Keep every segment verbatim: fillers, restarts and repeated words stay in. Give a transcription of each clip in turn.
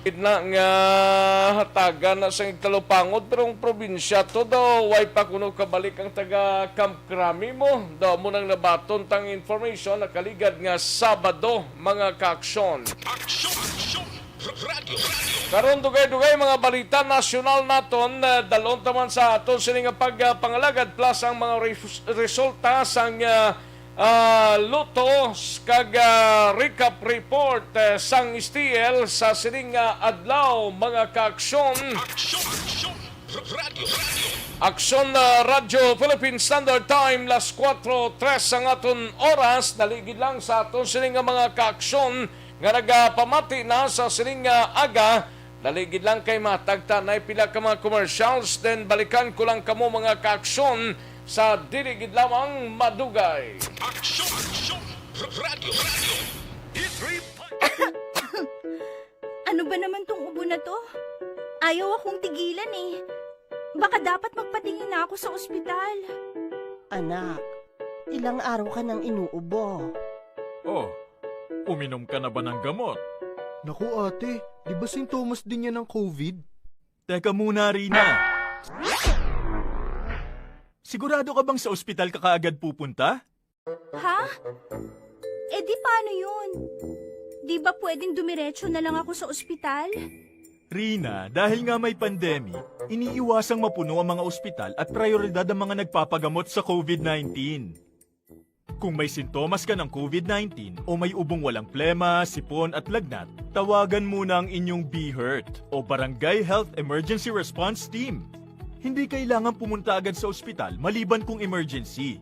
Gid na nga hatagan na sang igtalupangod, pero ang probinsya to daw, way pa kuno kabalik ang taga Camp Crame mo. Daw mo nang nabaton tang information nakaligad nga Sabado, mga kaaksyon. Aksyon! Aksyon! Radyo! Radyo! Karon, dugay-dugay mga balita nasyonal naton, eh, dalon taman sa aton sini nga pagpangalagad, plus ang mga res-, resulta sang, ah, ah, lotos kag, ah, recap report, eh, sang S T L sa sining nga adlaw, mga kaaksyon. Aksyon! Aksyon! Radyo! Radyo! Aksyon, ah, Radyo Philippine Standard Time, las kuwatro tres ang aton oras. Naligid lang sa aton sining nga mga kaaksyon nga nagapamati na sa sining nga aga. Dali gid lang kay matagta na pila ka mga commercials, then balikan ko lang kamo, mga kaaksyon, sa dili gid lamang madugay. Aksyon! Aksyon! Radyo! Radyo! Hit three. Ano ba naman tong ubo na to? Ayaw akong tigilan eh. Baka dapat magpatingin na ako sa ospital. Anak, ilang araw ka nang inuubo. Oh, uminom ka na ba ng gamot? Naku, ate, di ba sintomas din yan ng covid? Teka muna, Rina. Sigurado ka bang sa ospital ka kaagad pupunta? Ha? Eh di paano yun? Di ba pwedeng dumiretso na lang ako sa ospital? Rina, dahil nga may pandemic, iniiwasang mapuno ang mga ospital at prioridad ang mga nagpapagamot sa covid nineteen. Kung may sintomas ka ng covid nineteen o may ubong walang plema, sipon at lagnat, tawagan muna ang inyong BHERT o Barangay Health Emergency Response Team. Hindi kailangan pumunta agad sa ospital maliban kung emergency.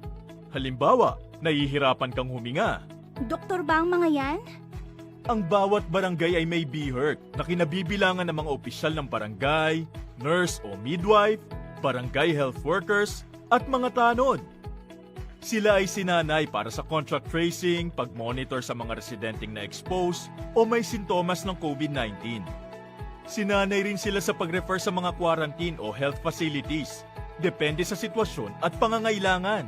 Halimbawa, nahihirapan kang huminga. Doktor ba ang mga yan? Ang bawat barangay ay may BHERT na kinabibilangan ng mga opisyal ng barangay, nurse o midwife, barangay health workers, at mga tanod. Sila ay sinanay para sa contact tracing, pag-monitor sa mga residenteng na-expose o may sintomas ng covid nineteen. Sinanay rin sila sa pag-refer sa mga quarantine o health facilities, depende sa sitwasyon at pangangailangan.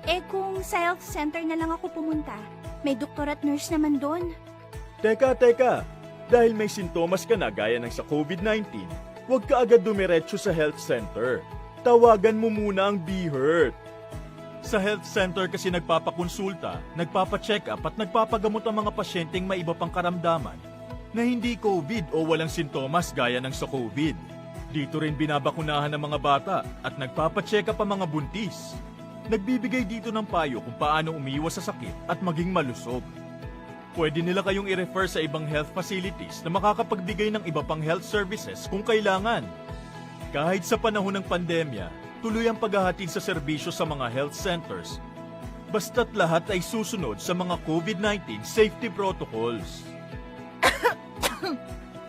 Eh, kung sa health center na lang ako pumunta, may doktor at nurse naman doon. Teka, teka! Dahil may sintomas ka na gaya ng sa covid nineteen, huwag ka agad dumiretso sa health center. Tawagan mo muna ang BHERT. Sa health center kasi nagpapakonsulta, nagpapacheck-up at nagpapagamot ang mga pasyenteng may iba pang karamdaman na hindi covid o walang sintomas gaya ng sa covid. Dito rin binabakunahan ang mga bata at nagpapacheck-up ang mga buntis. Nagbibigay dito ng payo kung paano umiwas sa sakit at maging malusog. Pwede nila kayong i-refer sa ibang health facilities na makakapagbigay ng iba pang health services kung kailangan. Kahit sa panahon ng pandemya, tuloy ang paghahatid sa serbisyo sa mga health centers, basta't lahat ay susunod sa mga covid nineteen safety protocols.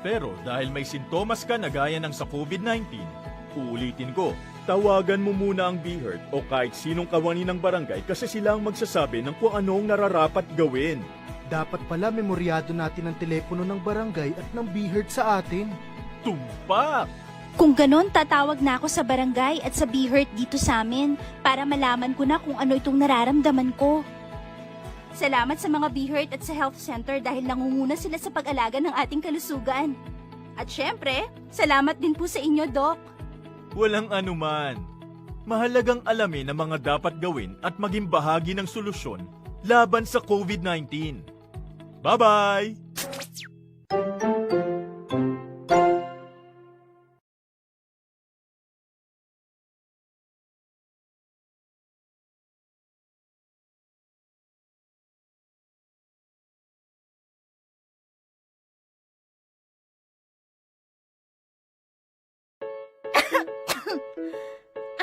Pero dahil may sintomas ka na gaya ng sa covid nineteen, uulitin ko, tawagan mo muna ang BHERT o kahit sinong kawani ng barangay kasi sila ang magsasabi ng kung ano ang nararapat gawin. Dapat pala memoryado natin ang telepono ng barangay at ng BHERT sa atin. Tumpak! Kung ganon, tatawag na ako sa barangay at sa BHERT dito sa amin para malaman ko na kung ano itong nararamdaman ko. Salamat sa mga BHERT at sa health center dahil nangunguna sila sa pag-alaga ng ating kalusugan. At syempre, salamat din po sa inyo, Doc. Walang anuman. Mahalagang alamin ang mga dapat gawin at maging bahagi ng solusyon laban sa covid nineteen. Bye-bye!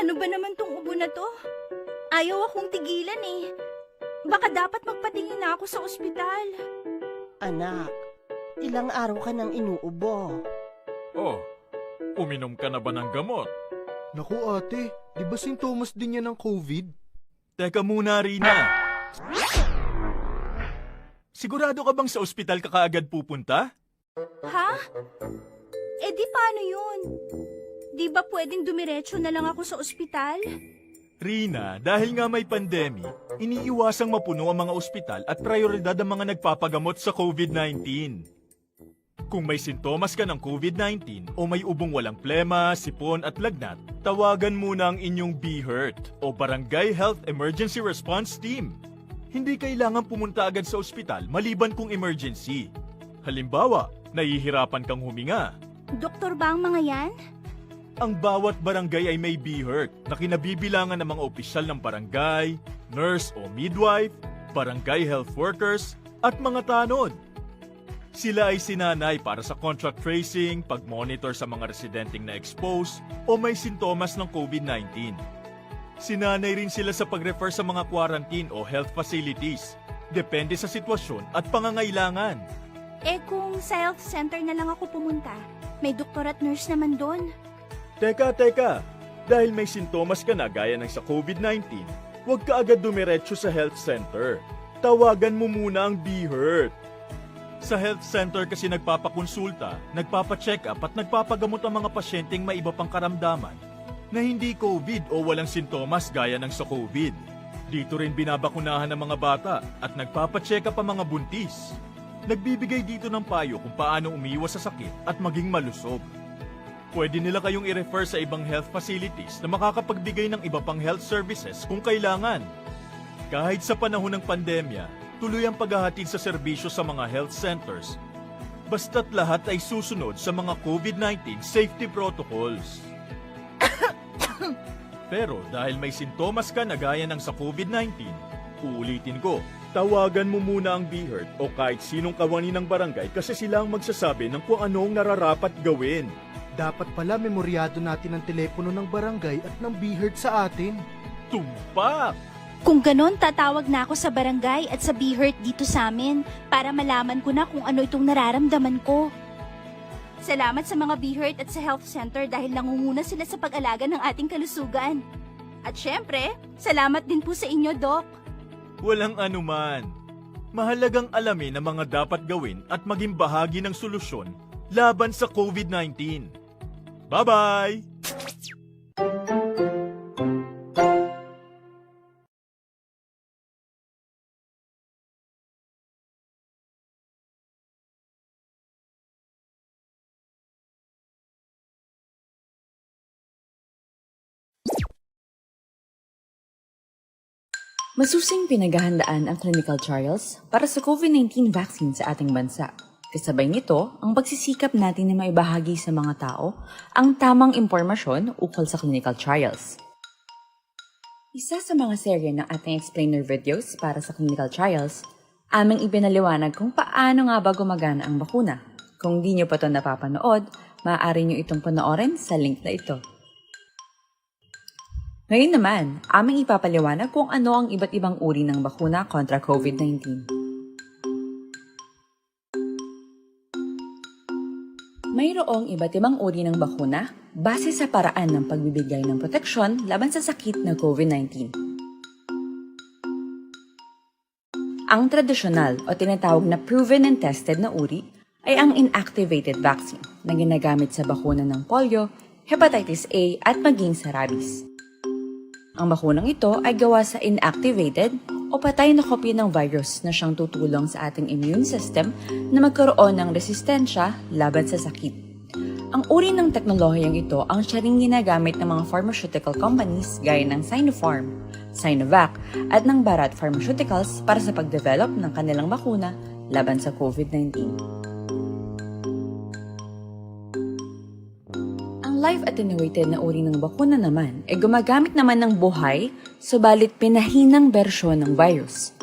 Ano ba naman tong ubo na to? Ayaw akong tigilan eh. Baka dapat magpatingin na ako sa ospital. Anak, ilang araw ka nang inuubo. Oh, uminom ka na ba ng gamot? Naku, ate, di ba sintomas din yan ng covid? Teka muna, Rina. Sigurado ka bang sa ospital ka kaagad pupunta? Ha? Eh di paano yun? Di ba pwedeng dumiretso na lang ako sa ospital? Rina, dahil nga may pandemic, iniiwasang mapuno ang mga ospital at prioridad ang mga nagpapagamot sa covid nineteen. Kung may sintomas ka ng COVID nineteen o may ubong walang plema, sipon at lagnat, tawagan muna ang inyong BHERT o Barangay Health Emergency Response Team. Hindi kailangan pumunta agad sa ospital maliban kung emergency. Halimbawa, nahihirapan kang huminga. Doktor ba ang mga yan? Ang bawat barangay ay may BHERT na kinabibilangan ng mga opisyal ng barangay, nurse o midwife, barangay health workers, at mga tanod. Sila ay sinanay para sa contact tracing, pag-monitor sa mga residenteng na-expose o may sintomas ng COVID nineteen. Sinanay rin sila sa pag-refer sa mga quarantine o health facilities, depende sa sitwasyon at pangangailangan. Eh, kung sa health center na lang ako pumunta, may doktor at nurse naman doon. Teka, teka! Dahil may sintomas ka na gaya ng sa COVID nineteen, huwag ka agad dumiretso sa health center. Tawagan mo muna ang BHERT. Sa health center kasi nagpapakonsulta, nagpapacheck-up at nagpapagamot ang mga pasyenteng may iba pang karamdaman na hindi COVID o walang sintomas gaya ng sa COVID. Dito rin binabakunahan ang mga bata at nagpapacheck-up ang mga buntis. Nagbibigay dito ng payo kung paano umiwas sa sakit at maging malusog. Pwede nila kayong i-refer sa ibang health facilities na makakapagbigay ng iba pang health services kung kailangan. Kahit sa panahon ng pandemya, tuloy ang paghahatid sa serbisyo sa mga health centers, basta't lahat ay susunod sa mga COVID nineteen safety protocols. Pero dahil may sintomas ka na gaya ng sa COVID nineteen, uulitin ko, tawagan mo muna ang BHERT o kahit sinong kawani ng barangay kasi sila ang magsasabi ng kung ano ang nararapat gawin. Dapat pala memoryado natin ang telepono ng barangay at ng BHERT sa atin. Tumpak! Kung ganon, tatawag na ako sa barangay at sa BHERT dito sa amin para malaman ko na kung ano itong nararamdaman ko. Salamat sa mga BHERT at sa health center dahil nangunguna sila sa pag-alaga ng ating kalusugan. At syempre, salamat din po sa inyo, Doc. Walang anuman. Mahalagang alamin ang mga dapat gawin at maging bahagi ng solusyon laban sa COVID nineteen. Bye-bye! Masusing pinaghahandaan ang clinical trials para sa COVID nineteen vaccine sa ating bansa. Kasabay nito, ang pagsisikap natin na maibahagi sa mga tao ang tamang impormasyon ukol sa clinical trials. Isa sa mga serye ng ating explainer videos para sa clinical trials, aming ipinaliwanag kung paano nga ba gumagana ang bakuna. Kung di nyo pa to napapanood, maaari nyo itong panoorin sa link na ito. Ngayon naman, aming ipapaliwanag kung ano ang iba't ibang uri ng bakuna kontra COVID nineteen. Mayroong iba't ibang uri ng bakuna base sa paraan ng pagbibigay ng proteksyon laban sa sakit na COVID nineteen. Ang tradisyonal o tinatawag na proven and tested na uri ay ang inactivated vaccine na ginagamit sa bakuna ng polio, hepatitis A, at maging sa rabies. Ang bakunang ito ay gawa sa inactivated o patay na kopya ng virus na siyang tutulong sa ating immune system na magkaroon ng resistensya laban sa sakit. Ang uri ng teknolohiyang ito ang siya ring ginagamit ng mga pharmaceutical companies gaya ng Sinopharm, Sinovac, at ng Bharat Pharmaceuticals para sa pag-develop ng kanilang bakuna laban sa COVID nineteen. Ang live attenuated na uri ng bakuna naman ay gumagamit naman ng buhay, subalit pinahinang bersyon ng virus.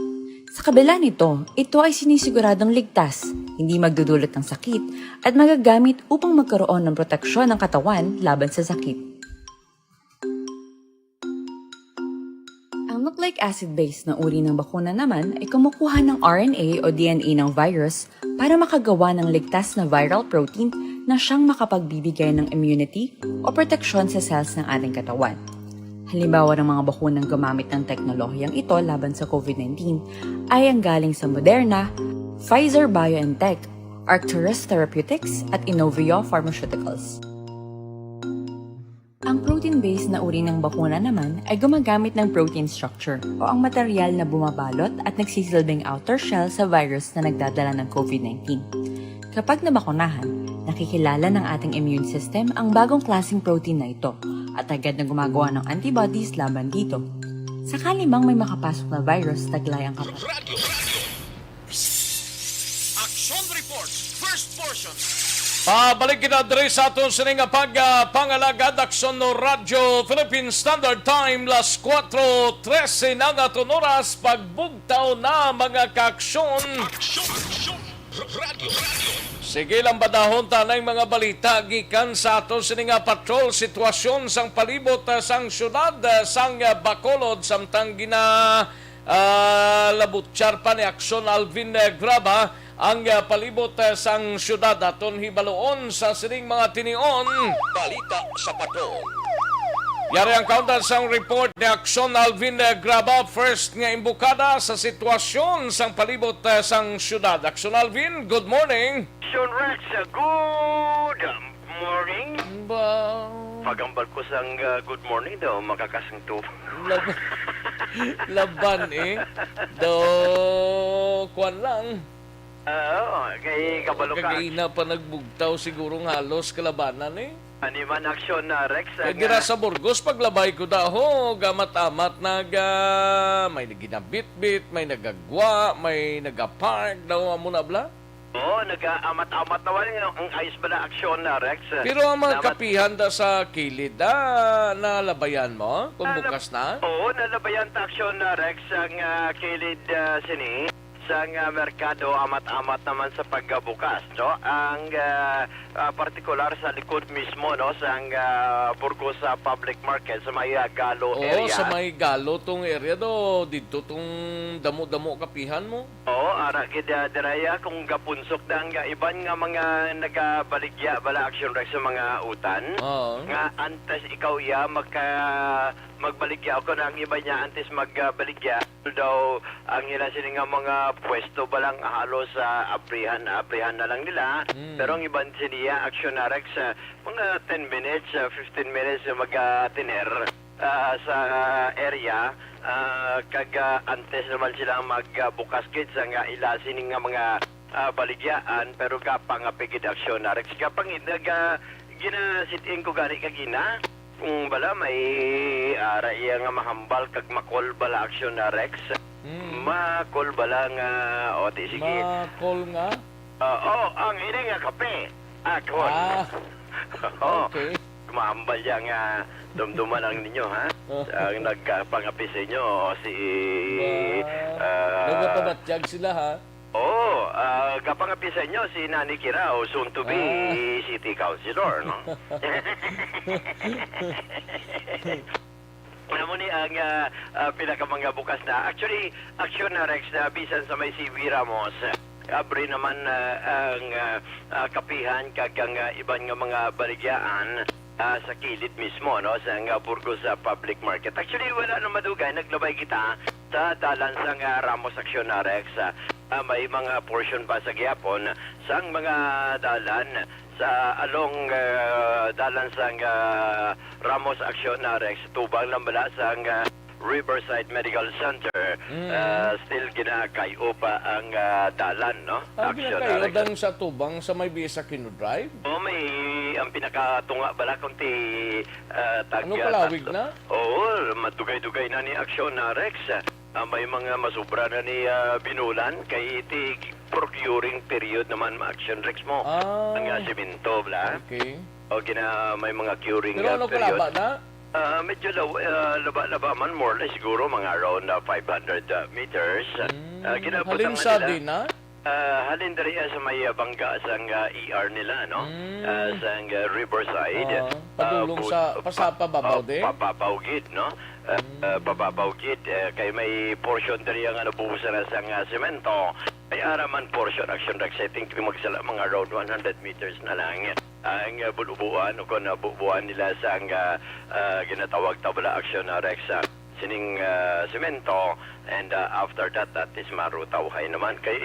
Sa kabila nito, ito ay sinisiguradong ligtas, hindi magdudulot ng sakit, at magagamit upang magkaroon ng proteksyon ng katawan laban sa sakit. Ang nucleic acid-based na uri ng bakuna naman ay kumukuha ng R N A o D N A ng virus para makagawa ng ligtas na viral protein na siyang makapagbibigay ng immunity o proteksyon sa cells ng ating katawan. Halimbawa ng mga bakunang gumamit ng teknolohiyang ito laban sa COVID nineteen ay ang galing sa Moderna, Pfizer-BioNTech, Arcturus Therapeutics, at Inovio Pharmaceuticals. Ang protein-based na uri ng bakuna naman ay gumagamit ng protein structure o ang material na bumabalot at nagsisilbing outer shell sa virus na nagdadala ng COVID nineteen. Kapag nabakunahan, nakikilala ng ating immune system ang bagong klaseng protein na ito at agad na gumagawa ng antibodies laban dito. Sakali mang may makapasok na virus, taglay ang kapatid. Radyo, radyo. Action Report, first portion. Pabalik kita diri sa aton sini nga pag, ah, pangalagad, Aksyon no Radyo, Philippine Standard Time, las kuwatro trese na ang aton oras, pagbugtaw na, mga kaaksyon. Aksyon, aksyon. Radyo, radyo. Sige lang, badahon ta na ang mga balita gikan sa aton sini nga patrol, sitwasyon sang palibot, ah, sang syudad, ah, sang, ah, Bacolod, samtang gina, ah, labutyar pa ni Aksyon Alvin, ah, Graba ang, ah, palibot, ah, sang syudad. Aton hibaluon sa sining mga tinion. Balita sa patrol. Yari ang kauntan sang report ni Aksyon Alvin, eh, Graba, first nga imbukada sa sitwasyon sang palibot, eh, sang syudad. Aksyon Alvin, good morning. Aksyon Rex, uh, good morning. Ba? Pagambal ko sang, uh, good morning daw, makakasing to. Lab- laban eh. Do, kwan lang. Ah, oo, kay kabalo ka. Kagaina pa nagbugtaw siguro nga halos kalabanan eh. Ani man aksyon na Rex. Kay ang, dira ah, sa Burgos, paglabay ko daho, gamat-amat nag, ah, may ginabitbit, may nagagwa, may nagapark daw, amo na bla? Oo, nag-aamat-amat naman ang, ang ayos ba na aksyon na Rex? Pero ang mga Dapat kapihan da sa kilid, ah, nalabayan mo kung Ah, nab- bukas na? Oo, nalabayan ta aksyon na Rex ang, ah, kilid, ah, sini. Sang, ah, merkado, amat-amat naman sa pagkabukas, no? Ang, ah, ah, partikular sa likod mismo, no, sang, ah, Burgos, ah, Public Market sa may, ah, Galo Oo, area. Sa may Galo tong area do, didto tong damo-damo kapihan mo. Oo, ara gid, ah, diraya kung gapunsok na ang, ah, iban nga mga nagabaligya bala action rek sa mga utan. Oo. Nga antes ikaw iya magka-, magbaligya o kung ang iba niya antes magbaligya, daw ang ila sini nga mga pwesto ba lang halos sa abrihan, abrihan na lang nila. Mm. Pero ang iban siniya aksyon na Rex, ah, mga ten minutes, ah, fifteen minutes na mag-tiner, ah, sa area, ah, kag, ah, antes naman sila magbukas gid sa nga ila sini nga mga, ah, baligyaan, pero gapangapigid aksyon na Rex. Gapangid, nag, ah, ginasit-in ko gani kagina. Kung bala may, ah, ara iya nga mahambal kag makol bala aksyon na Rex. Mm. Makol bala nga, o, di sige. Makol nga? Ah, oh, ang ini nga kape. Akon. Ah, Oh, okay. Mahambal iya nga dumduman ang ninyo, ha? Oh. Ang nagpangapi sa inyo, si, Ba, ah, nagapabatyag sila, ha? Oo, ah, gapangapi sa inyo si Nani Kirao, soon to be Ah. City Councilor, no? Amo ni ang, ah, ah, pinaka mga bukas na. Actually, aksyon na Rex na bisan sa may C V Ramos. Abri naman, ah, ang, ah, ah, kapihan kag ang, ah, iban nga mga baligyaan, ah, sa kilid mismo, no, sa nga Burgos, ah, Public Market. Actually, wala na madugay, naglabay kita sa dalan sa nga Ramos Aksyon na Rex. Ah, ah, may mga portion pa sa gihapon sang mga dalan sa along, ah, dalan sang, ah, Ramos Aksyon na Rex, tubang lang bala sang, ah, Riverside Medical Center, Mm. ah, still ginakay-o pa ang, ah, dalan, no? Ah, Aksyon na ginakay-o Rex. Dang sa tubang sa may Bisa Kino Drive? Oh, may ang pinakatunga bala kung ti, ah, tag, Ano, ah, palawig tag- na? Oo, madugay-dugay na ni Aksyon na Rex. Ah, may mga masubra na ni, ah, Binulan kay iti procuring period naman ma action Rex mo. Ah. Ang, ah, simento, bla? Okay. O gina, may mga curing, Pero ah, ano period. Kalaba na? Ah, medyo law-, ah, laba-laba man, more or less siguro mga around, ah, five hundred, ah, meters. Mm. Ah, ginabutan Halin man sa nila. Din, ah? Ah, halin diri, ah, sa may, ah, bangga sang, ah, E R nila, no? Mm. Ah, sang, ah, Riverside. Ah, padulong Ah, sa, bu-, pa-, sa pababaw ah, din? Pababaw gid, no? Ah, Mm. ah, pababaw gid, eh, kay may portion diri nga nabuhusan na sang, ah, semento. May ara man portion action Rex, I think magsala mga around one hundred meters na lang. Ang, ah, bubuan o kon, ah, bubuan nila sang, ah, ah, ginatawag ta bala action na Rex, ah, sining, ah, semento, and, ah, after that, that is marutawhay naman. Kay,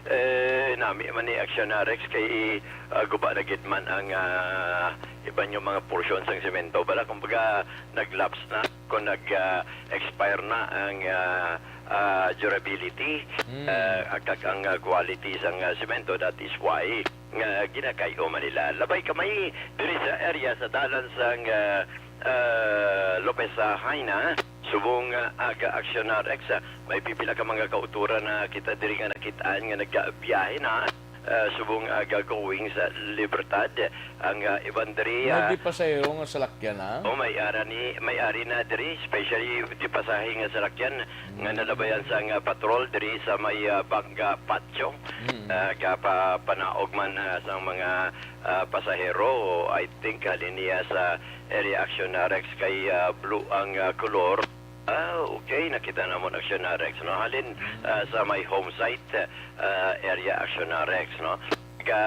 eh, nami man ni action na Rex, kay, ah, guba na gid man ang, ah, iban yung mga portion sang semento. Bala, kumbaga, nag-lapse na, kung nag, ah, expire na ang, ah, ah, durability, Mm. ah, kag ang, ah, quality sang, ah, semento. That is why nga ginakay-o man nila. Labay kami diri sa area sa dalan sang, ah, ah, Lopez, ah, Jaena, subong, ah, aga Action R X, ah, may pipila ka mga kauturan na kita diri nga nakitaan nga nagabiyahe na, ah, subong aga going sa Libertad. Ang, ah, iban diri, May ah, di pasahero nga salakyan, ha? Oh, may ara ni, may ari na diri, especially di pasahe nga salakyan nga Mm. nalabayan sang, ah, patrol diri sa may, ah, Banga Patio. Mm. Ah, gapapanaog man, ah, sang mga, ah, pasahero, I think, halin niya sa Area Action R X kay, ah, blue ang, ah, kolor. Ah, okay, nakita namon Action R X, no? Halin, ah, sa may home site, ah, Area Action R X, no? Ga,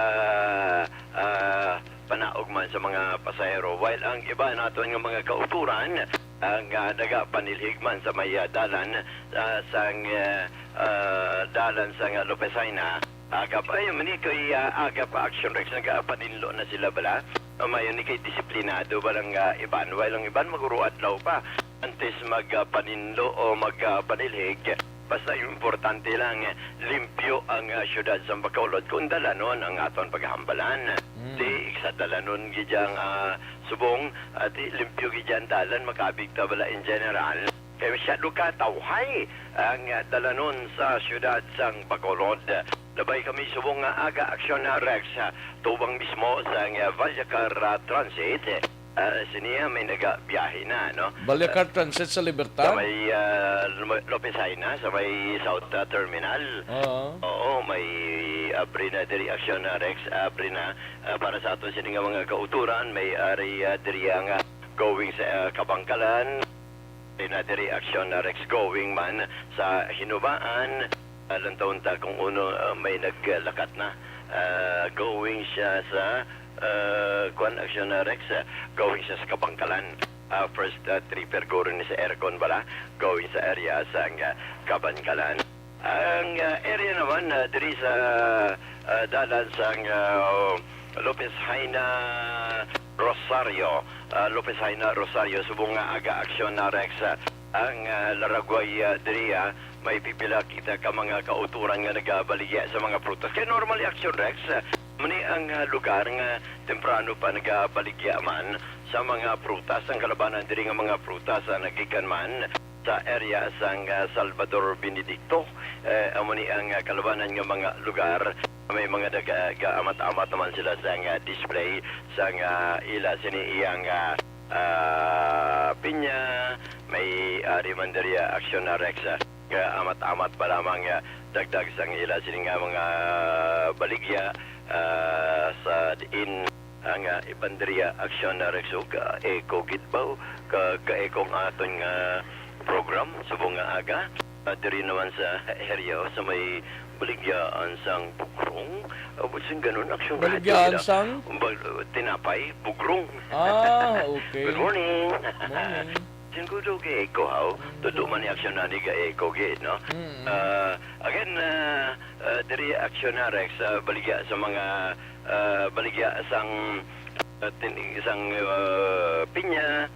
ah, panaog man sa mga pasahero. While ang iba naton nga mga kauturan, ang, ah, nagapanilhig man sa may, ah, dalan, ah, sang, ah, ah, dalan sang, ah, Lopez Jaena, aga pa, ay, mani kay, ah, aga pa Action Rex, nagapaninlo na sila bala. Mayo ni kay disiplinado ba lang, ah, iban? While ang iban maguro adlaw pa antes mag, ah, paninlo o mag, ah, panilhig. Basta importante lang, eh, limpyo ang, ah, siyudad sa Bacolod kung dalanon ang aton paghambalan. Mm. Di sa dalanon gid ang, ah, subong, ah, di limpyo gid ang dalan, makabig ta bala in general. Kay masyado ka tawhay ang, ah, dalanon sa siyudad sang Bacolod. Labay kami subong nga aga Action, ah, Rex, ah, tubang mismo sang, ah, Vallecar, ah, Transit. Ah, siniya may nagabiyahe na, no? Vallecar Transit sa Libertad? Sa may, ah, Lopez Jaena, sa may South, ah, Terminal. Oo. Oo, may abri na diri Action, ah, Rex, abri na. Ah, para sa aton sini nga mga kauturan, may ari, ah, diri ang, ah, going sa, ah, Kabangkalan. May na diri Action, ah, Rex, going man sa Hinubaan. Ah, lantawon ta kung uno, ah, may naglakat na. Ah, going siya sa, ah, kuan, Action, ah, Rex, ah, going siya sa Kabangkalan. Ah, first, ah, tripper guro ni sa aircon bala, going sa area sa, ah, Kabangkalan. Ang, ah, area naman, ah, diri sa, ah, dalan sang, ah, Lopez Jaena Rosario, ah, Lopez Jaena Rosario, subong nga aga Action na Rex, ah, ang, ah, laragway, ah, diri, ah, may pipila kita ka mga kauturan nga nagabaligya sa mga prutas. Kay normally, Action Rex, ah, mani ang, ah, lugar nga temprano pa nagabaligya man sa mga prutas. Ang kalabanan diri nga mga prutas, ah, nagikan man sa area sang, ah, Salvador Benedicto. Eh, amo ni ang, ah, kalabanan nga mga lugar. May mga daga-, gaamat-amat naman sila sang, ah, display sang, ah, ila sini iyang, ah, ah, pinya. May ari man diri, ah, Action na Rex, ah, gaamat-amat pa lamang, ah, dagdag sang ila sini nga mga baligya, ah, sa diin ang, ah, iban diri, ah, Action na Rex, ug, ah, echo gid ba? Ka, ka-echo ang aton nga program subong nga aga. Ah, diri naman sa area sa may baligyaan sang Bugrong. Ah, sing ganun, Action Radio Baligyaan gid, ah. Sang? Bag-, tinapay, Bugrong. Ah, okay. Good morning. Morning. Sing ko daw kay echo, haw? Mm. Todo man ni Action na ni ga-echo gid, no? Mm. Ah, again, ah, ah, diri Action na Rex, ah, baligya sa mga, ah, baligya sang, ah, tin-, sang, ah, pinya,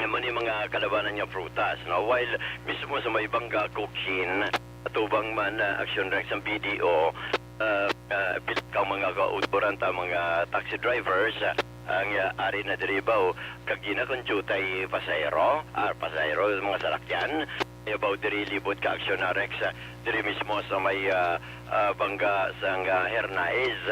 amo ni mga kalabanan nga prutas, no? While mismo sa may Banga, Cookin, atubang man, ah, Action Rex ang B D O, ah, ah, pila ka mga kauturan ta, mga taxi drivers, ah, ang, ah, ari na diri ba, o, kag gina kon diyutay pasahero, ah, pasahero, mga salakyan, kaya ba, o, diri libot ka Action na Rex, ah, diri mismo sa may, ah, ah, Banga sang, ah, Hernaez,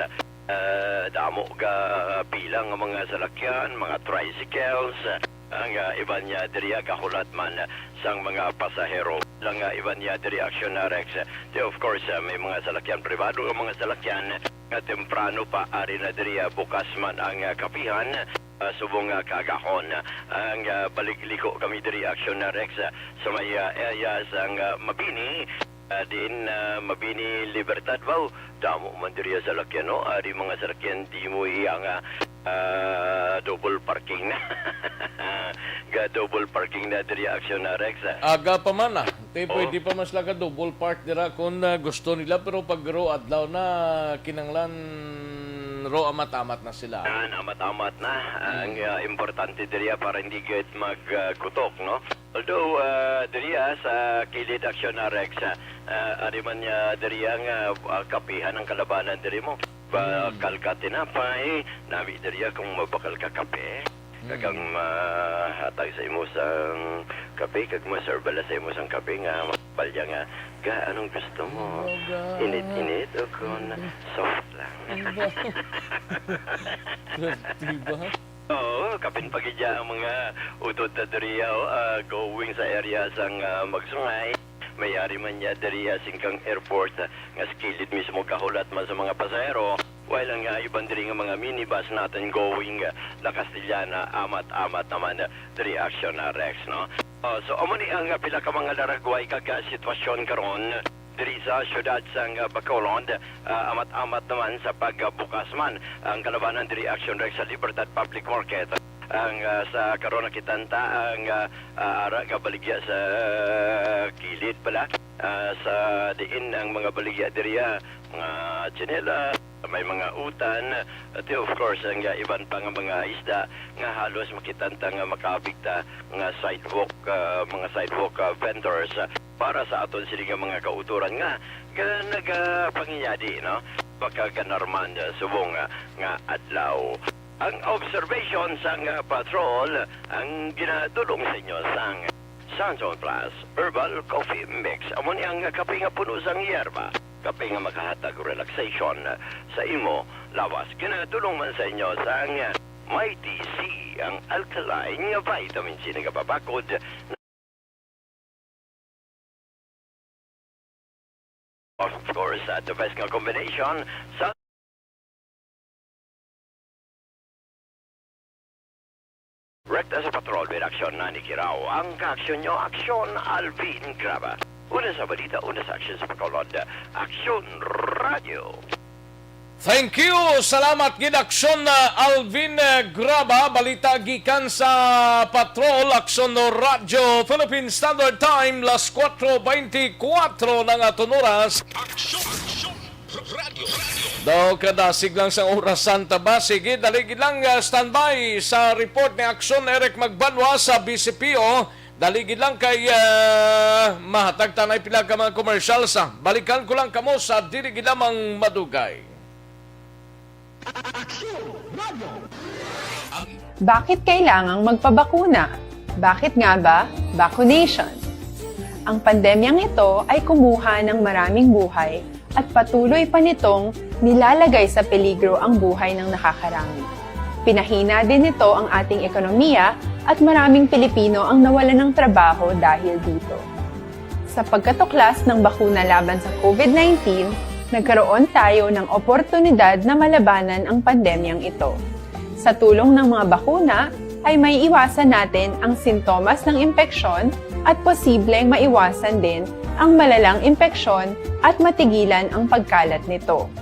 ah, damo ga pila nga mga salakyan, mga tricycles, ang, ah, iban niya diri, ah, gahulat man sang mga pasahero. Lang, ah, iban niya diri Action na Rex. Di, of course, ah, may mga salakyan pribado nga mga salakyan nga temprano pa ari na diri, ah, bukas man ang, ah, kapihan, ah, subong nga kaagahon. Ang, ah, baligliko kami diri Action na Rex, ah, sa may, ah, area sang, ah, Mabini, ah, diin, ah, Mabini Libertad ba? Damo man diri ang salakyan, no? Ari mga salakyan, di mo iya nga, ah, double parking na. Ga double parking na diri Action na Rex, ah. Aga pa man, ah. Te, Oh. pwede pa man sila ga double park dira kung, ah, gusto nila, pero pag ro adlaw na, kinanglan ro amat-amat na sila. Yan, amat-amat na. Ah, Mm. ang, ah, importante diri, ah, para hindi gid mag, ah, gutok, no? Although, ah, diri, ah, sa kilid Aksyon R X, ah, ah, ari man niya diri ang, ah, ah, kapihan ang kalabanan diri mo. Ba, Mm. kalka tinapay, nami diri, ah, kung mabakal ka kape. Kag Mm. ang mahatag sa imo sang kape, kag maserba la sa imo sang kape nga mapalya nga, "Ga, anong gusto mo? Oo, ga. Init-init o kung Mm. soft lang?" Ang ba? Grabe ba? Oo, kapin pa gid ya ang mga utod na diri, oh, ah, going sa area sang, ah, Magsungay. May ari man niya diri, ah, singkang airport, ah, nga sa kilid mismo gahulat man sa mga pasahero. While ang, ah, iban diri nga mga minibus natin going, ah, La Castellana, amat-amat naman, ah, diri Aksyon R X, no? Oh, so, amo ni ang, ah, pila ka mga laragway kag, ah, sitwasyon karon. Diri sa siyudad sang, ah, Bacolod, ah, amat-amat naman sa pagbukas man ang kalabanan diri Aksyon R X sa Libertad Public Market. Ang, ah, sa karon nakitanta ang, ah, ah, ara nga baligya sa kilid pala, ah, sa diin ang mga baligya diri, ah, mga tsinelas, may mga utan, at of course, ang, ah, iban pa nga mga isda nga halos makitanta nga makaabig ta nga sidewalk, ah, mga sidewalk, ah, vendors, ah, para sa aton sini nga mga kautoran nga, nga nagapanginyadi, no? Makaganarman, ah, subong, ah, nga adlaw. Ang observation sang, ah, patrol ang ginadulong sa inyo sang Santon Plus Herbal Coffee Mix. Amo ni ang kape nga puno sang yerba. Kape nga makahatag relaxation sa imo lawas. Ginadulong man sa inyo sang Mighty C, ang alkaline nga vitamin C nga papakod. Of course, uh, the best nga combination sa rekta sa patrol with aksyon na ni Kiraw. Ang kaaksyon nyo, Aksyon Alvin Graba. Una sa balita, una sa aksyon sa Bacolod. Aksyon Radio. Thank you. Salamat gid, Aksyon, uh, Alvin, uh, Graba. Balita gikan sa patrol, Aksyon Radyo Philippine Standard Time, las kuwatro beintikwatro na nga aton oras. Aksyon, aksyon, radyo, radyo. Daw kadasig lang sa orasan ta ba? Sige, dali gid lang, ah, standby sa report ni Aksyon Eric Magbanwa sa B C P O. Dali gid lang kay, ah, mahatag ta na pila ka mga commercials, ah. Balikan ko lang kamo sa dili gid lamang madugay. Bakit kailangang magpabakuna? Bakit nga ba vaccination? Ang pandemyang ito ay kumuha ng maraming buhay at patuloy pa nitong nilalagay sa peligro ang buhay ng nakakarami. Pinahina din nito ang ating ekonomiya at maraming Pilipino ang nawalan ng trabaho dahil dito. Sa pagkatuklas ng bakuna laban sa COVID nineteen, nagkaroon tayo ng oportunidad na malabanan ang pandemyang ito. Sa tulong ng mga bakuna, ay maiiwasan natin ang sintomas ng impeksyon at posibleng maiwasan din ang malalang impeksyon at matigilan ang pagkalat nito.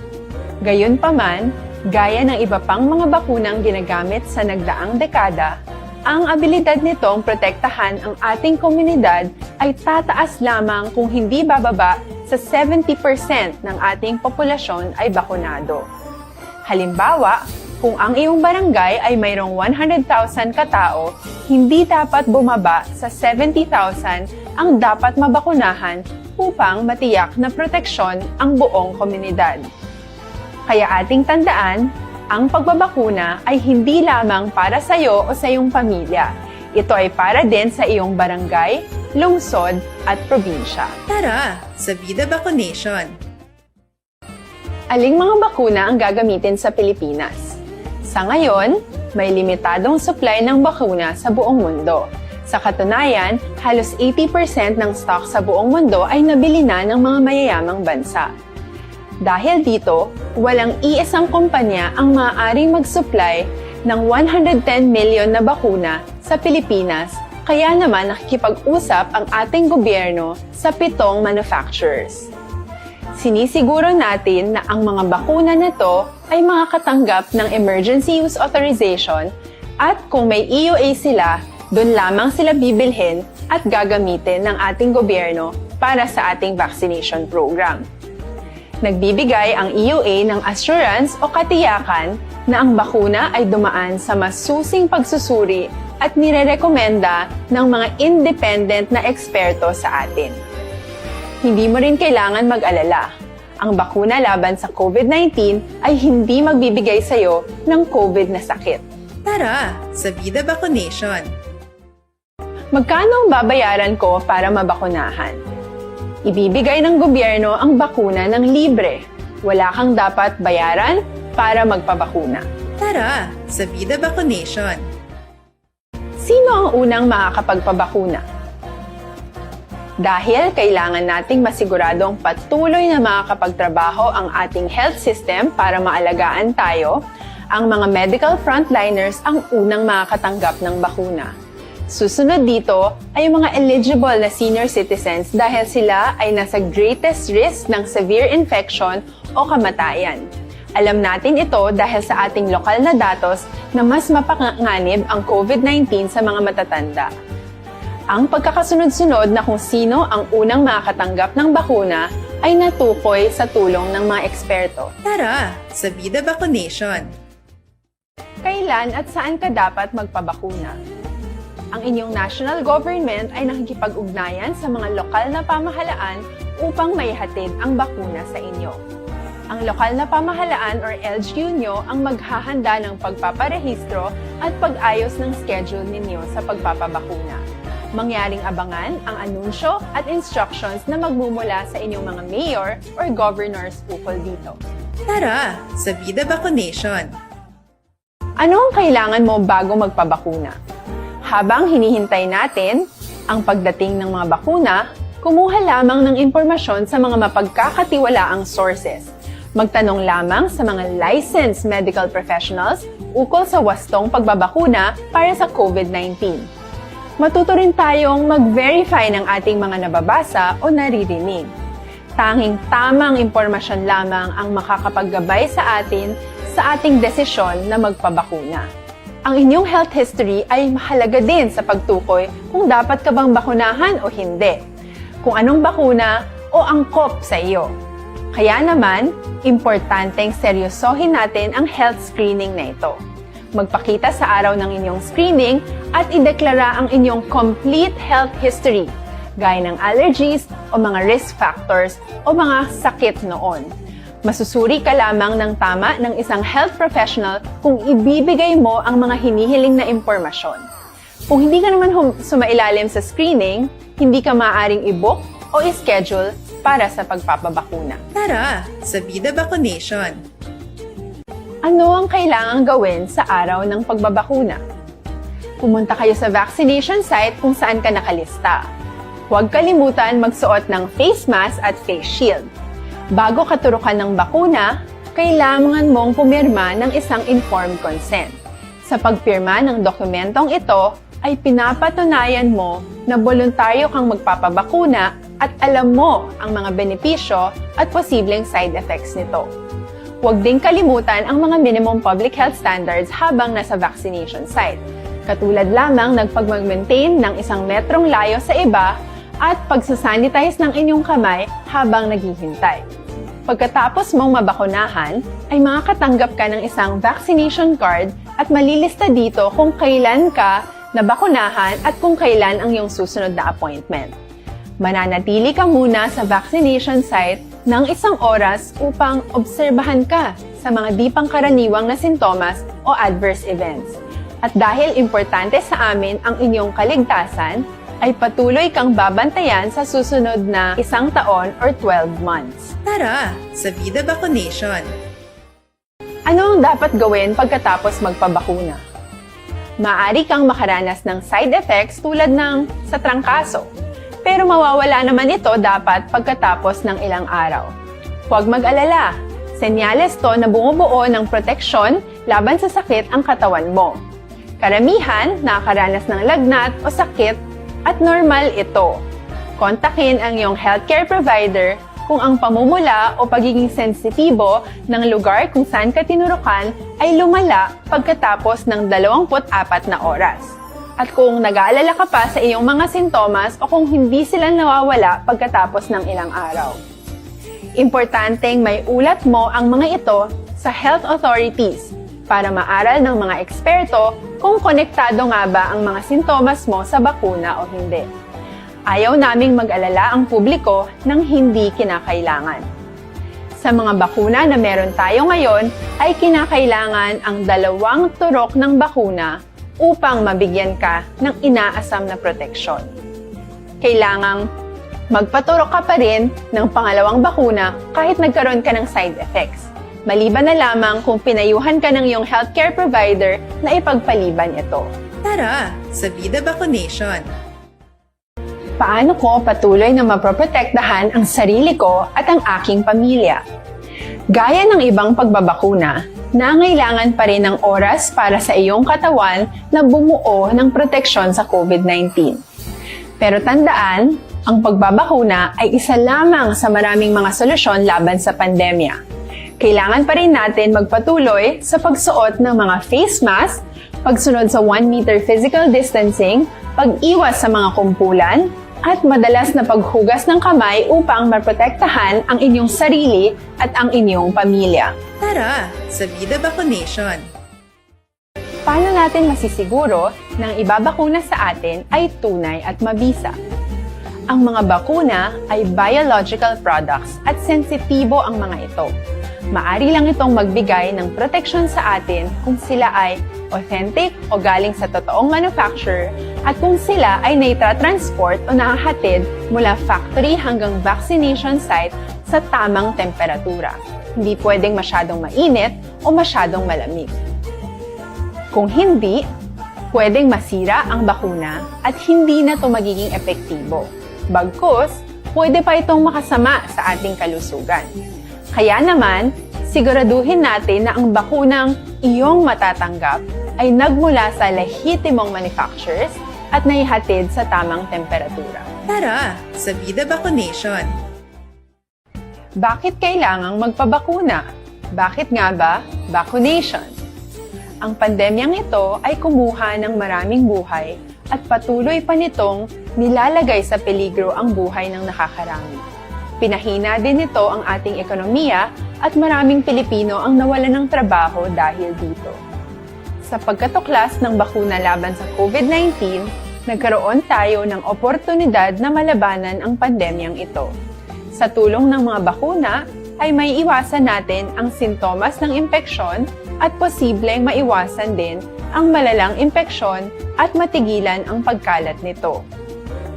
Gayunpaman, gaya ng iba pang mga bakunang ginagamit sa nagdaang dekada, ang abilidad nitong protektahan ang ating komunidad ay tataas lamang kung hindi bababa sa seventy percent ng ating populasyon ay bakunado. Halimbawa, kung ang iyong barangay ay mayroong one hundred thousand katao, hindi dapat bumaba sa seventy thousand ang dapat mabakunahan upang matiyak na proteksyon ang buong komunidad. Kaya ating tandaan, ang pagbabakuna ay hindi lamang para sa iyo o sa iyong pamilya. Ito ay para din sa iyong barangay, lungsod, at probinsya. Tara, sa Vida Vaccination! Aling mga bakuna ang gagamitin sa Pilipinas? Sa ngayon, may limitadong supply ng bakuna sa buong mundo. Sa katunayan, halos eighty percent ng stock sa buong mundo ay nabili na ng mga mayayamang bansa. Dahil dito, walang iisang kumpanya ang maaaring mag-supply ng one hundred ten million na bakuna sa Pilipinas, kaya naman nakikipag-usap ang ating gobyerno sa pitong manufacturers. Sinisiguro natin na ang mga bakuna na to ay makakatanggap ng emergency use authorization at kung may E U A sila, dun lamang sila bibilhin at gagamitin ng ating gobyerno para sa ating vaccination program. Nagbibigay ang E U A ng assurance o katiyakan na ang bakuna ay dumaan sa masusing pagsusuri at nirerekomenda ng mga independent na eksperto sa atin. Hindi mo rin kailangan mag-alala. Ang bakuna laban sa COVID nineteen ay hindi magbibigay sa iyo ng COVID na sakit. Tara sa Vida Vaccination! Magkano ang babayaran ko para mabakunahan? Ibibigay ng gobyerno ang bakuna ng libre. Wala kang dapat bayaran para magpabakuna. Tara sa Vida Vaccination! Sino ang unang makakapagpabakuna? Dahil kailangan nating masiguradong patuloy na makakapagtrabaho ang ating health system para maalagaan tayo, ang mga medical frontliners ang unang makakatanggap ng bakuna. Susunod dito ay ang mga eligible na senior citizens dahil sila ay nasa greatest risk ng severe infection o kamatayan. Alam natin ito dahil sa ating lokal na datos na mas mapanganib ang COVID nineteen sa mga matatanda. Ang pagkakasunod-sunod na kung sino ang unang makakatanggap ng bakuna ay natukoy sa tulong ng mga eksperto. Tara sa Vida Vaccination! Kailan at saan ka dapat magpabakuna? Ang inyong national government ay nakikipag-ugnayan sa mga lokal na pamahalaan upang maihatid ang bakuna sa inyo. Ang lokal na pamahalaan or L G U nyo ang maghahanda ng pagpaparehistro at pag-ayos ng schedule ninyo sa pagpapabakuna. Mangyaring abangan ang anunsyo at instructions na magmumula sa inyong mga mayor or governors ukol dito. Tara sa Vida Vaccination! Ano ang kailangan mo bago magpabakuna? Habang hinihintay natin ang pagdating ng mga bakuna, kumuha lamang ng impormasyon sa mga mapagkakatiwalaang sources. Magtanong lamang sa mga licensed medical professionals ukol sa wastong pagbabakuna para sa COVID nineteen. Matuto rin tayong mag-verify ng ating mga nababasa o naririnig. Tanging tamang impormasyon lamang ang makakapaggabay sa atin sa ating desisyon na magpabakuna. Ang inyong health history ay mahalaga din sa pagtukoy kung dapat ka bang bakunahan o hindi, kung anong bakuna o angkop sa iyo. Kaya naman, importanteng seryosohin natin ang health screening na ito. Magpakita sa araw ng inyong screening at ideklara ang inyong complete health history, gaya ng allergies o mga risk factors o mga sakit noon. Masusuri ka lamang ng tama ng isang health professional kung ibibigay mo ang mga hinihiling na impormasyon. Kung hindi ka naman hum- sumailalim sa screening, hindi ka maaaring i-book o i-schedule para sa pagpapabakuna. Tara sa Vida Vaccination! Ano ang kailangang gawin sa araw ng pagbabakuna? Pumunta kayo sa vaccination site kung saan ka nakalista. Huwag kalimutan magsuot ng face mask at face shield. Bago katurukan ng bakuna, kailangan mong pumirma ng isang informed consent. Sa pagpirma ng dokumentong ito, ay pinapatunayan mo na boluntaryo kang magpapabakuna at alam mo ang mga benepisyo at posibleng side effects nito. Huwag ding kalimutan ang mga minimum public health standards habang nasa vaccination site, katulad lamang ng pagmag-maintain ng isang metrong layo sa iba at pagsasanitize ng inyong kamay habang naghihintay. Pagkatapos mong mabakunahan, ay makakatanggap ka ng isang vaccination card at malilista dito kung kailan ka nabakunahan at kung kailan ang iyong susunod na appointment. Mananatili ka muna sa vaccination site ng isang oras upang obserbahan ka sa mga di pangkaraniwang na sintomas o adverse events. At dahil importante sa amin ang inyong kaligtasan, ay patuloy kang babantayan sa susunod na isang taon or twelve months. Tara sa Vida Vaccination! Ano ang dapat gawin pagkatapos magpabakuna? Maaari kang makaranas ng side effects tulad ng sa trangkaso, pero mawawala naman ito dapat pagkatapos ng ilang araw. Huwag mag-alala, senyales to na bumubuo ng proteksyon laban sa sakit ang katawan mo. Karamihan nakakaranas ng lagnat o sakit at normal ito. Kontakin ang iyong healthcare provider kung ang pamumula o pagiging sensitibo ng lugar kung saan ka tinurukan ay lumala pagkatapos ng dalawampu't apat na oras. At kung nag-aalala ka pa sa iyong mga sintomas o kung hindi sila nawawala pagkatapos ng ilang araw. Importanteng maiulat mo ang mga ito sa health authorities para maaral ng mga eksperto kung konektado nga ba ang mga sintomas mo sa bakuna o hindi. Ayaw naming mag-alala ang publiko nang hindi kinakailangan. Sa mga bakuna na meron tayo ngayon, ay kinakailangan ang dalawang turok ng bakuna upang mabigyan ka ng inaasam na proteksyon. Kailangang magpaturok ka pa rin ng pangalawang bakuna kahit nagkaroon ka ng side effects, maliban na lamang kung pinayuhan ka ng iyong healthcare provider na ipagpaliban ito. Tara sa Vida Vaccination! Paano ko patuloy na maproprotektahan ang sarili ko at ang aking pamilya? Gaya ng ibang pagbabakuna, nangailangan pa rin ng oras para sa iyong katawan na bumuo ng proteksyon sa COVID nineteen. Pero tandaan, ang pagbabakuna ay isa lamang sa maraming mga solusyon laban sa pandemya. Kailangan pa rin natin magpatuloy sa pagsuot ng mga face mask, pagsunod sa one meter physical distancing, pag-iwas sa mga kumpulan, at madalas na paghugas ng kamay upang maprotektahan ang inyong sarili at ang inyong pamilya. Tara sa Vida Vaccination! Paano natin masisiguro na ang ibabakuna sa atin ay tunay at mabisa? Ang mga bakuna ay biological products at sensitibo ang mga ito. Maari lang itong magbigay ng proteksyon sa atin kung sila ay authentic o galing sa totoong manufacturer at kung sila ay naitatransport o nahahatid mula factory hanggang vaccination site sa tamang temperatura. Hindi pwedeng masyadong mainit o masyadong malamig. Kung hindi, pwedeng masira ang bakuna at hindi na ito magiging epektibo. Bagkus, pwede pa itong makasama sa ating kalusugan. Kaya naman, siguraduhin natin na ang bakunang iyong matatanggap ay nagmula sa lehitimong manufacturers at naihatid sa tamang temperatura. Tara sa Vida Vaccination! Bakit kailangang magpabakuna? Bakit nga ba vaccination? Ang pandemyang ito ay kumuha ng maraming buhay at patuloy pa nitong nilalagay sa peligro ang buhay ng nakakarami. Pinahina din nito ang ating ekonomiya at maraming Pilipino ang nawalan ng trabaho dahil dito. Sa pagkatuklas ng bakuna laban sa COVID nineteen, nagkaroon tayo ng oportunidad na malabanan ang pandemyang ito. Sa tulong ng mga bakuna, ay maiiwasan natin ang sintomas ng impeksyon at posibleng maiwasan din ang malalang impeksyon at matigilan ang pagkalat nito.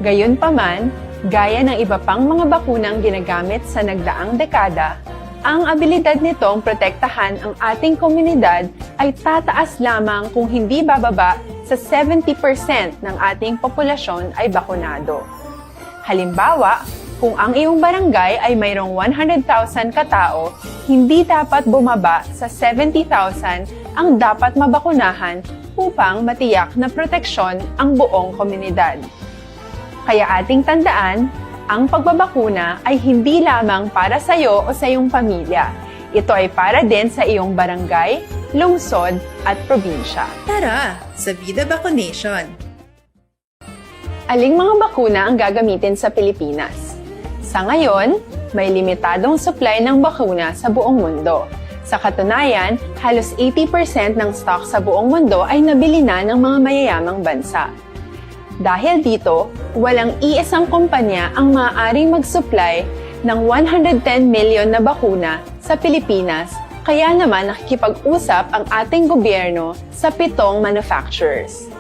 Gayunpaman, gaya ng iba pang mga bakunang ginagamit sa nagdaang dekada, ang abilidad nitong protektahan ang ating komunidad ay tataas lamang kung hindi bababa sa seventy percent ng ating populasyon ay bakunado. Halimbawa, kung ang iyong barangay ay mayroong one hundred thousand ka tao, hindi dapat bumaba sa seventy thousand ang dapat mabakunahan upang matiyak na proteksyon ang buong komunidad. Kaya ating tandaan, ang pagbabakuna ay hindi lamang para sa iyo o sa iyong pamilya. Ito ay para din sa iyong barangay, lungsod, at probinsya. Tara sa Vida Vaccination! Aling mga bakuna ang gagamitin sa Pilipinas? Sa ngayon, may limitadong supply ng bakuna sa buong mundo. Sa katunayan, halos eighty percent ng stock sa buong mundo ay nabili na ng mga mayayamang bansa. Dahil dito, walang iisang kumpanya ang maaaring mag-supply ng one hundred ten million na bakuna sa Pilipinas, kaya naman nakikipag-usap ang ating gobyerno sa pitong manufacturers.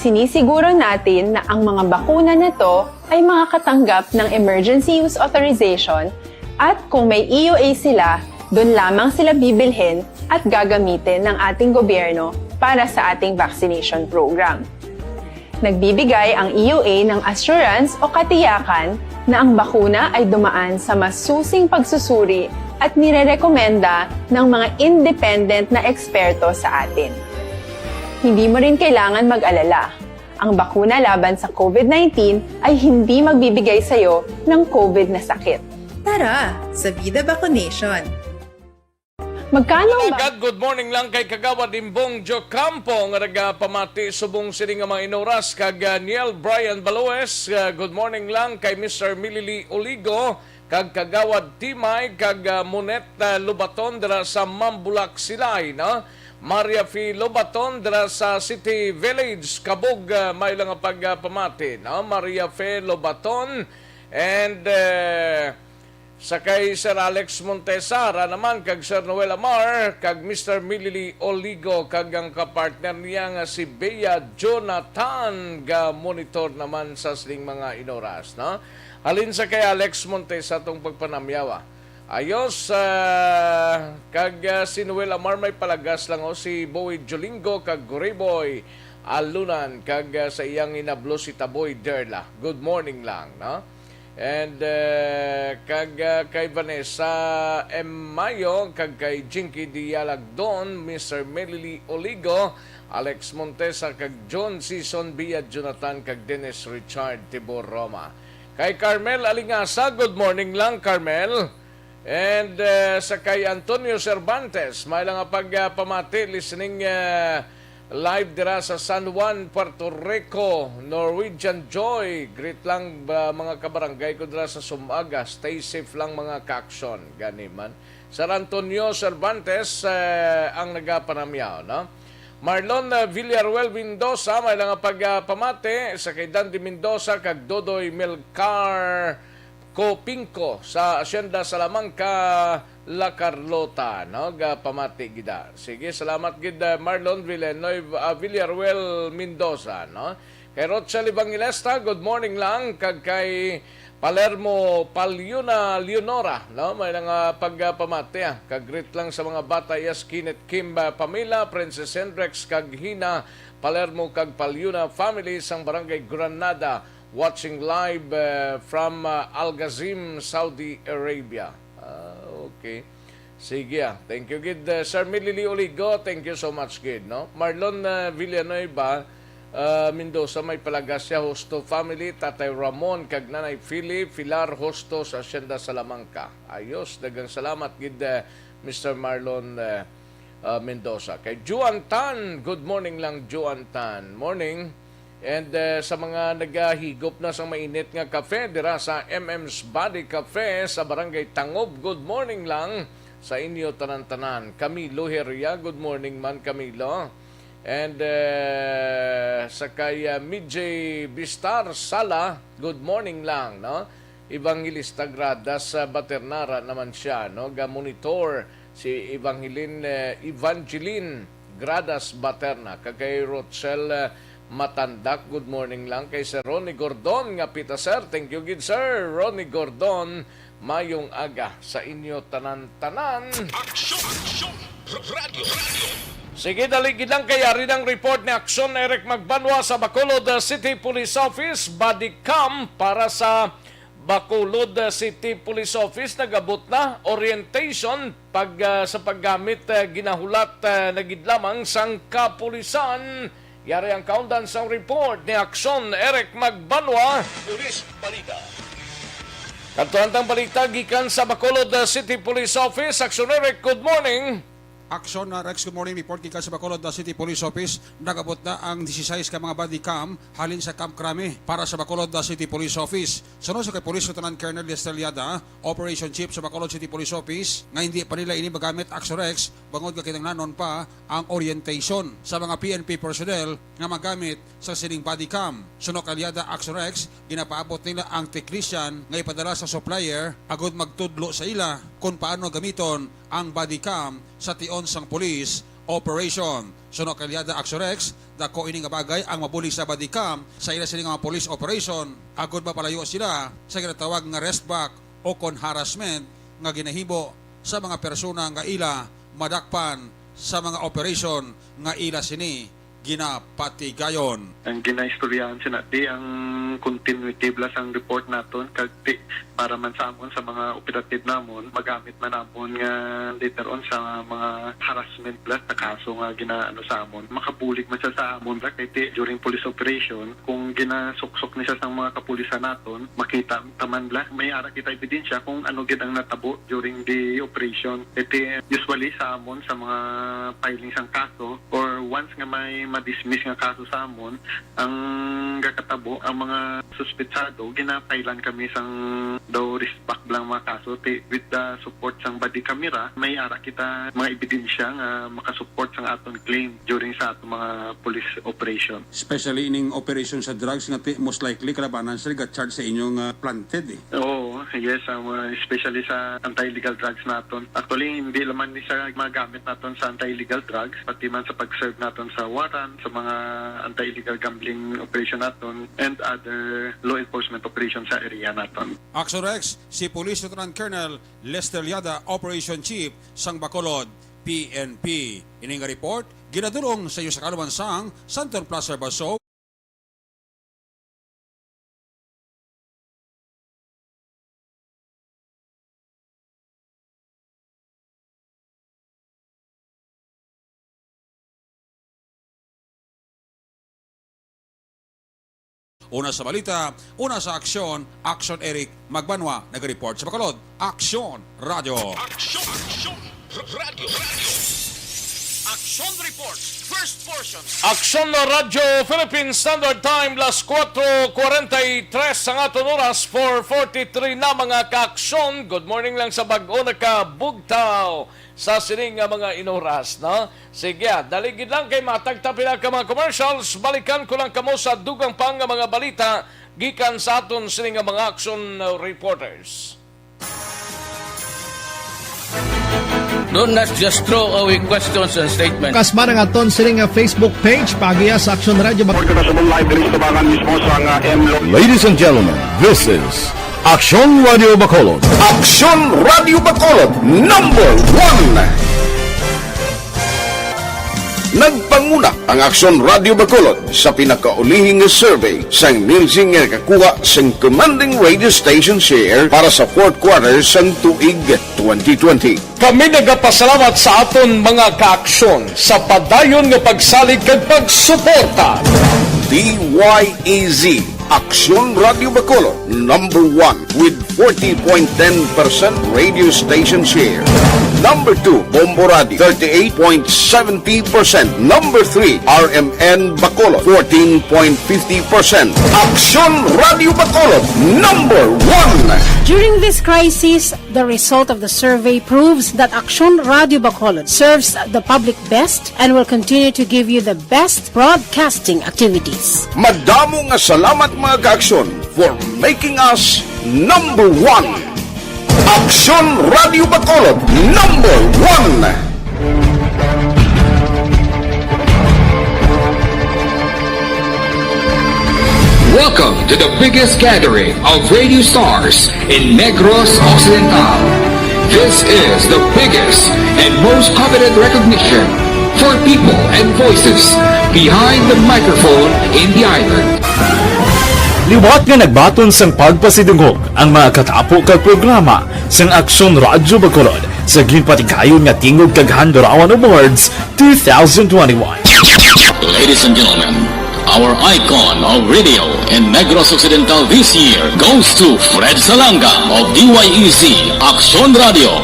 Sinisiguro natin na ang mga bakuna na to ay makakatanggap ng emergency use authorization at kung may E U A sila, doon lamang sila bibilhin at gagamitin ng ating gobyerno para sa ating vaccination program. Nagbibigay ang E U A ng assurance o katiyakan na ang bakuna ay dumaan sa masusing pagsusuri at nirerekomenda ng mga independent na eksperto sa atin. Hindi mo rin kailangan mag-alala. Ang bakuna laban sa COVID nineteen ay hindi magbibigay sa iyo ng COVID na sakit. Tara sa Vida Vaccination! Magkano ba? Kag good morning lang kay Kagawad Imbong Jocampo nga nagapamati subong sini nga mga inoras, kag, ah, Niel Brian Baloes, ah, good morning lang kay Mister Milili Oligo, kag Kagawad Timay, kag, ah, Monet, ah, Lubaton dira sa Mambulak, Silay, no? Maria Fe Lobaton dira sa City Village, Cabug, ah, may lang nga pagpamati, no? Maria Fe Lobaton and, eh, sa kay Sir Alex Montesa, ra naman kag Sir Noel Amar, kag Mister Milili Oligo, kag ang kapartner niya nga si Bea Jonathan, ga monitor naman sa sining mga inoras, no? Halin sa kay Alex Montesa tong pagpanamyawa. Ayos, ah, kag, ah, si Noel Amar may palagas lang, oh, si Boy Jolingo kag Rayboy Alunan, kag, ah, sa iyang inablo si Taboy Derla. Good morning lang, no? And, eh, kag, ah, kay Vanessa M. Mayo, kag kay Jinky Dialagdon, Mister Melily Oligo, Alex Montesa, kag John Season Bia, Jonathan, kag Dennis Richard Tibor Roma. Kay Carmel Alingasa, good morning lang, Carmel. And, eh, sa kay Antonio Cervantes, may lang nga pagpamati, listening, eh, live dira sa San Juan, Puerto Rico, Norwegian Joy. Greet lang ba, mga kabarangay ko dira sa Sumaga. Stay safe lang, mga ka-aksyon. Gani man. Sir Antonio Cervantes, eh, ang nagapanamyaw, no? Marlon, eh, Villaruel Mendoza, may lang nga pagpamati sa kay Dandy Mendoza kag Dodoy Melcar Copinco sa Hacienda Salamanca, La Carlota, no? Gapamati gida. Sige, salamat gid, eh, Marlon Villanueva, ah, Villaruel Mendoza, no? Kay Rochelle Evangelista, good morning lang. Kag kay Palermo Palyuna Leonora, no? May lang nga pagpamati, ah. Kag greet lang sa mga bata, yes, Kenneth Kim, ah, Pamela, Princess Hendricks, kag Hina Palermo, kag Palyuna family sang Barangay Granada, watching live, eh, from, ah, Al Gazim, Saudi Arabia. Ah, okay. Sige, ah. Thank you gid, eh, Sir Milili Oligo. Thank you so much gid, no? Marlon, eh, Villanueva, ah, Mendoza, may palagasya, Hosto family, Tatay Ramon, kag Nanay Philip, Pilar Hosto sa Hacienda Salamanca. Ayos, daghang salamat gid, eh, Mister Marlon, eh, ah, Mendoza. Kay Juan Tan, good morning lang, Juan Tan. Morning. And, eh, sa mga nagahigop na sa mainit nga kafe dira sa M M's Body Cafe sa Barangay Tangob, good morning lang sa inyo tanan-tanan. Camilo Heria, good morning man, Camilo. And, eh, sa kay, ah, Midjay Bistar Sala, good morning lang, no? Evangelista Gradas, ah, Baternara naman siya, no? Ga-monitor si Evangeline, eh, Evangeline Gradas Baterna, kag kay Rochelle, eh, Matandak, good morning lang. Kay Sir Ronnie Gordon nga pita, sir. Thank you gid, Sir Ronnie Gordon. Mayong aga sa inyo tanan-tanan. Aksyon! Aksyon! Radyo! Radyo! Sige, dali gid lang kay ari ng report ni Aksyon Eric Magbanwa sa Bacolod, uh, City Police Office. Body cam para sa Bacolod, uh, City Police Office. Nagabot na orientation pag, uh, sa paggamit, uh, ginahulat, uh, na gid lamang sang kapulisan. Yari ang kaundan sang report ni Aksyon Eric Magbanwa. Police Balita. Kadto ang balita gikan sa Bacolod, uh, City Police Office. Aksyon Eric, good morning. Aksyon, uh, Rex, good morning. Report gikan sa Bacolod, uh, City Police Office. Nagabot na ang disisais ka mga body cam halin sa Camp Crame para sa Bacolod, uh, City Police Office. Sunod sa kay Police Lieutenant Colonel Lester Liada, Operation Chief sa Bacolod City Police Office, nga hindi pa nila ini magamit, Aksyon Rex, bangod nga kinahanglanon pa ang orientation sa mga P N P personnel nga magamit sa sining body cam. Suno kay Liada, Aksyon Rex, ginapaabot nila ang technician nga ipadala sa supplier agud magtudlo sa ila kon paano gamiton ang body cam sa tion sang police operation. Suno kay Liada, Aksyon Rex, dako ini nga bagay ang mabulig sa body cam sa ila sini nga mga police operation agud mapalayo sila sa ginatawag nga rest back o kon harassment nga ginahimo sa mga persona nga ila madakpan sa mga operation nga ila sini ginapatigayon. Ang ginaistoryahan sina di ang continuity bala sang report naton, kag di para man sa amon sa mga operative namon, magamit man namon nga later on sa mga harassment bala sa kaso nga ginaano sa amon. Makabulig man siya sa amon bala kay ti during police operation, kung ginasuksok ni siya sang mga kapulisan naton, makita ta man bala, may ara kita ebidensya kung ano gid ang natabo during the operation. Kay ti usually sa amon sa mga filing sang kaso or once nga may ma-dismiss nga kaso sa amon, ang gakatabo, ang mga suspetsado, ginapailan kami sang daw risk back lang mga kaso, ti-, with the support sang body camera, may ara kita mga ebidensya nga makasupport sang aton claim during sa aton mga police operation. Especially ining operation sa drugs nga ti-, most likely kalabanan sila ga-charge sa inyo nga planted eh. Oo, yes, ang, uh, especially sa anti-illegal drugs naton. Actually, hindi lamang ni sa magamit naton sa anti-illegal drugs, pati man sa pag-serve naton sa warrant, sa mga anti-illegal gambling operation naton, and other law enforcement operation sa area naton. Action Rex, si Police Lieutenant Colonel Lester Liada, Operation Chief sang Bacolod, P N P. Ini nga report ginadul-ong sa inyo sa kaluman sang Santon Plaza, Baso. Una sa balita, una sa aksyon, Aksyon Eric Magbanwa, nag-report sa Bacolod. Aksyon Radio. Aksyon, Aksyon Radio, Radio. Aksyon Reports, first portion. Aksyon na Radyo Philippine Standard Time, las kuwatro kuwarenta y tres ang aton oras, four forty-three na, mga kaaksyon. Good morning lang sa bag-o nakabugtaw sa sining nga mga inoras, no? Sige, ah, dali gid lang kay matagta pila ka mga commercials. Balikan ko lang kamo sa dugang pa nga mga balita gikan sa aton sini nga mga action, uh, reporters. Do not just throw away questions and statements. Kasma ang aton sini nga Facebook page, pagiya sa Action Radio. Report kita subong live diri sa tubangan mismo sa nga M Lo- Ladies and gentlemen, this is Action Radio Bacolod. Action Radio Bacolod, number one. Nagpanguna ang Aksyon Radio Bacolod sa pinakaulihing nga survey sang Nielsen nga nakakuha sang commanding radio station share para sa fourth quarter sang tuig twenty twenty. Kami nagapasalamat sa aton mga kaaksyon sa padayon nga pagsalig kag pagsuporta. D Y E Z, Aksyon Radio Bacolod, number one with forty point ten percent radio station share. Number two, Bombo Radio, thirty-eight point seventy percent. Number three, R M N Bacolod, fourteen point fifty percent. Aksyon Radio Bacolod, number one. During this crisis, the result of the survey proves that Aksyon Radio Bacolod serves the public best and will continue to give you the best broadcasting activities. Madamo nga salamat, mga kaaksyon, for making us number one. Aksyon Radio Bacolod, number one. Welcome to the biggest gathering of radio stars in Negros Occidental. This is the biggest and most coveted recognition for people and voices behind the microphone in the island. Liwat nga nagbaton sang pagpasidungog ang mga katapo kag programa sang Aksyon Radyo Bacolod sa ginpatigayon nga Tingog kag Handurawan Awards two thousand twenty-one. Ladies and gentlemen, our icon of radio in Negros Occidental this year goes to Fred Salanga of D Y E Z Aksyon Radio.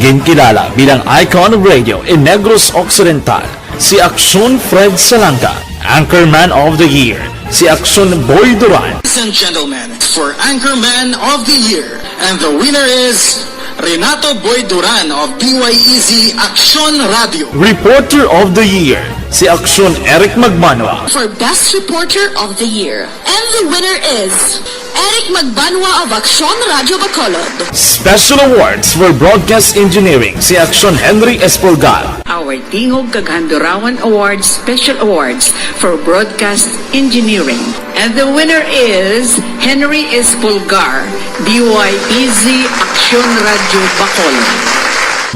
Ginkilala bilang icon of radio in Negros Occidental si Aksyon Fred Salanga, Anchorman of the Year si Aksyon Boy Duran. Ladies and gentlemen, for Anchorman of the Year, and the winner is Renato Boy Duran of D Y E Z Aksyon Radio. Reporter of the Year si Aksyon Eric Magmanwa. For Best Reporter of the Year, and the winner is Eric Magbanwa of Aksyon Radio Bacolod. Special Awards for Broadcast Engineering si Aksyon Henry Espolgar. Our Tingog kag Handurawan Awards Special Awards for Broadcast Engineering. And the winner is Henry Espolgar, D Y E Z Aksyon Radio Bacolod.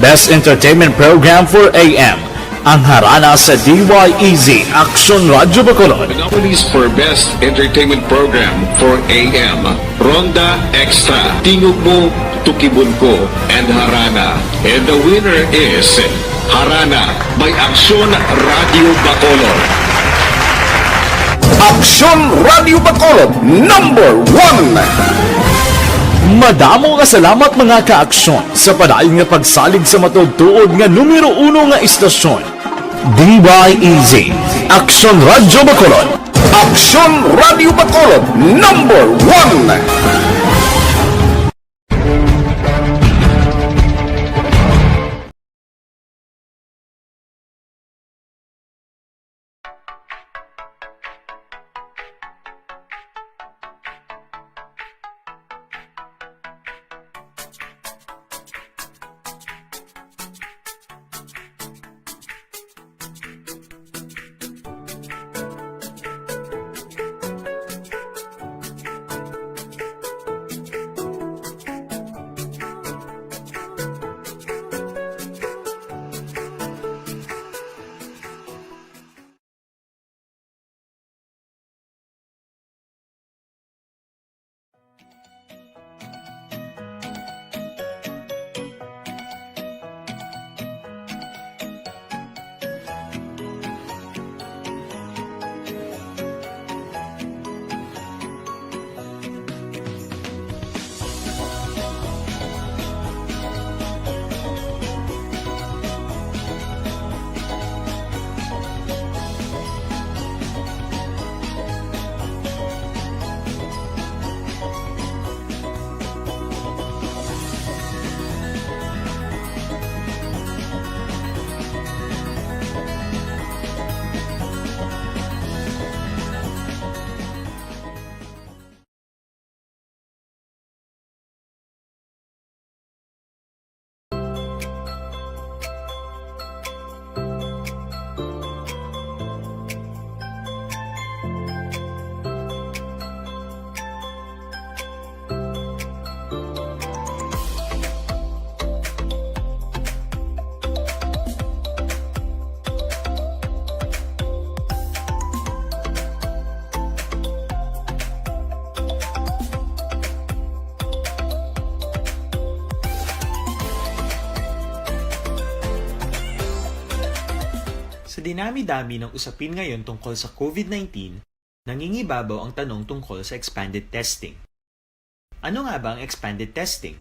Best Entertainment Program for A M, ang Harana sa D Y E Z Aksyon Radyo Bacolod. The nominees for Best Entertainment Program for A M, Ronda Extra, Tingog Mo, Tukibon Ko, and Harana. And the winner is Harana by Aksyon Radio Bacolod. Aksyon Radio Bacolod, number one. Madamo nga salamat, mga kaaksyon, sa padayon nga pagsalig sa matuod-tuod nga numero uno nga istasyon. D Y E Z, Aksyon Radyo Bacolod. Aksyon Radyo Bacolod, number one. Sa dinami-dami ng usapin ngayon tungkol sa COVID nineteen, nangingibabaw ang tanong tungkol sa expanded testing. Ano nga ba ang expanded testing?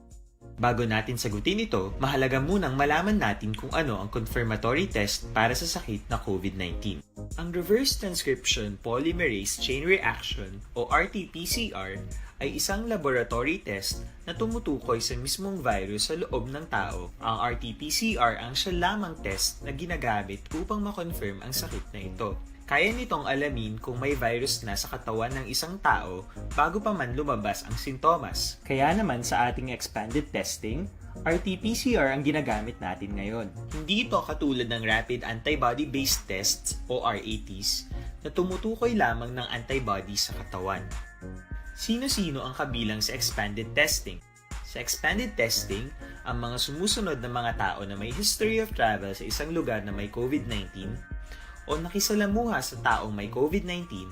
Bago natin sagutin ito, mahalaga munang malaman natin kung ano ang confirmatory test para sa sakit na COVID nineteen. Ang reverse transcription polymerase chain reaction o R T P C R ay isang laboratory test na tumutukoy sa mismong virus sa loob ng tao. Ang R T P C R ang siya lamang test na ginagamit upang ma-confirm ang sakit na ito. Kaya nitong alamin kung may virus na sa katawan ng isang tao bago pa man lumabas ang sintomas. Kaya naman sa ating expanded testing, R T P C R ang ginagamit natin ngayon. Hindi ito katulad ng rapid antibody-based tests o R A Ts na tumutukoy lamang ng antibody sa katawan. Sino-sino ang kabilang sa expanded testing? Sa expanded testing, ang mga sumusunod na mga tao na may history of travel sa isang lugar na may COVID nineteen o nakisalamuha sa taong may COVID nineteen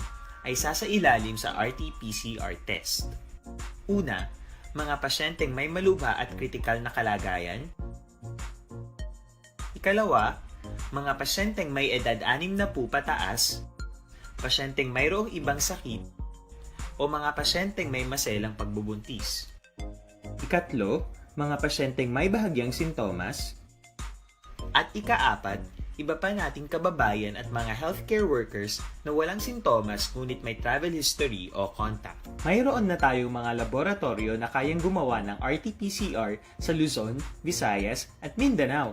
ay sasailalim sa R T P C R test. Una, mga pasyenteng may malubha at kritikal na kalagayan. Ikalawa, mga pasyenteng may edad anim na po pataas, pasyenteng mayroong ibang sakit, o mga pasyenteng may maselang pagbubuntis. Ikatlo, mga pasyenteng may bahagyang sintomas. At ikaapat, iba pa nating kababayan at mga healthcare workers na walang sintomas ngunit may travel history o contact. Mayroon na tayong mga laboratoryo na kayang gumawa ng R T P C R sa Luzon, Visayas, at Mindanao.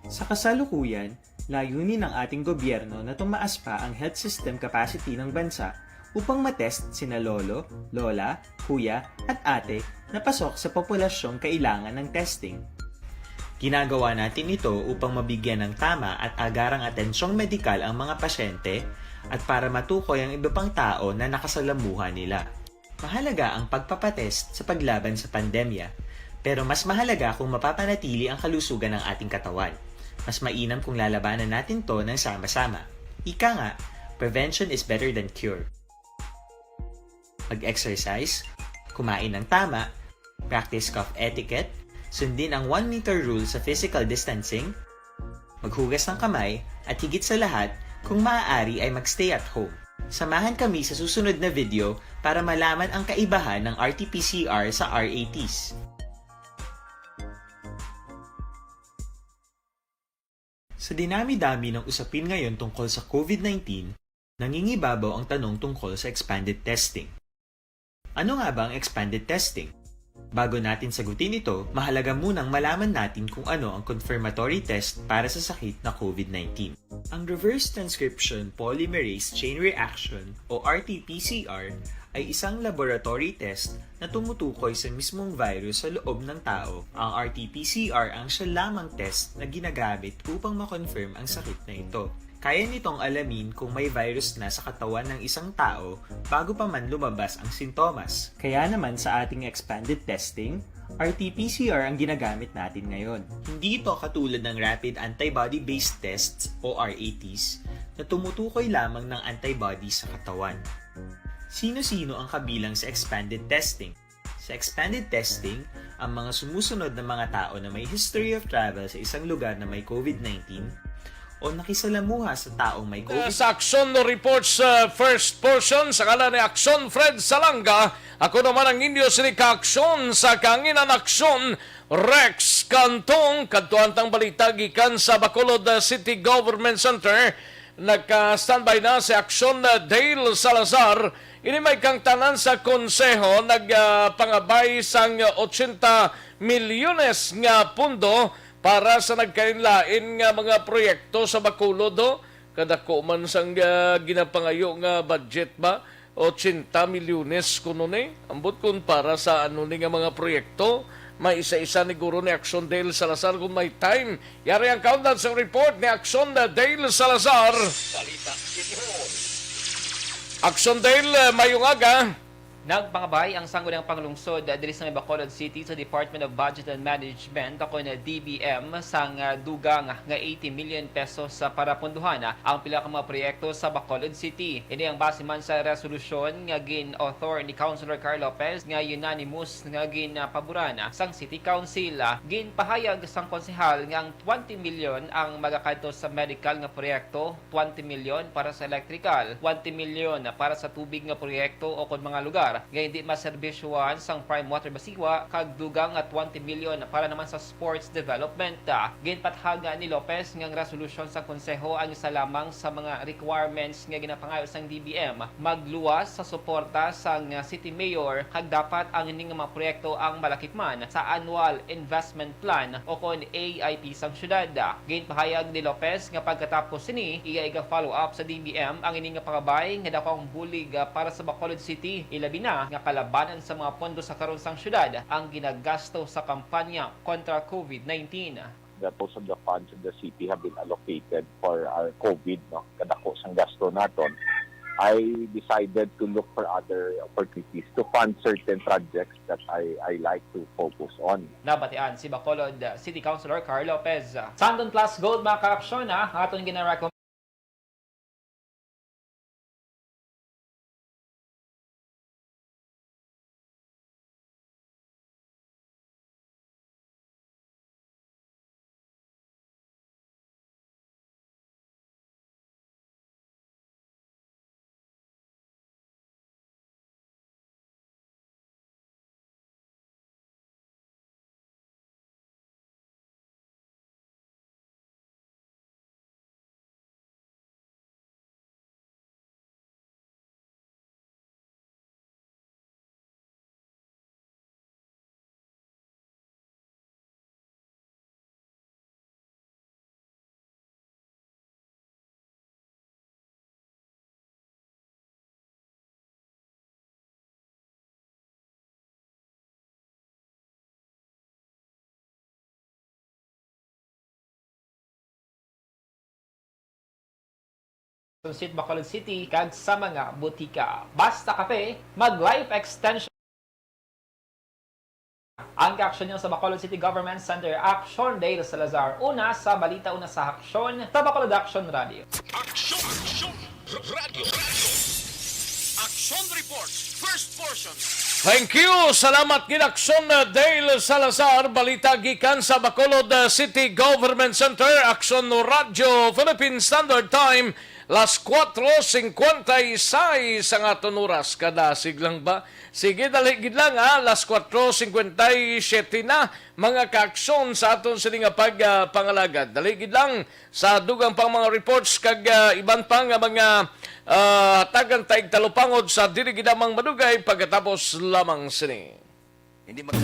Sa kasalukuyan, layunin ng ating gobyerno na tumaas pa ang health system capacity ng bansa upang matest sina lolo, lola, kuya, at ate na pasok sa populasyong kailangan ng testing. Ginagawa natin ito upang mabigyan ng tama at agarang atensyong medikal ang mga pasyente at para matukoy ang iba pang tao na nakasalamuha nila. Mahalaga ang pagpapatest sa paglaban sa pandemya, pero mas mahalaga kung mapapanatili ang kalusugan ng ating katawan. Mas mainam kung lalabanan natin 'to ng sama-sama. Ika nga, prevention is better than cure. Mag-exercise, kumain ng tama, practice cough etiquette, sundin ang one meter rule sa physical distancing, maghugas ng kamay, at higit sa lahat, kung maaari ay mag-stay at home. Samahan kami sa susunod na video para malaman ang kaibahan ng R T P C R sa R A Ts. Sa dinami-dami ng usapin ngayon tungkol sa COVID nineteen, nangingibabaw ang tanong tungkol sa expanded testing. Ano nga ba ang expanded testing? Bago natin sagutin ito, mahalaga munang malaman natin kung ano ang confirmatory test para sa sakit na COVID nineteen. Ang reverse transcription polymerase chain reaction o R T P C R ay isang laboratory test na tumutukoy sa mismong virus sa loob ng tao. Ang R T P C R ang siya lamang test na ginagamit upang ma-confirm ang sakit na ito. Kaya nitong alamin kung may virus na sa katawan ng isang tao bago pa man lumabas ang sintomas. Kaya naman sa ating expanded testing, R T P C R ang ginagamit natin ngayon. Hindi ito katulad ng rapid antibody-based tests o R A Ts na tumutukoy lamang ng antibody sa katawan. Sino-sino ang kabilang sa expanded testing? Sa expanded testing, ang mga sumusunod na mga tao na may history of travel sa isang lugar na may COVID nineteen o nakisalamuha sa taong may COVID. Sa Aksyon Reports, uh, first portion, sa ngalan ni Aksyon Fred Salanga, ako naman ang inyo sini ka-aksyon sa Kanginan Aksyon, Rex Cantong. Kadtuan tang balita gikan sa Bacolod, uh, City Government Center. Nagka-standby na si Aksyon, uh, Dale Salazar. Ini may kang tanan sa konseho nagpangabay sang ochenta milyones nga pondo para sa nagkalain-lain nga mga proyekto sa Bacolod, ho. Kadako man sang, ah, ginapangayo nga budget ba? Ochenta milyones kuno ni. Ambot kun para sa ano ni nga mga proyekto, may isa-isa ni guro ni Aksyon Dale Salazar kung may time. Yari ang countdown sa report ni Aksyon Dale Salazar. Balita City Hall. Aksyon Dale, mayong aga. Nagpangabay ang Sangguniang Panglungsod diri sa may Bacolod City sa Department of Budget and Management, o kon D B M, sang, ah, dugang nga eighty million pesos sa para punduhan ang pila ka mga proyekto sa Bacolod City. Ini ang base man sa resolusyon nga gin-author ni Councilor Carl Lopez nga unanimous nga ginpaboran sang City Council. Ginpahayag sang konsehal nga ang twenty million ang magakadto sa medical nga proyekto, twenty million para sa electrical, twenty million para sa tubig nga proyekto o kon mga lugar nga hindi maserbisyohan sang Prime Water Basiwa, kag dugang nga twenty million para naman sa sports development. Ginpathaga ni Lopez nga ang resolusyon sang Konseho ang isa lamang sa mga requirements nga ginapangayo sang D B M. Magluwas sa suporta sang City Mayor, kag dapat ang ini nga mga proyekto ang malakip man sa annual investment plan o kon A I P sang syudad. Ginpahayag ni Lopez nga pagkatapos sini, iya iga-follow up sa D B M ang ini nga pangabay nga dako ang bulig, ah, para sa Bacolod City, ilabi na nga kalabanan sa mga pondo sa karon sang syudad ang ginagasto sa kampanya kontra COVID nineteen. That most of the funds of the city have been allocated for our COVID, no? Kadako sang gasto naton. I decided to look for other opportunities to fund certain projects that I, I like to focus on. Nabatian si Bacolod City Councilor Carl Lopez. Sandon Plus Gold, mga ka-aksyon, ha, ang aton gina-recommend. Tunsit Bacolod City kag sa mga butika. Basta Kape, mag-life extension. Ang kaaksyon niyo sa Bacolod City Government Center, Aksyon Dale Salazar. Una sa balita, una sa aksyon, sa Bacolod Action Radio. Aksyon! Aksyon! Radio! Radio! Action Reports, first portion. Thank you. Salamat gid, Aksyon, uh, Dale Salazar. Balita gikan sa Bacolod, uh, City Government Center. Aksyon Radyo Philippine Standard Time, las cuatro cincuenta y seis ang aton oras. Kadasig lang ba? Sige, dali gid lang, ha. Las cuatro cincuenta y siete na, mga kaaksyon, sa aton sini nga pag, ah, pangalagad. Dali gid lang sa dugang pang mga reports kag, ah, iban pa nga mga, ah, hatagan ta og talupangod sa dili gid lamang madugay pagkatapos lamang sini. Hindi mag-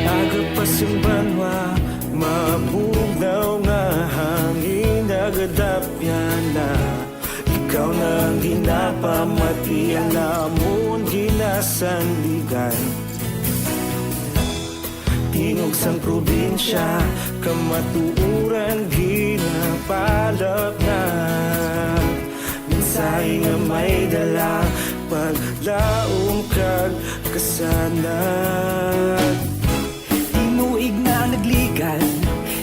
Aga pa sing banwa, mabugnaw nga hangin, nagadapyan na. Ikaw na ang ginapamati, ang amon ginasandigan. Tingog sang probinsya, kamatuoran ginapalapnag. Mensahe nga may dala, paglaom kag kasanag. Tinuig na nagligad,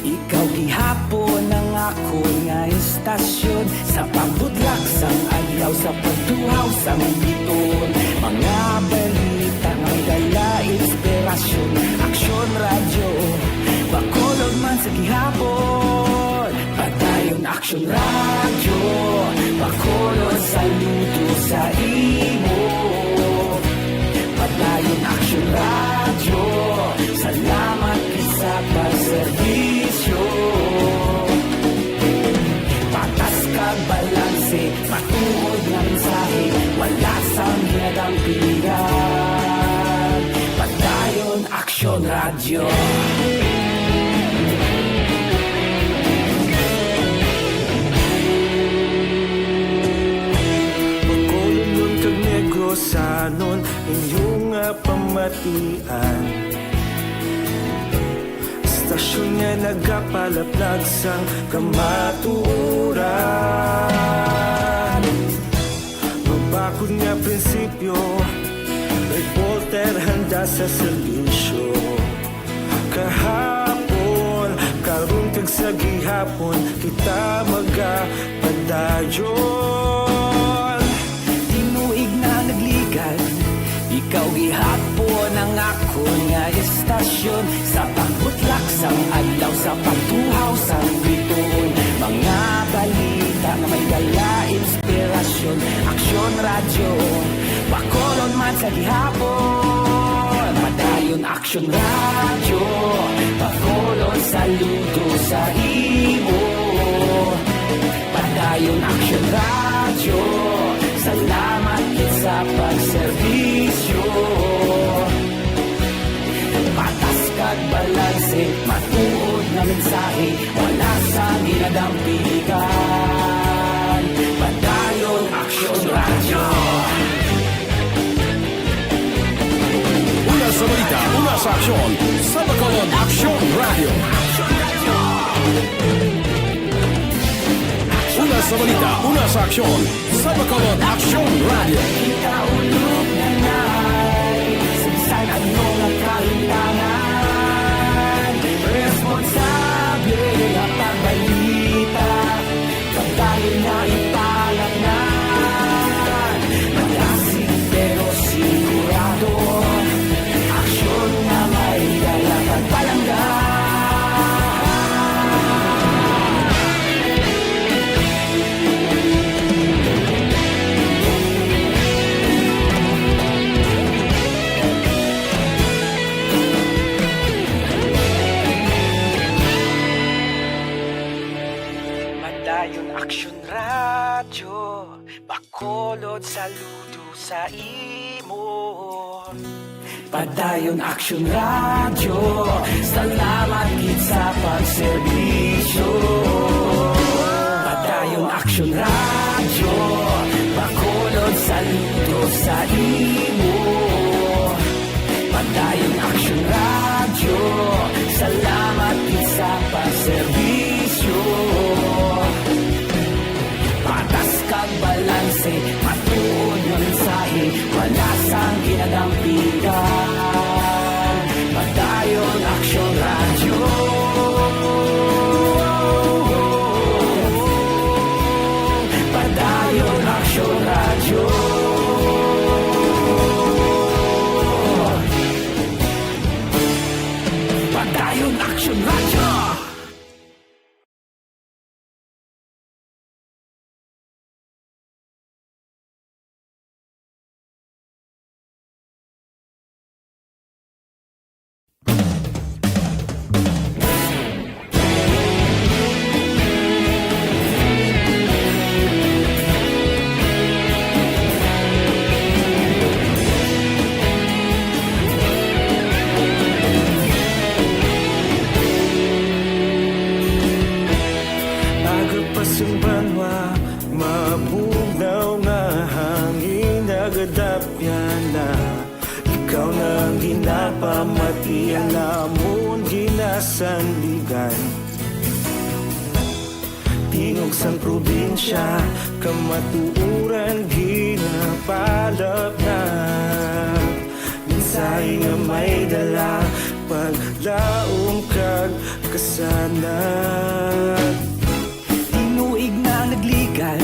ikaw gihapon ang akon nga istasyon. Sa pagbutlak sang adlaw, sa pagtuhaw sang biton, mga balita nga may dala inspirasyon. Aksyon Radyo, Bacolod man sa gihapon. Padayon Aksyon Radyo, Bacolod, saludo sa imo. Padayon Aksyon Radyo, salamat gid sa pagserbisyo. Patas kag balanse, matuod nga mensahe, wala sang ginadampigan. Padayon Aksyon Radyo. Bacolodnon kag Negrosanon, inyo nga pamatian. Istasyon nga nagapalaplag sang kamatuoran. Mabakod nga prinsipyo, reporter handa sa serbisyo. Kahapon, karon kag sa gihapon, kita magapadayon. Tinuig na nagligad, ikaw gihapon ang akon nga istasyon. Sa pagbutlak sang adlaw, sa pagtuhaw sang bituon, mga balita nga may dala inspirasyon. Aksyon Radyo, Bacolod man sa gihapon. Padayon Aksyon Radyo, Bacolod, saludo sa imo. Padayon Aksyon Radyo, salamat gid sa pagserbisyo. Patas kag balanse, matuod nga mensahe, wala sang ginadampigan. Padayon Aksyon Radyo. Una sa balita, una sa aksyon, sa Bacolod Aksyon Radyo. Una sa balita, una sa aksyon, sa Bacolod Aksyon Radyo. Kita ulog na na'y saysay, ano nga kahintangan? Responsable nga pagbalita, kabayo na ipalatnan. Malasig pero sigurado, aksyon nga may dala kag palangga. Padayon Aksyon Radyo, Bacolod, saludo sa imo. Padayon Aksyon Radyo, salamat gid sa pagserbisyo. Padayon Aksyon Radyo, Bacolod, saludo sa imo. Padayon Aksyon Radyo, salamat gid sa pagserbisyo. Patas kag balanse, Namon ginasandigan, tingog sang probinsya, kamatuoran ginapalapnag. Mensahe nga may dala, paglaom kag kasanag. Tinuig na ang nagligan,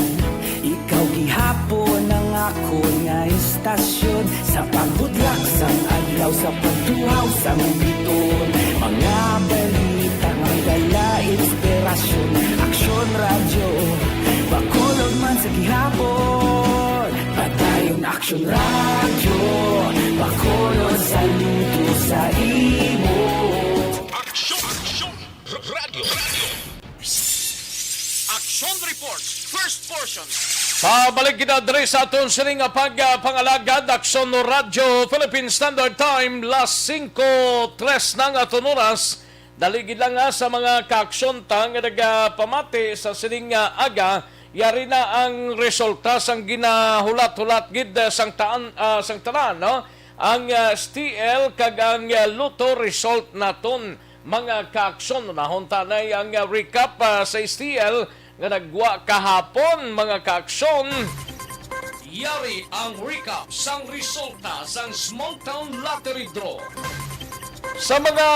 ikaw gihapon ang akon nga istasyon. Sa pagbudlak sang adlaw, sa pagtuhaw sang bituon, mga balita nga may dala inspirasyon. Aksyon Radyo, Bacolod man sa gihapon. Padayon Aksyon Radyo, Bacolod, saludo sa imo. Aksyon, Aksyon Radyo, Radyo. Action Report, first portion. Pabalik kita diri sa aton sini nga pag, ah, pangalagad, Aksyon Radyo, Philippine Standard Time, las singko tres na ang aton oras. Dali gid lang, ah, sa mga kaaksyon ta nga nagapamati sa sining, ah, aga, yari na ang resulta sang ginahulat-hulat gid, ah, sang taan, ah, sang tanan, no? Ang, ah, S T L kag ang, ah, Lotto result naton, mga kaaksyon. Unahon ta anay ang, ah, recap, ah, sa S T L nga nagwa kahapon, mga kaaksyon. Yari ang recap sang resulta sang Small Town Lottery Draw. Sa mga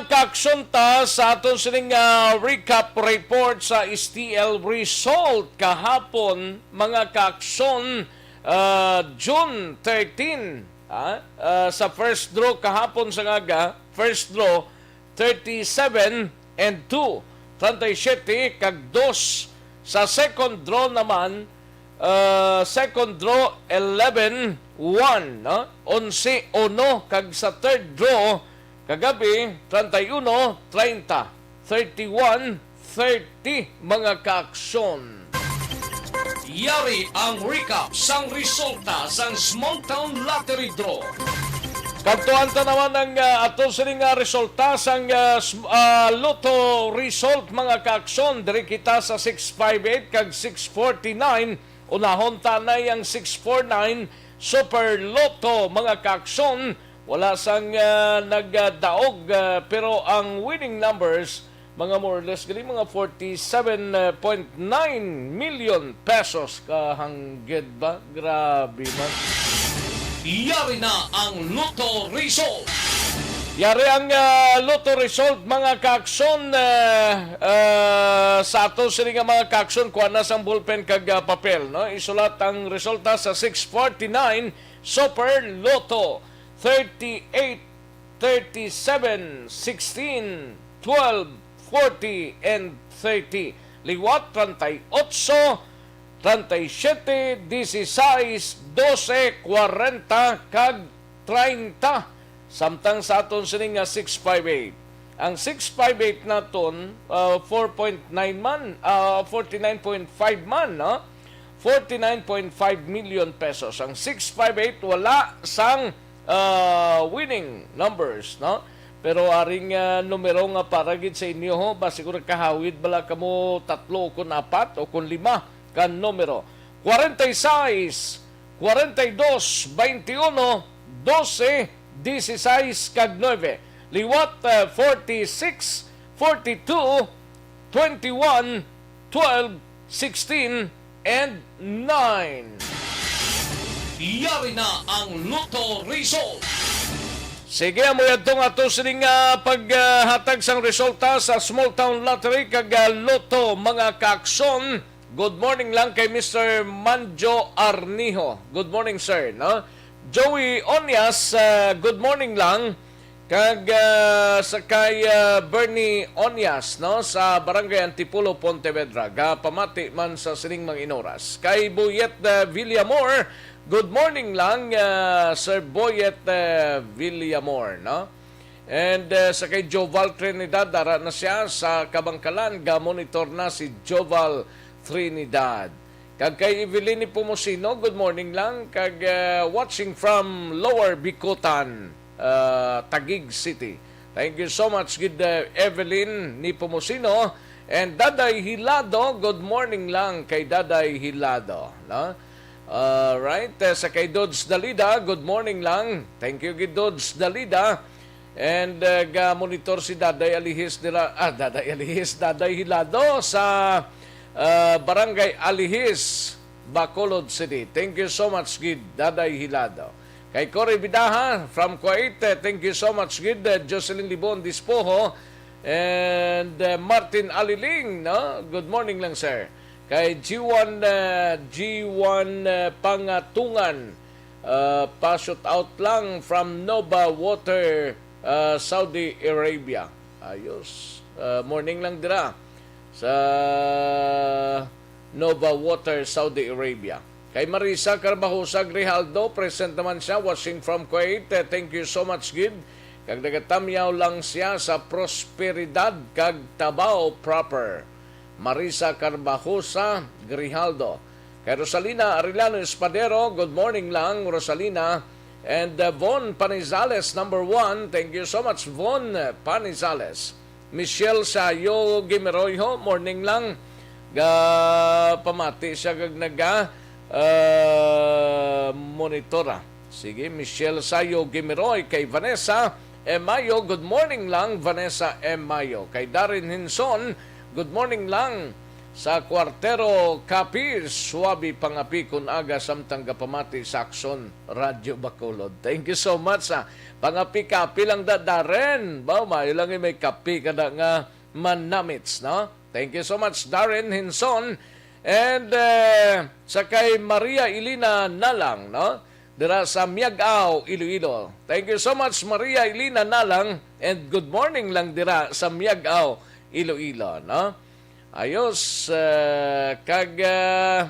kaaksyon ta sa aton sining, ah, recap report sa S T L result kahapon, mga kaaksyon, ah, June thirteen, ah, ah, sa first draw kahapon sa ngaga, first draw, thirty-seven and two, treinta y siete kag dos. Sa second draw naman, ah, second draw, eleven one, no? Onse uno, kag sa third draw kagabi, treinta y uno treinta, thirty-one thirty, mga kaaksyon. Yari ang recap sang resulta sang Small Town Lottery Draw. Kadtuan ta naman ang, ah, ato sini nga resulta sang, ah, sm-, ah, Lotto result, mga kaaksyon. Diri kita sa six five eight kag six forty-nine. Unahon ta anay ang six four nine Super Lotto, mga kaaksyon. Wala sang, ah, nagdaog, ah, pero ang winning numbers, mga more or less gali, mga forty-seven point nine million pesos. Kahanggid ba? Grabe man. Yari na ang Lotto result. Yari ang, ah, Lotto result, mga kaaksyon, ah, ah, sa ato sini nga mga kaaksyon, kuha na sang ballpen kag, ah, papel, no? Isulat ang resulta sa six forty-nine Super Lotto, thirty-eight, thirty-seven, sixteen, twelve, forty, and thirty. Liwat, treinta y ocho, treinta y siete, dieciséis, doce, cuarenta, kag treinta. Samtang sa aton sini nga six five eight. Ang six five eight naton, ah, four point nine man, ah, forty-nine point five man, no? Forty-nine point five million pesos. Ang six five eight wala sang, ah, winning numbers, no? Pero aring, ah, numero nga para gid sa inyo, ho, basi ko nagkahawid bala kamo tatlo o kun apat o kun lima ka numero. Forty-six, forty-dos, twenty-uno, doce, dieciséis, kag nuebe. Liwat, ah, forty-six, forty-two, twenty-one, twelve, sixteen, and nine. Yari na ang Lotto result. Sige, amo yadto nga ato sining, ah, paghatag sang resulta sa Small Town Lottery kag, ah, Lotto, mga kaaksyon. Good morning lang kay Mister Manjo Arnijo. Good morning, sir, no? Joey Onyas, ah, good morning lang. Kag, ah, sa kay, ah, Bernie Onyas, no, sa Barangay Antipolo, Pontevedra, gapamati man sa sining mga inoras. Kay Boyet, ah, Villamor, good morning lang, ah, Sir Boyet, ah, Villamor, no? And, ah, sa kay Joval Trinidad, dara na siya sa Kabangkalan, gamonitor na si Joval Trinidad. Kag kay Evelyn Nepomuceno, good morning lang. Kag, ah, watching from Lower Bicutan, ah, Taguig City. Thank you so much, gid, ah, Evelyn Nepomuceno. And Daday Hilado, good morning lang kay Daday Hilado, no? Alright, eh, sa kay Dods Dalida, good morning lang. Thank you, gid, Dods Dalida. And, uh, ga-monitor si Daday Alihis dira, ah, Daday Alihis, Daday Hilado sa, uh, Barangay Alihis, Bacolod City. Thank you so much gid, Daday Hilado. Kay Cory Bidaha from Kuwait, eh, thank you so much gid, eh, Jocelyn Libon Dispoho and, eh, Martin Aliling, no? Good morning lang, sir. Kay G one, eh, G one, eh, Pangatungan, ah, pa-shoot out lang from Nova Water, ah, Saudi Arabia. Ayos. Ah, morning lang dira sa Nova Water, Saudi Arabia. Kay Marisa Carbajosa Grijaldo, present naman siya, watching from Kuwait. Eh, thank you so much gid. Kag nagatamyaw lang siya sa prosperidad kag Tabaw proper. Marisa Carbajosa Grijaldo. Kay Rosalina Arellano Espadero, good morning lang, Rosalina. And, uh, Von Panizales, number one. Thank you so much, Von Panizales. Michelle Sayo Gimiroyho, morning lang. Ga pamati siya kag naga, uh, monitora. Sige, Michelle Sayo Gimiroy, kay Vanessa M. Mayo, good morning lang, Vanessa M. Mayo. Kay Darren Hinson, good morning lang sa Cuartero, Capiz, suabe pangapi kun aga samtang gapamati sa Aksyon Radyo Bacolod. Thank you so much, ah. Pangapi-kapi lang da, Darren. Ba, maayo lang yung may kapi ka na nga manamits, no? Thank you so much, Darren Hinson. And, eh, sa kay Maria Elena Nalang, no? Dira sa Miag-ao, Iloilo. Thank you so much, Maria Elena Nalang, and good morning lang dira sa Miag-ao, Iloilo, no? Ayos, eh, kag, eh,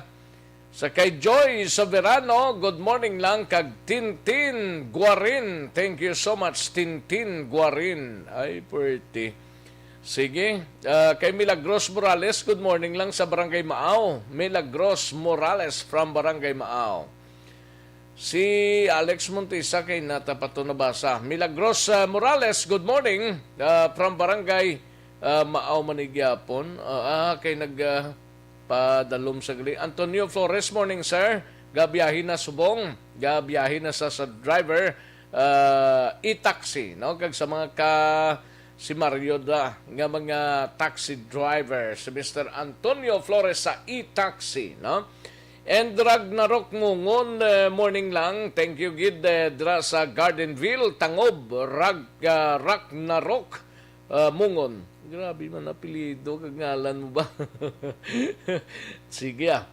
sa kay Joy Soberano, good morning lang, kag Tintin Guarin. Thank you so much, Tintin Guarin. Ay, pretty. Sige, ah, kay Milagros Morales, good morning lang sa Barangay Maaw. Milagros Morales from Barangay Maaw. Si Alex Montesa kay natapato nabasa. Milagros, ah, Morales, good morning, ah, from Barangay, ah, Maaw man ni gyapon. Ah, ah, kay nag, ah, padalom sa gali. Antonio Flores, morning, sir. Gabiyahe na subong. Gabiyahe na sa, sa driver, ah, e-taxi, no? Kag sa mga ka, si Mario da, nga mga taxi driver, si Mister Antonio Flores sa e-taxi, no? And Ragnarok Mungon, eh, morning lang. Thank you gid, eh, dra sa Gardenville, Tangob, Rag-, ah, Ragnarok, ah, Mungon. Grabe man apelyido kag ngalan mo ba? Sige, ah.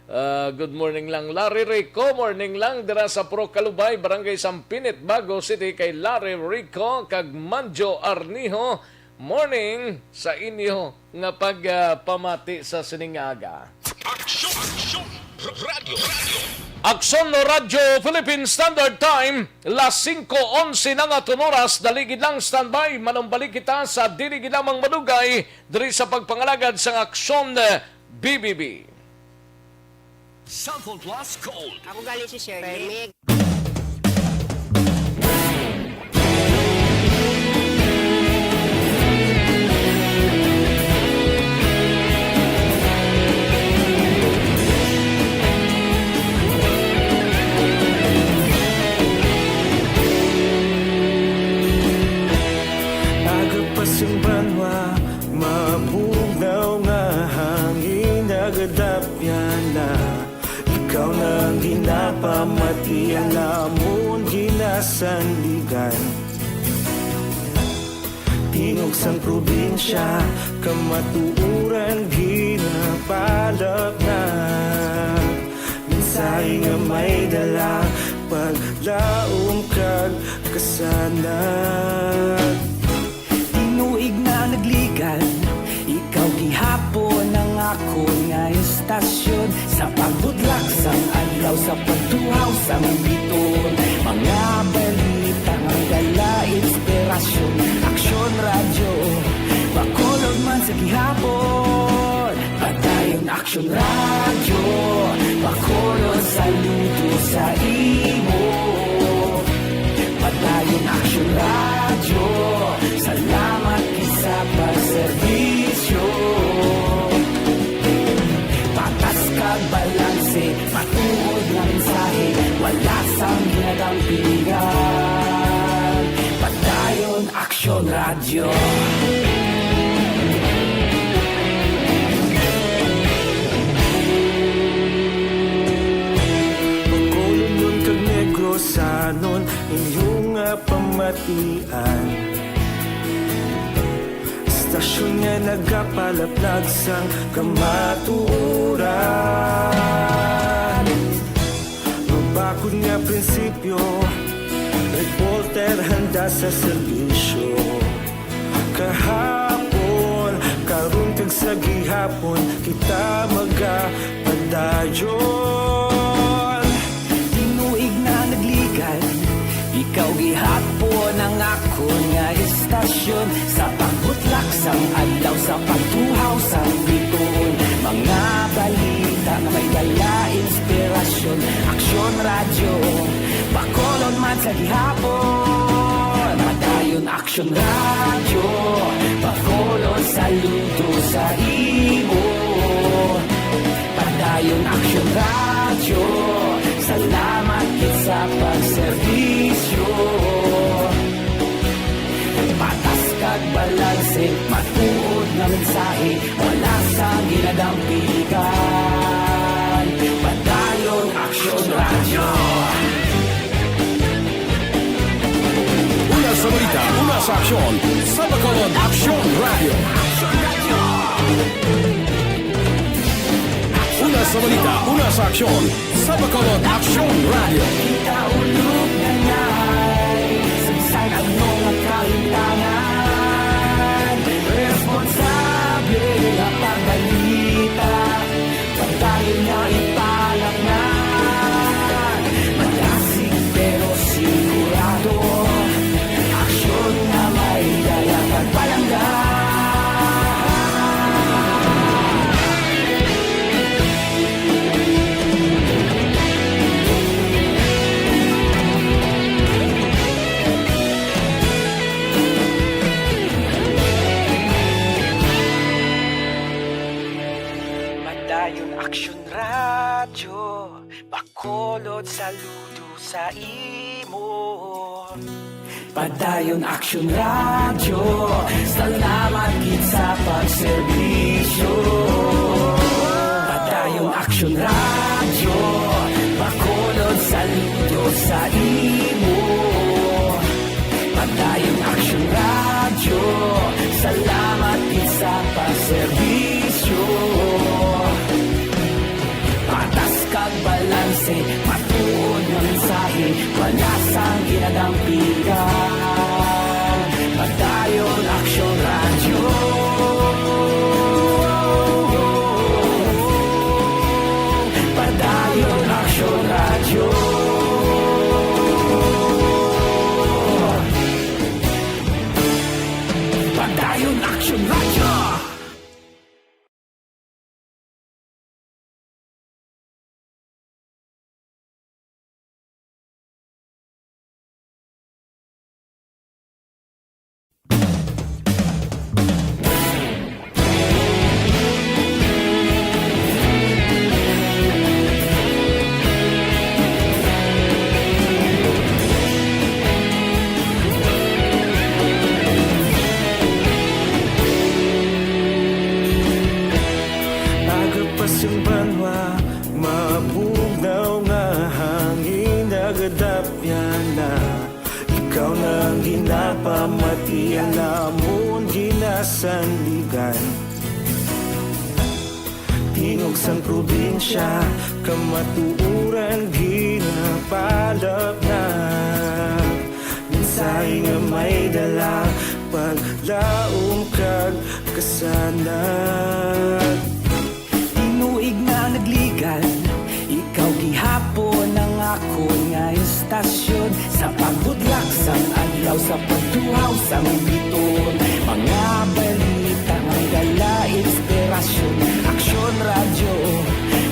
Ah, good morning lang, Larry Rico. Morning lang dira sa Purok Kalubay, Barangay Sampinit, Bago City, kay Larry Rico kag Manjo Arniho. Morning sa inyo nga pag, ah, pamati sa sining aga. Aksyon! Aksyon! Radyo! Radyo! Aksyon Radyo Philippine Standard Time, las singko onse na nga tunuras. Dali gid lang, standby. Manumbalik kita sa dili gid lamang madugay diri sa pagpangalagad sang Aksyon, eh, B B B. Cellphone Plus Gold. Ako gali si Shirley. Permi. Aga pa sing banwa, mabugnaw nga hangin, nagadapyan na. Ikaw na ang ginapamati, ang amon ginasandigan. Tingog sang probinsya, kamatuoran ginapalapnag. Mensahe nga may dala, paglaom kag kasanag. Tinuig na nagligan, ikaw gihapon ang akon nga istasyon. Sa pagbudlak sang adlaw, sa pagtuhaw sang biton, mga balita nga dala inspirasyon. Aksyon Radyo, Bacolod man sa gihapon. Padayon Aksyon Radyo, Bacolod, saludo sa imo. Padayon Aksyon Radyo, salamat gid sa pagserbisyo. Patas kag balanse, matuod nga mensahe, wala sang ginadampingan. Padayon Bacolodnon kag Negrosanon, inyo nga pamatian. Istasyon nga nagapalaplag sang kamatuoran. Mabakod nga prinsipyo, reporter handa sa serbisyo. Kahapon, karon kag sa gihapon, kita magapadayon. Tinuig na nagligan, ikaw gihapon ang akon nga istasyon. Sa pagbutlak sang adlaw, sa pagtuhaw sang bituon, mga balita nga may dala inspirasyon. Aksyon Radyo, Bacolod man sa gihapon. Padayon Aksyon Radyo, Bacolod, saludo sa imo. Padayon Aksyon Radyo, salamat gid sa pagserbisyo. Patas kag balanse, matuod nga mensahe, wala sang ginadampigan. Padayon Aksyon Radyo. Una sa balita, una sa aksyon, sa Bacolod Aksyon Radyo. Una sa balita, una sa aksyon, sa Bacolod Aksyon Radyo. Kita ulog na ngay, sagsag ang mga kahitangan. Responsable nga pagbalita, padayon nga ipalaknag. Malasig pero sigurado, aksyon nga may dala kag palangga. Padayon Aksyon Radyo, Bacolod, saludo sa imo. Padayon Aksyon Radyo, salamat gid sa pagserbisyo. Padayon Aksyon Radyo, Bacolod, saludo sa imo. Padayon Aksyon Radyo, salamat gid sa pagserbisyo. Patas kag balanse, matuod nga mensahe, wala sang ginadampigan. Padayon Aksyon Radyo. Padayon Aksyon Radyo. Padayon Aksyon Radyo. Aga pa sing banwa, mabugnaw nga hangin nagadapyan na. Ikaw na ang ginapamatian namon ginasandigan. Tingog sang probinsya, kamatuoran ginapalapnag. Mensahe nga may dala, paglaom kag kasanag. Tinuig na nagligan, ikaw gihapon ang akon nga istasyon. Sa pagbutlak sang adlaw, sa pagtuhaw sang bituon, mga balita may dala inspirasyon. Aksyon Radyo,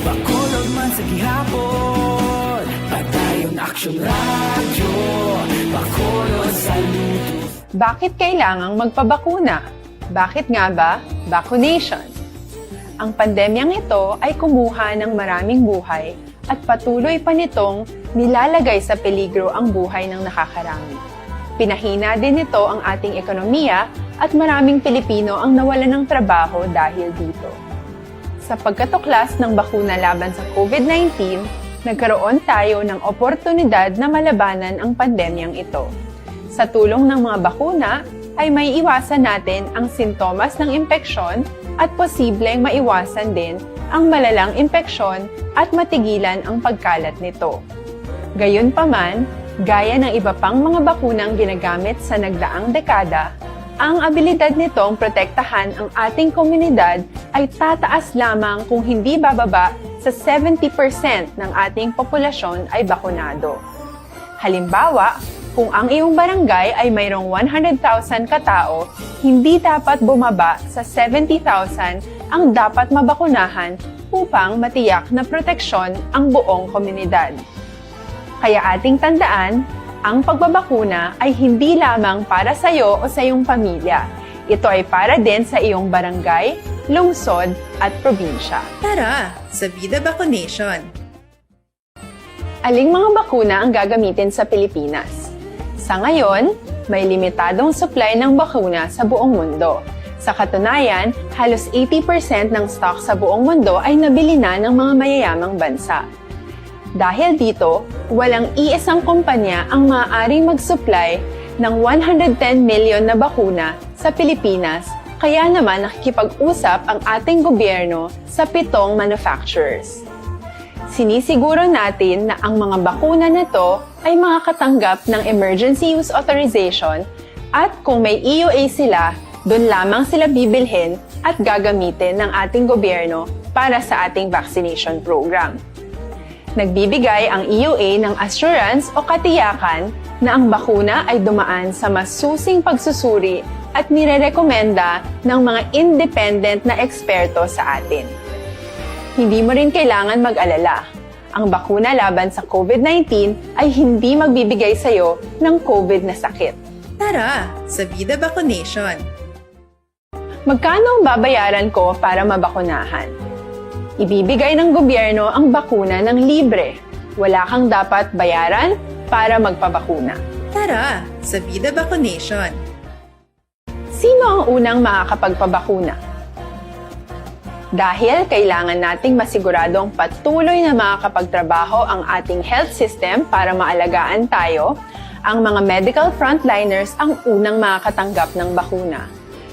Bacolod man sa gihapon. Padayon Aksyon Radyo, Bacolod, saludo. Bakit kailangang magpabakuna? Bakit nga ba vacunation? Ang pandemyang ito ay kumuha ng maraming buhay at patuloy pa nitong nilalagay sa peligro ang buhay ng nakakarami. Pinahina din nito ang ating ekonomiya at maraming Pilipino ang nawalan ng trabaho dahil dito. Sa pagkatuklas ng bakuna laban sa COVID nineteen, nagkaroon tayo ng oportunidad na malabanan ang pandemyang ito. Sa tulong ng mga bakuna, ay maiiwasan natin ang sintomas ng impeksyon at posibleng maiwasan din ang malalang impeksyon at matigilan ang pagkalat nito. Gayunpaman, gaya ng iba pang mga bakunang ginagamit sa nagdaang dekada, ang abilidad nitong protektahan ang ating komunidad ay tataas lamang kung hindi bababa sa seventy percent ng ating populasyon ay bakunado. Halimbawa, kung ang iyong barangay ay mayroong one hundred thousand ka tao, hindi dapat bumaba sa seventy thousand ang dapat mabakunahan upang matiyak na proteksyon ang buong komunidad. Kaya ating tandaan, ang pagbabakuna ay hindi lamang para sa iyo o sa iyong pamilya. Ito ay para din sa iyong barangay, lungsod, at probinsya. Tara, sa Vida Vacunation! Aling mga bakuna ang gagamitin sa Pilipinas? Sa ngayon, may limitadong supply ng bakuna sa buong mundo. Sa katunayan, halos eighty percent ng stock sa buong mundo ay nabili na ng mga mayayamang bansa. Dahil dito, walang iisang kumpanya ang maaaring mag-supply ng one hundred ten million na bakuna sa Pilipinas, kaya naman nakikipag-usap ang ating gobyerno sa pitong manufacturers. Sinisiguro natin na ang mga bakuna na to ay makakatanggap ng emergency use authorization, at kung may E U A sila, doon lamang sila bibilhin at gagamitin ng ating gobyerno para sa ating vaccination program. Nagbibigay ang E U A ng assurance o katiyakan na ang bakuna ay dumaan sa masusing pagsusuri at nirerekomenda ng mga independent na eksperto sa atin. Hindi mo rin kailangan mag-alala. Ang bakuna laban sa COVID nineteen ay hindi magbibigay sa iyo ng COVID na sakit. Tara, sa Vida Vacunation! Magkano ang babayaran ko para mabakunahan? Ibibigay ng gobyerno ang bakuna ng libre. Wala kang dapat bayaran para magpabakuna. Tara, sa Vida Vacunation! Sino ang unang makakapagpabakuna? Dahil kailangan nating masiguradong patuloy na makakapagtrabaho ang ating health system para maalagaan tayo, ang mga medical frontliners ang unang makakatanggap ng bakuna.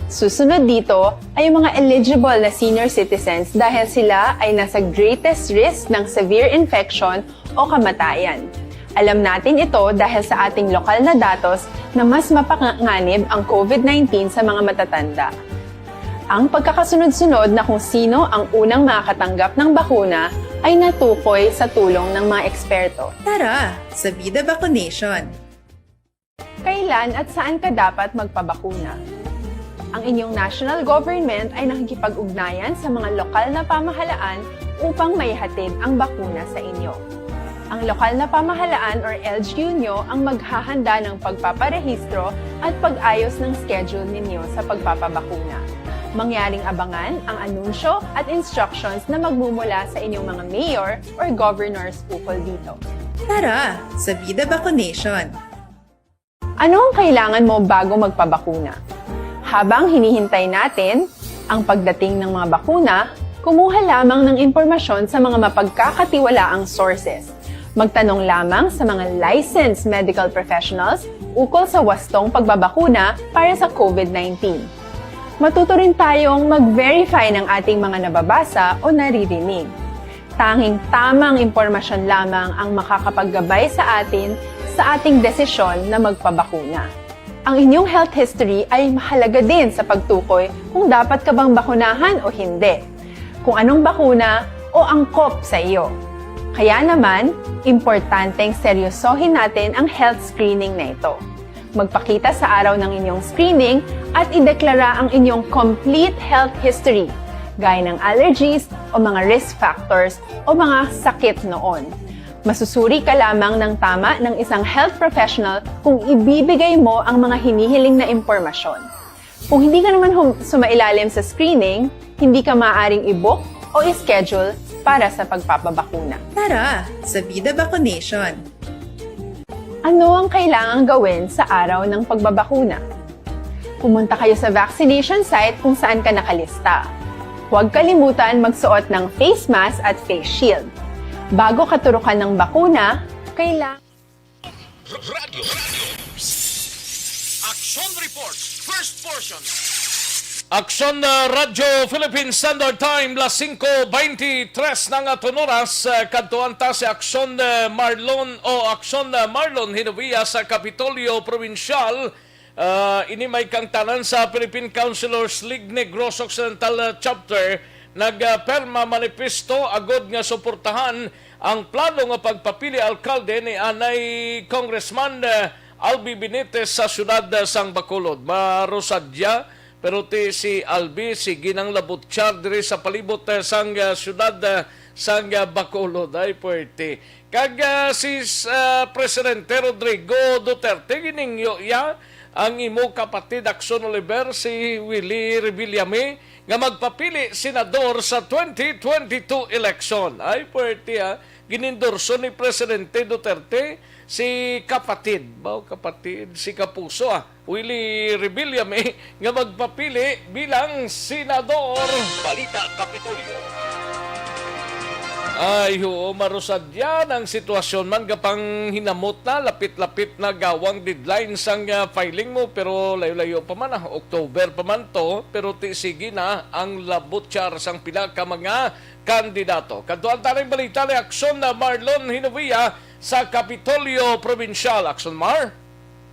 Susunod dito ay ang mga eligible na senior citizens dahil sila ay nasa greatest risk ng severe infection o kamatayan. Alam natin ito dahil sa ating lokal na datos na mas mapanganib ang COVID nineteen sa mga matatanda. Ang pagkakasunod-sunod na kung sino ang unang makakatanggap ng bakuna ay natukoy sa tulong ng mga eksperto. Tara, sa Vida Vacunation! Kailan at saan ka dapat magpabakuna? Ang inyong national government ay nakikipag-ugnayan sa mga lokal na pamahalaan upang maihatid ang bakuna sa inyo. Ang lokal na pamahalaan or L G U nyo ang maghahanda ng pagpaparehistro at pag-ayos ng schedule ninyo sa pagpapabakuna. Mangyaring abangan ang anunsyo at instructions na magmumula sa inyong mga mayor or governors ukol dito. Tara, sa Vida Vacunation! Ano ang kailangan mo bago magpabakuna? Habang hinihintay natin ang pagdating ng mga bakuna, kumuha lamang ng impormasyon sa mga mapagkakatiwalaang sources. Magtanong lamang sa mga licensed medical professionals ukol sa wastong pagbabakuna para sa COVID nineteen. Matuto rin tayong mag-verify ng ating mga nababasa o naririnig. Tanging tamang impormasyon lamang ang makakapaggabay sa atin sa ating desisyon na magpabakuna. Ang inyong health history ay mahalaga din sa pagtukoy kung dapat ka bang bakunahan o hindi, kung anong bakuna o angkop sa iyo. Kaya naman, importanteng seryosohin natin ang health screening na ito. Magpakita sa araw ng inyong screening at ideklara ang inyong complete health history, gaya ng allergies o mga risk factors o mga sakit noon. Masusuri ka lamang ng tama ng isang health professional kung ibibigay mo ang mga hinihiling na impormasyon. Kung hindi ka naman hum- sumailalim sa screening, hindi ka maaaring i-book o i-schedule para sa pagpapabakuna. Tara, sa Vida Vacunation! Ano ang kailangang gawin sa araw ng pagbabakuna? Pumunta kayo sa vaccination site kung saan ka nakalista. Huwag kalimutan magsuot ng face mask at face shield. Bago ka turukan ng bakuna, kailangan Radyo. Action Report, first portion. Action, uh, Radyo Philippine Standard Time, las singko beintitres na nga aton oras. Uh, kadtuan ta si Action, uh, Marlon o Action, uh, Marlon Hinovia sa Kapitolyo Probinsyal. Uh, ini may kangtanan sa Philippine Councilors League Negros Occidental, uh, Chapter, nagperma manifesto agod nga suportahan ang plano nga pagpapili alkalde ni anay Congressman, eh, Albi Benitez sa siyudad, eh, sang Bacolod. Marusadya, pero ti si Albi, sige nang labutyar diri sa palibot, eh, sang, eh, siyudad, eh, sang, eh, Bacolod. Ay, puwerte. Kag, ah, si, ah, Presidente Rodrigo Duterte, ginhingyo iya ang imo kapatid Action Oliver, si Willie Revillame, nga magpapili senador sa twenty twenty-two election. Ay, puwerte, ah. Ginendorso ni Presidente Duterte si kapatid, baw kapatid, si kapuso, ah, Willie Revillame nga magpapili bilang senador. Balita Kapitolyo. Ay, oo, marusadya ang sitwasyon man, gapanghinamot na, lapit-lapit na gawang deadline sang, ah, filing mo, pero layo-layo pa man, ah, October pa man to, pero ti sige na ang labutyar sang pila ka mga kandidato. Kadtuan ta ning balita ni Action na Marlon Hinovia sa Kapitolyo Probinsyal. Action, Mar?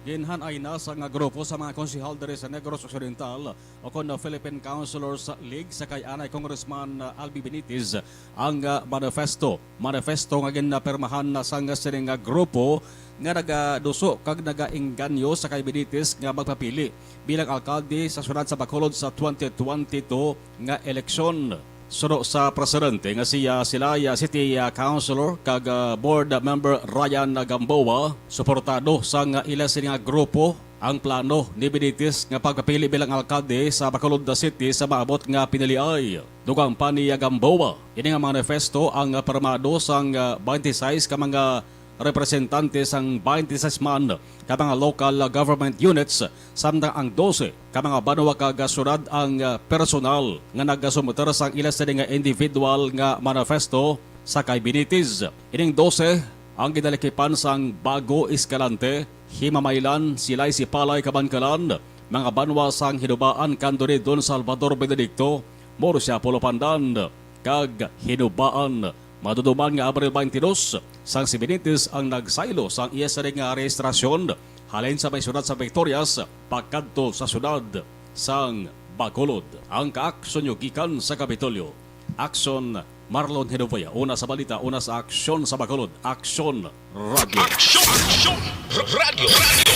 Ginhan-ay na sa nga grupo sa mga konsehal diri sa Negros Occidental o kon Philippine Councilors League sa kay anay Congressman, uh, Albi Benitez ang, uh, manifesto. Manifesto nga ginapirmahan na sang sining nga grupo nga nagaduso kag nagaengganyo sa kay Benitez nga magpapili bilang alkalde sa siyudad sa Bacolod sa twenty twenty-two nga eleksyon. Suno sa presidente nga siya, sila, ah, City, ah, Councilor kag, ah, Board Member Ryan Gamboa, suportado sang ila sini nga grupo ang plano ni Benitez nga pagpapili bilang alkalde sa Bacolod City sa maabot nga piniliay. Dugang pa ni Gamboa, ini nga manifesto ang pirmado sang, ah, twenty-six ka mga representante sang twenty-six man ka mga local government units, samtang ang dose ka mga banwa kag syudad ang, ah, personal nga nagasumiter sang ila sini nga individual nga manifesto sa kay Benitez. Ining dose ang ginalikipan sang Bago, Escalante, Himamaylan, Silay, Sipalay, Kabankalan, mga banwa sang Hinubaan, Candoni, Don Salvador, Benedicto, Murcia, Polo, Pandan, kag Hinubaan. Maduduman nga Abril twenty-two, sang si Benitez ang nagsaylo sang iya sini nga rehistrasyon halin sa may siyudad sa Victorias pakadto sa siyudad sang Bacolod. Ang kaaksyon nyo gikan sa Kapitolyo. Action, Marlon Hinovea. Una sa balita, una sa aksyon sa Bacolod. Action, Radyo. Action! Action! Radyo! Radyo!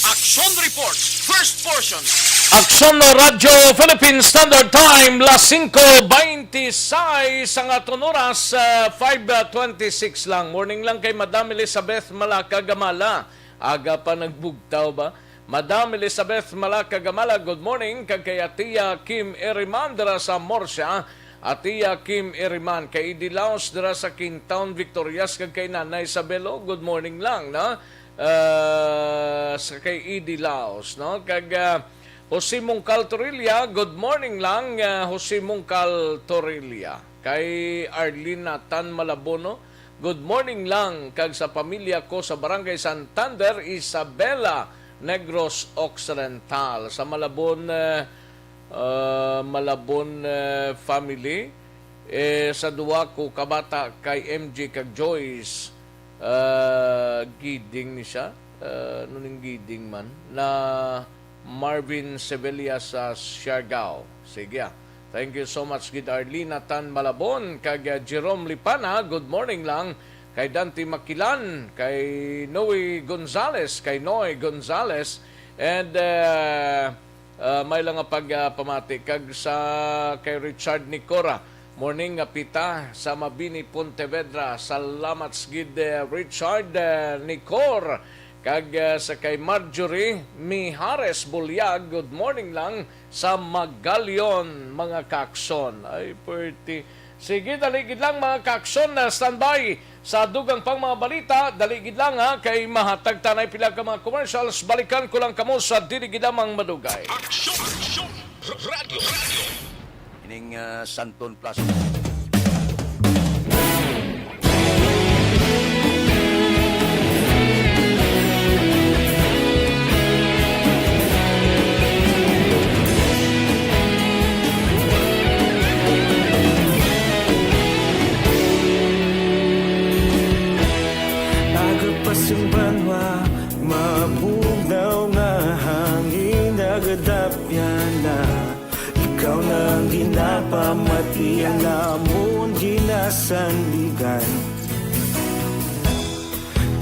Action Report, first portion. Action Radyo Philippine Standard Time, las singko beintiseis ang aton oras, ah, five twenty-six lang. Morning lang kay Madam Elizabeth Malaka Gamala. Aga pa nagbugtaw ba? Madam Elizabeth Malaka Gamala, good morning. Kag kay Atiya Kim Eriman dira sa Murcia. Atiya Kim Eriman, kay Idi Laos dira sa Quintown, Victorias, kag kay Nanay Isabelo, good morning lang, no? Ah, sa kay Idi Laos, no? Kag, ah, Jose Mungkal Torilla, good morning lang, ah, Jose Mungkal Torilla. Kay Arlene Tan Malabono, good morning lang, kag sa pamilya ko sa Barangay Santander, Isabela, Negros Occidental. Sa Malabon, eh, ah, Malabon, eh, family, eh, sa duwa ko kabata kay M J kag Joyce, ah, Giding ni siya. Ah, ano ning Giding man? Na Marvin Sevilla sa Siargao. Sige, ah. Thank you so much, gid Arlene Tan Malabon, kag, ah, Jerome Lipana. Good morning lang kay Dante Makilan, kay Noe Gonzales, kay Noe Gonzales, and, ah, ah, may lang nga pagpamati kag sa kay Richard Nicora. Morning nga pita sa Mabini, Pontevedra. Salamat gid, eh, Richard, eh, Nicor. Kag, ah, sa kay Marjorie Mijares Bulyag, good morning lang sa Magalion, mga kaakson. Ay, pwerte. Sige, dali gid lang, mga kaakson, na standby sa dugang pang mga balita. Dali gid lang, ha, kay mahatag tanay pila ka mga commercials. Balikan ko lang kamo sa dili gid lamang madugay. Aksyon! Aksyon! Radyo! Radyo! Ining, ah, Santon Plus. Aga pa sing banwa, mabugnaw nga hangin, nagadapyan na. Ikaw na ang ginapamati, ang amon ginasandigan.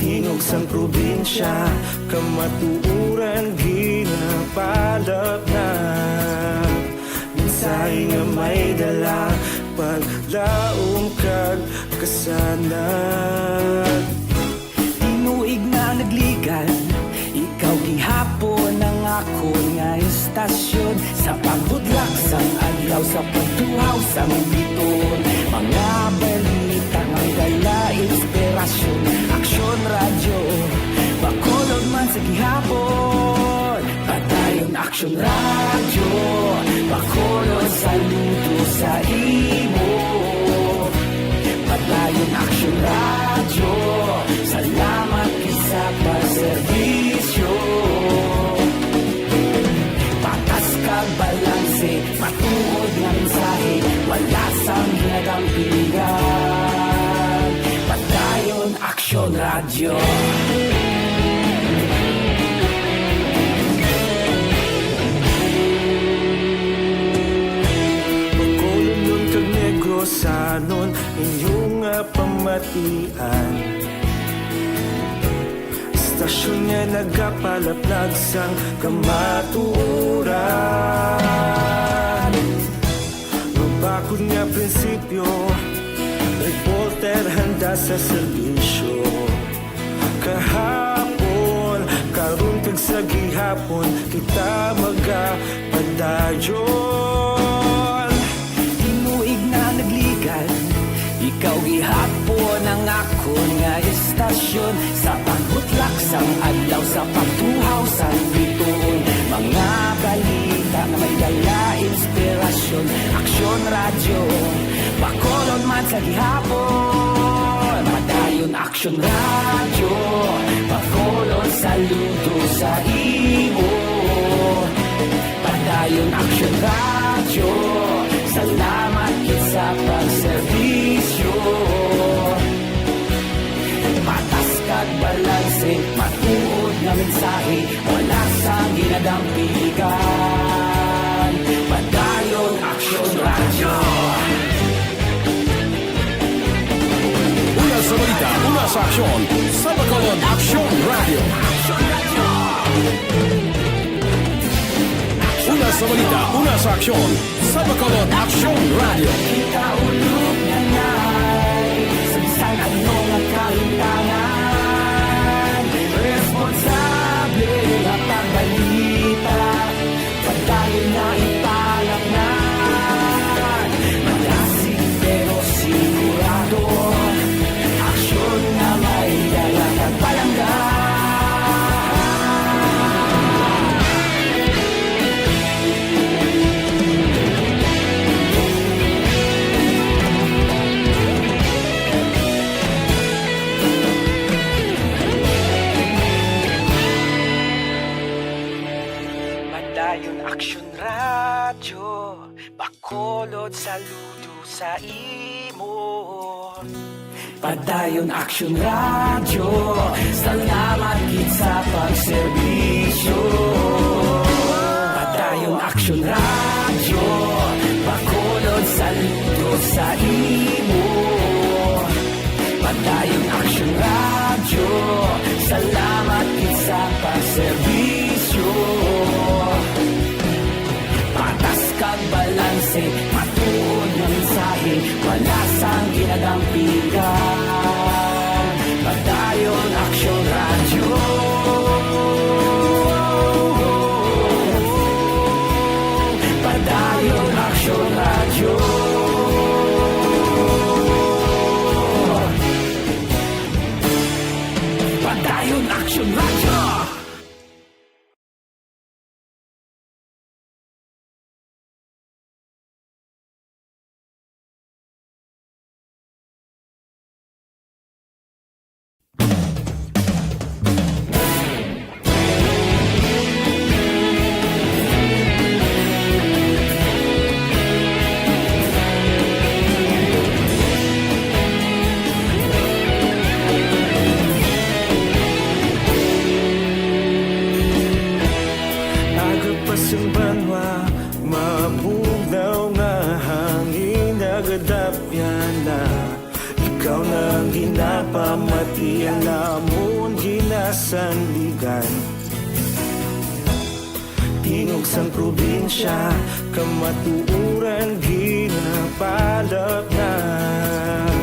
Tingog sang probinsya, kamatuoran ginapalapnag. Mensahe nga may dala, paglaom kag kasanag. Tinuig na nagligan, ikaw gihapon ang akon nga istasyon. Sa pagbudlak sang adlaw, sa pagtuhaw sang bituon, mga balita nga may dala inspirasyon. Aksyon Radyo, Bacolod man sa gihapon. Padayon Aksyon Radyo, Bacolod, saludo sa imo. Padayon Aksyon Radyo, salamat gid sa pagserbisyo. Patas kag balanse, matuod nga mensahe, wala sang ginadampigan. Padayon Aksyon Radyo. Bacolodnon kag Negrosanon, inyo nga pamatian. Istasyon nga nagapalaplag sang kamatuoran. Mabakod nga prinsipyo, reporter handa sa serbisyo. Kahapon, karon kag sa gihapon, kita magapadayon. Tinuig na nagligan, ikaw gihapon ang akon nga istasyon. Sa pagbutlak sang adlaw, sa pagtuhaw sang bituon, mga balita nga may dala inspirasyon. Aksyon Radyo, Bacolod man sa gihapon. Padayon Aksyon Radyo, Bacolod, saludo sa imo. Padayon Aksyon Radyo, salamat gid sa pagserbisyo. Patas kag balanse, matuod nga mensahe, wala sang ginadampigan. Padayon Aksyon Radyo. Una sa balita, una sa aksyon, sa Bacolod Aksyon Radyo. Una sa balita, una sa aksyon, sa Bacolod Aksyon Radyo. Kita ulog na nay, sa bisan ano nga kahimtangan, responsable nga pagbalita. Padayon na ipalapngan, malasig pero sigurado, aksyon nga may dala kag palangga. Padayon Aksyon Radyo, Bacolod, saludo sa imo. Padayon Aksyon Radyo, salamat gid sa pagserbisyo. Padayon Aksyon Radyo, Bacolod, saludo sa imo. Padayon Aksyon Radyo, salamat gid sa pagserbisyo. Patas kag balanse, matuod nga mensahe, wala sang ginadampigan. Padayon Aksyon Radyo. Yana, ikaw na ang ginapamati, ang amon ginasandigan. Tingog sang probinsya, kamatuoran ginapalapnag.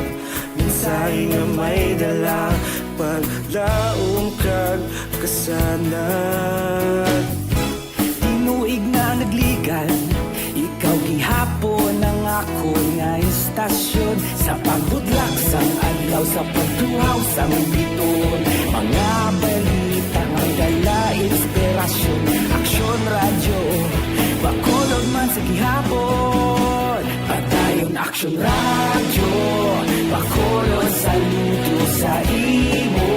Mensahe nga may dala, paglaom kag kasanag. Tinuig na nagligan, ikaw gihapon ang akon nga istasyon. Sa pagbudlak sang adlaw, sa pagtuhaw sang biton, mga balita nga dala inspirasyon. Aksyon Radyo, Bacolod man sa gihapon. Padayon Aksyon Radyo, Bacolod, saludo sa imo.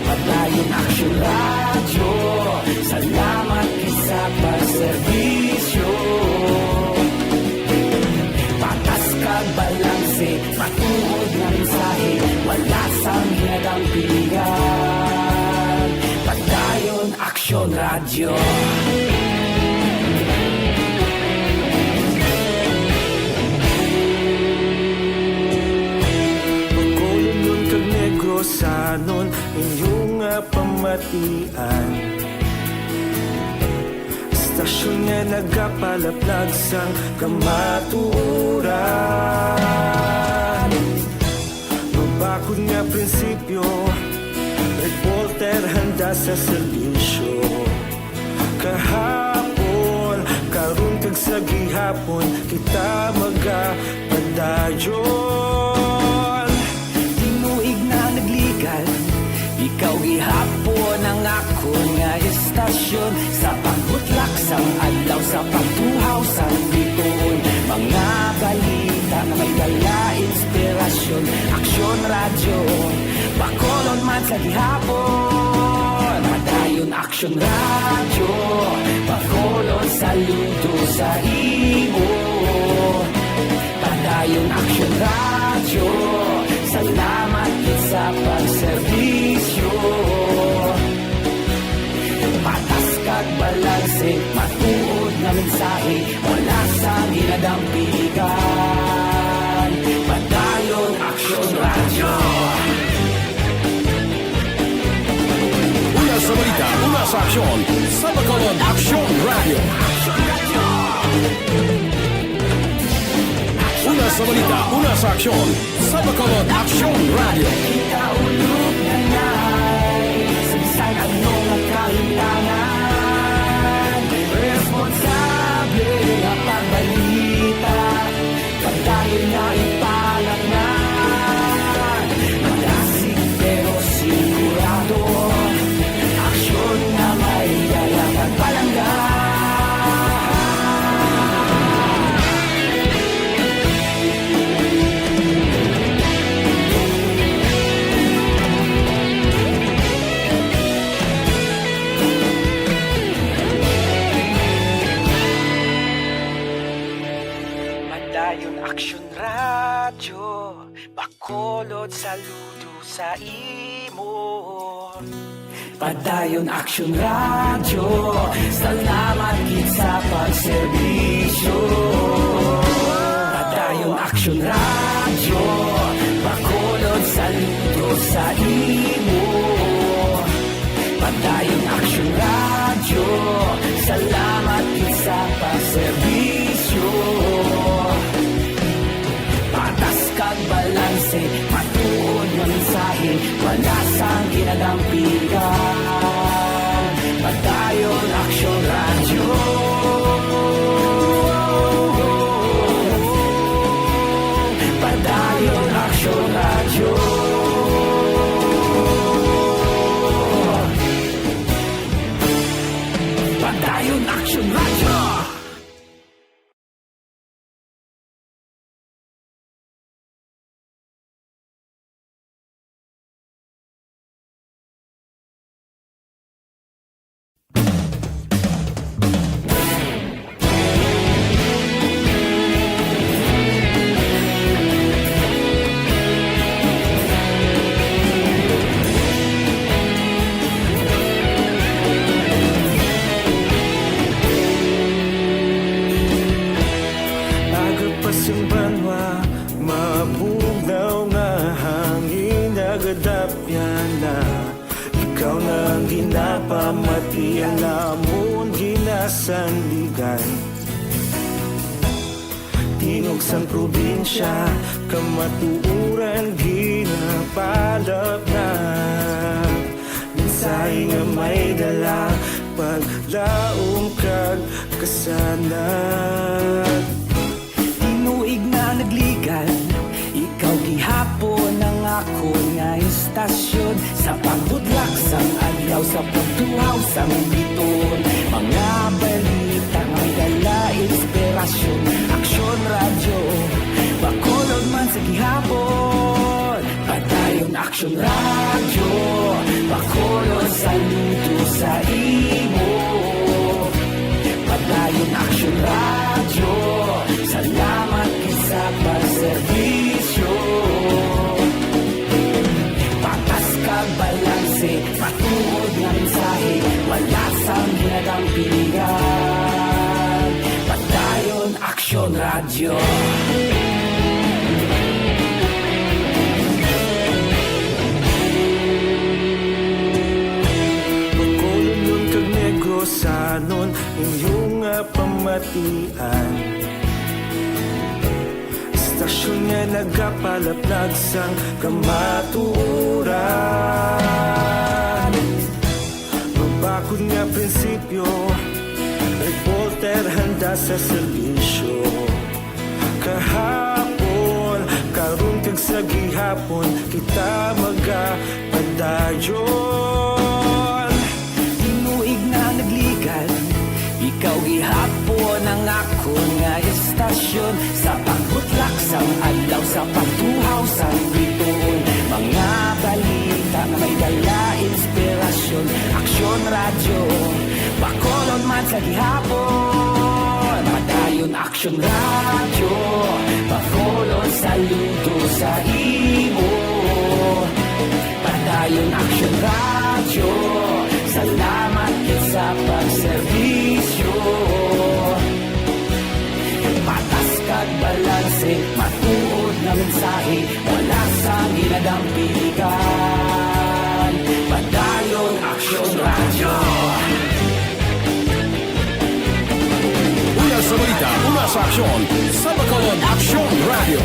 Padayon Aksyon Radyo, salamat gid sa pagserbisyo. Patas kag balanse, matuod nga mensahe, wala sang ginadampigan. Padayon Aksyon Radyo. Bacolodnon kag Negrosanon, inyo nga pamatian. Istasyon nga nagapalaplag sang kamatuoran. Mabakod nga prinsipyo, reporter handa sa serbisyo. Kahapon, karon kag sa gihapon, kita magapadayon. Tinuig na nagligan, ikaw gihapon ang akon nga istasyon. Sa pagbutlak sang adlaw, sa pagtuhaw sang bituon, mga balita nga may dala inspirasyon. Aksyon Radyo, Bacolod man sa gihapon. Padayon Aksyon Radyo, Bacolod, saludo sa imo. Padayon Aksyon Radyo, salamat gid sa pagserbisyo. Patas kag balanse, matuod nga mensahe, wala sang ginadampigan. Padayon Aksyon Radyo. Una sa balita, una sa aksyon, sa Bacolod Aksyon Radyo. Una sa balita, una sa aksyon, sa Bacolod Aksyon Radyo. Kaulog na nai, sa bisan ano nga kahimtangan, responsable nga pagbalita. Padayon nga ipalaknag, madasig pero sigurado, aksyon nga may dala kag palangga. Padayon Aksyon Radyo, Bacolod, saludo sa imo. Padayon Aksyon Radyo, salamat gid sa pagserbisyo. Padayon Aksyon Radyo, Bacolod, saludo sa imo. Padayon Aksyon Radyo, salamat gid sa pagserbisyo. Patas kag balanse, matuod nga mensahe, wala sang ginadampigan. Padayon Aksyon Radyo. Padayon Aksyon Radyo. Padayon Aksyon Radyo. Aga pa sang banwa, Ginapamati ang amon ginasandigan. Tingog sang probinsya, kamatuoran ginapalapnag. Mensahe nga may dala, paglaom kag kasanag. Tinuig na nagligan, ikaw gihapon ang akon nga istasyon. Sa pagbudlak sang adlaw, sa pagtuhaw sang biton, mga balita nga may dala inspirasyon. Aksyon Radyo, Bacolod man sa gihapon. Padayon Aksyon Radyo, Bacolod, saludo sa imo. Padayon Aksyon Radyo, salamat gid sa pagserbisyo. Patas kag balanse, matuod nga mensahe, wala sang ginadampigan. Padayon Aksyon Radyo. Bacolodnon kag Negrosanon, inyo nga pamatian. Istasyon nga nagapalaplag sang kamatuoran. Mabakod nga prinsipyo, reporter handa sa serbisyo. Kahapon, karon kag sa gihapon, kita magapadayon. Tinuig na nagligan, ikaw gihapon ang akon nga istasyon. Sa pagbutlak sang adlaw, sa pagtuhaw sang bituon, mga balita nga may dala inspirasyon. Aksyon Radyo, Bacolod man sa gihapon. Padayon Aksyon Radyo, Bacolod, saludo sa imo. Padayon Aksyon Radyo, salamat gid sa pagserbisyo. Patas kag balanse, matuod nga mensahe, wala sang ginadampigan. Padayon Aksyon Radyo. Una sa balita, una sa aksyon, sa Bacolod Aksyon Radyo.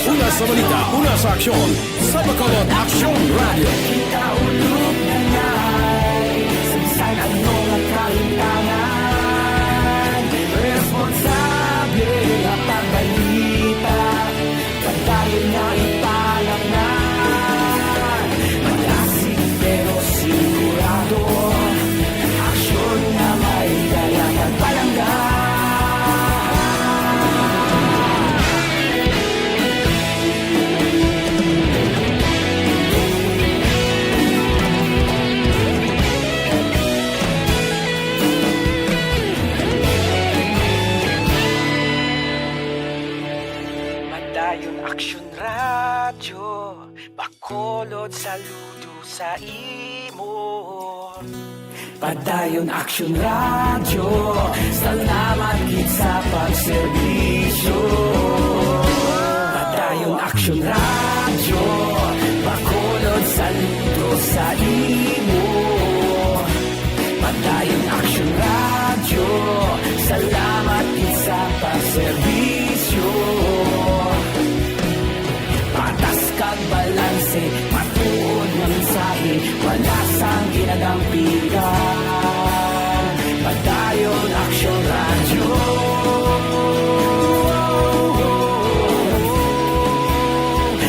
Una sa balita, una sa aksyon, sa Bacolod Aksyon Radyo. Kita ulog na ngay, sa bisan ano nga kahimtangan, responsable nga pagbalita. Padayon nga ipalapngan, malasig pero sigurado. Aksyon nga may dala kag palangga. Padayon Aksyon Radyo, Bacolod, saludo sa imo. Padayon Aksyon Radyo, salamat gid sa pagserbisyo. Padayon Aksyon Radyo, Bacolod, saludo sa imo. Padayon Aksyon Radyo, salamat gid sa pagserbisyo. Patas kag balanse, matuod nga mensahe, wala sang ginadampigan. Padayon Aksyon Radyo.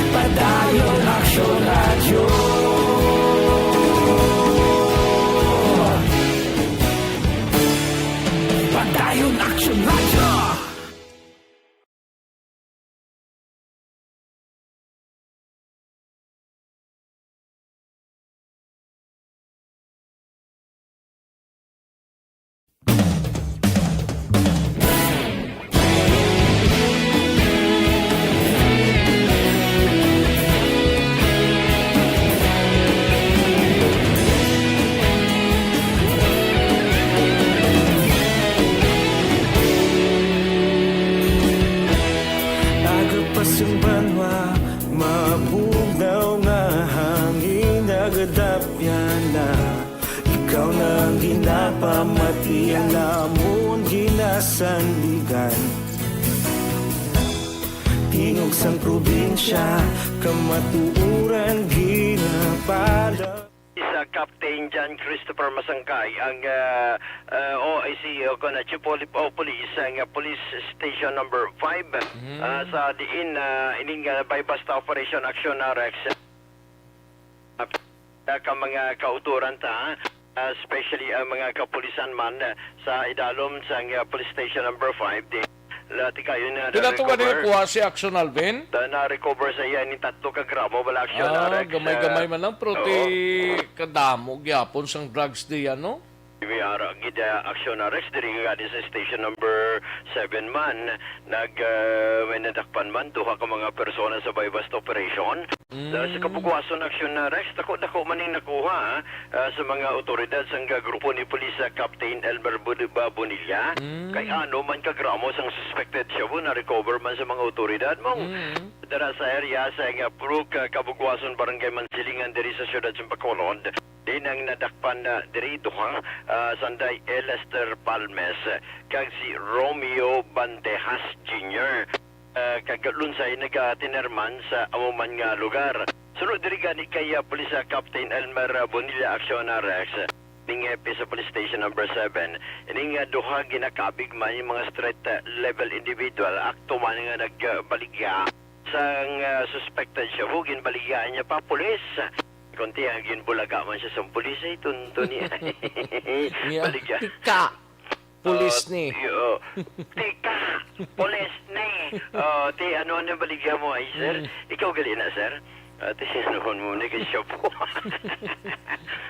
Padayon Aksyon Radyo. Padayon Aksyon Radyo. Sandigan, tingog sang probinsya, kamatuoran ginapala. Sa Captain John Christopher Masangkay ang, ah, ah, O I C o kon Chief Poli-, o Police, ang, ah, Police Station Number five, Mm. ah, sa diin, ah, ining, ah, buy-bust operation action, ah, Rex. Ah, ka mga kauturan ta, ah, especially ang mga kapulisan man, ah, sa idalom sang, ah, Police Station Number five, di, lati kayo na Pila to na-recover. Gani kuha si Action Alvin? Ta-, na-recover sa iya ni tatlo ka gramo, wala action, Ah, ah, Rex, gamay-gamay ah, man lang, pero ti oo. Kadamo gyapon sang drugs diyan, no? May ara gid, ah, action arrest diri nga gani sa station number seven man. Nag, ah, may nadakpan man duha ka mga persona sa buy-bust operation. Mm. Sa, sa kabugwason action arrest, dako-dako man ning nakuha, ah, sa mga otoridad sang grupo ni Pulis, ah, Captain Elmer Bud-, Ba-, Bonilla. Mm. Kay ano man ka gramo sang suspected shabu na-recover man sa mga otoridad mo. Mm. Dara sa area sa nga Purok, ah, Kabugwason, Barangay Mansilingan diri sa siyudad sa Bacolod. Din ang nadakpan na diri duha, ah, sanday Elester Palmes, ah, kag si Romeo Bandejas Junior, ah, kag lunsay nagatinerman sa amo man nga lugar. Sunod diri gani kay, ah, Pulis, ah, Captain Elmer, ah, Bonilla Acciona Rex, ning hepe sa Police Station Number seven. Ining, ah, duha ginakabig man yung mga street, ah, level individual, akto man nga nagbaligya sang, ah, suspected shabu, ginbaligyaan niya pa pulis. Kunti ang ginbulaga man siya sa pulis, ay, tunto niya. Niya, Baligya. Tika, pulis Oh, ni. Iyo. Tika, pulis ni. Oh, ti, ano, ano baligya mo, ay, sir? Mm. Ikaw gali na, sir? Ah, ti, sinuhon mo ni kay shabu.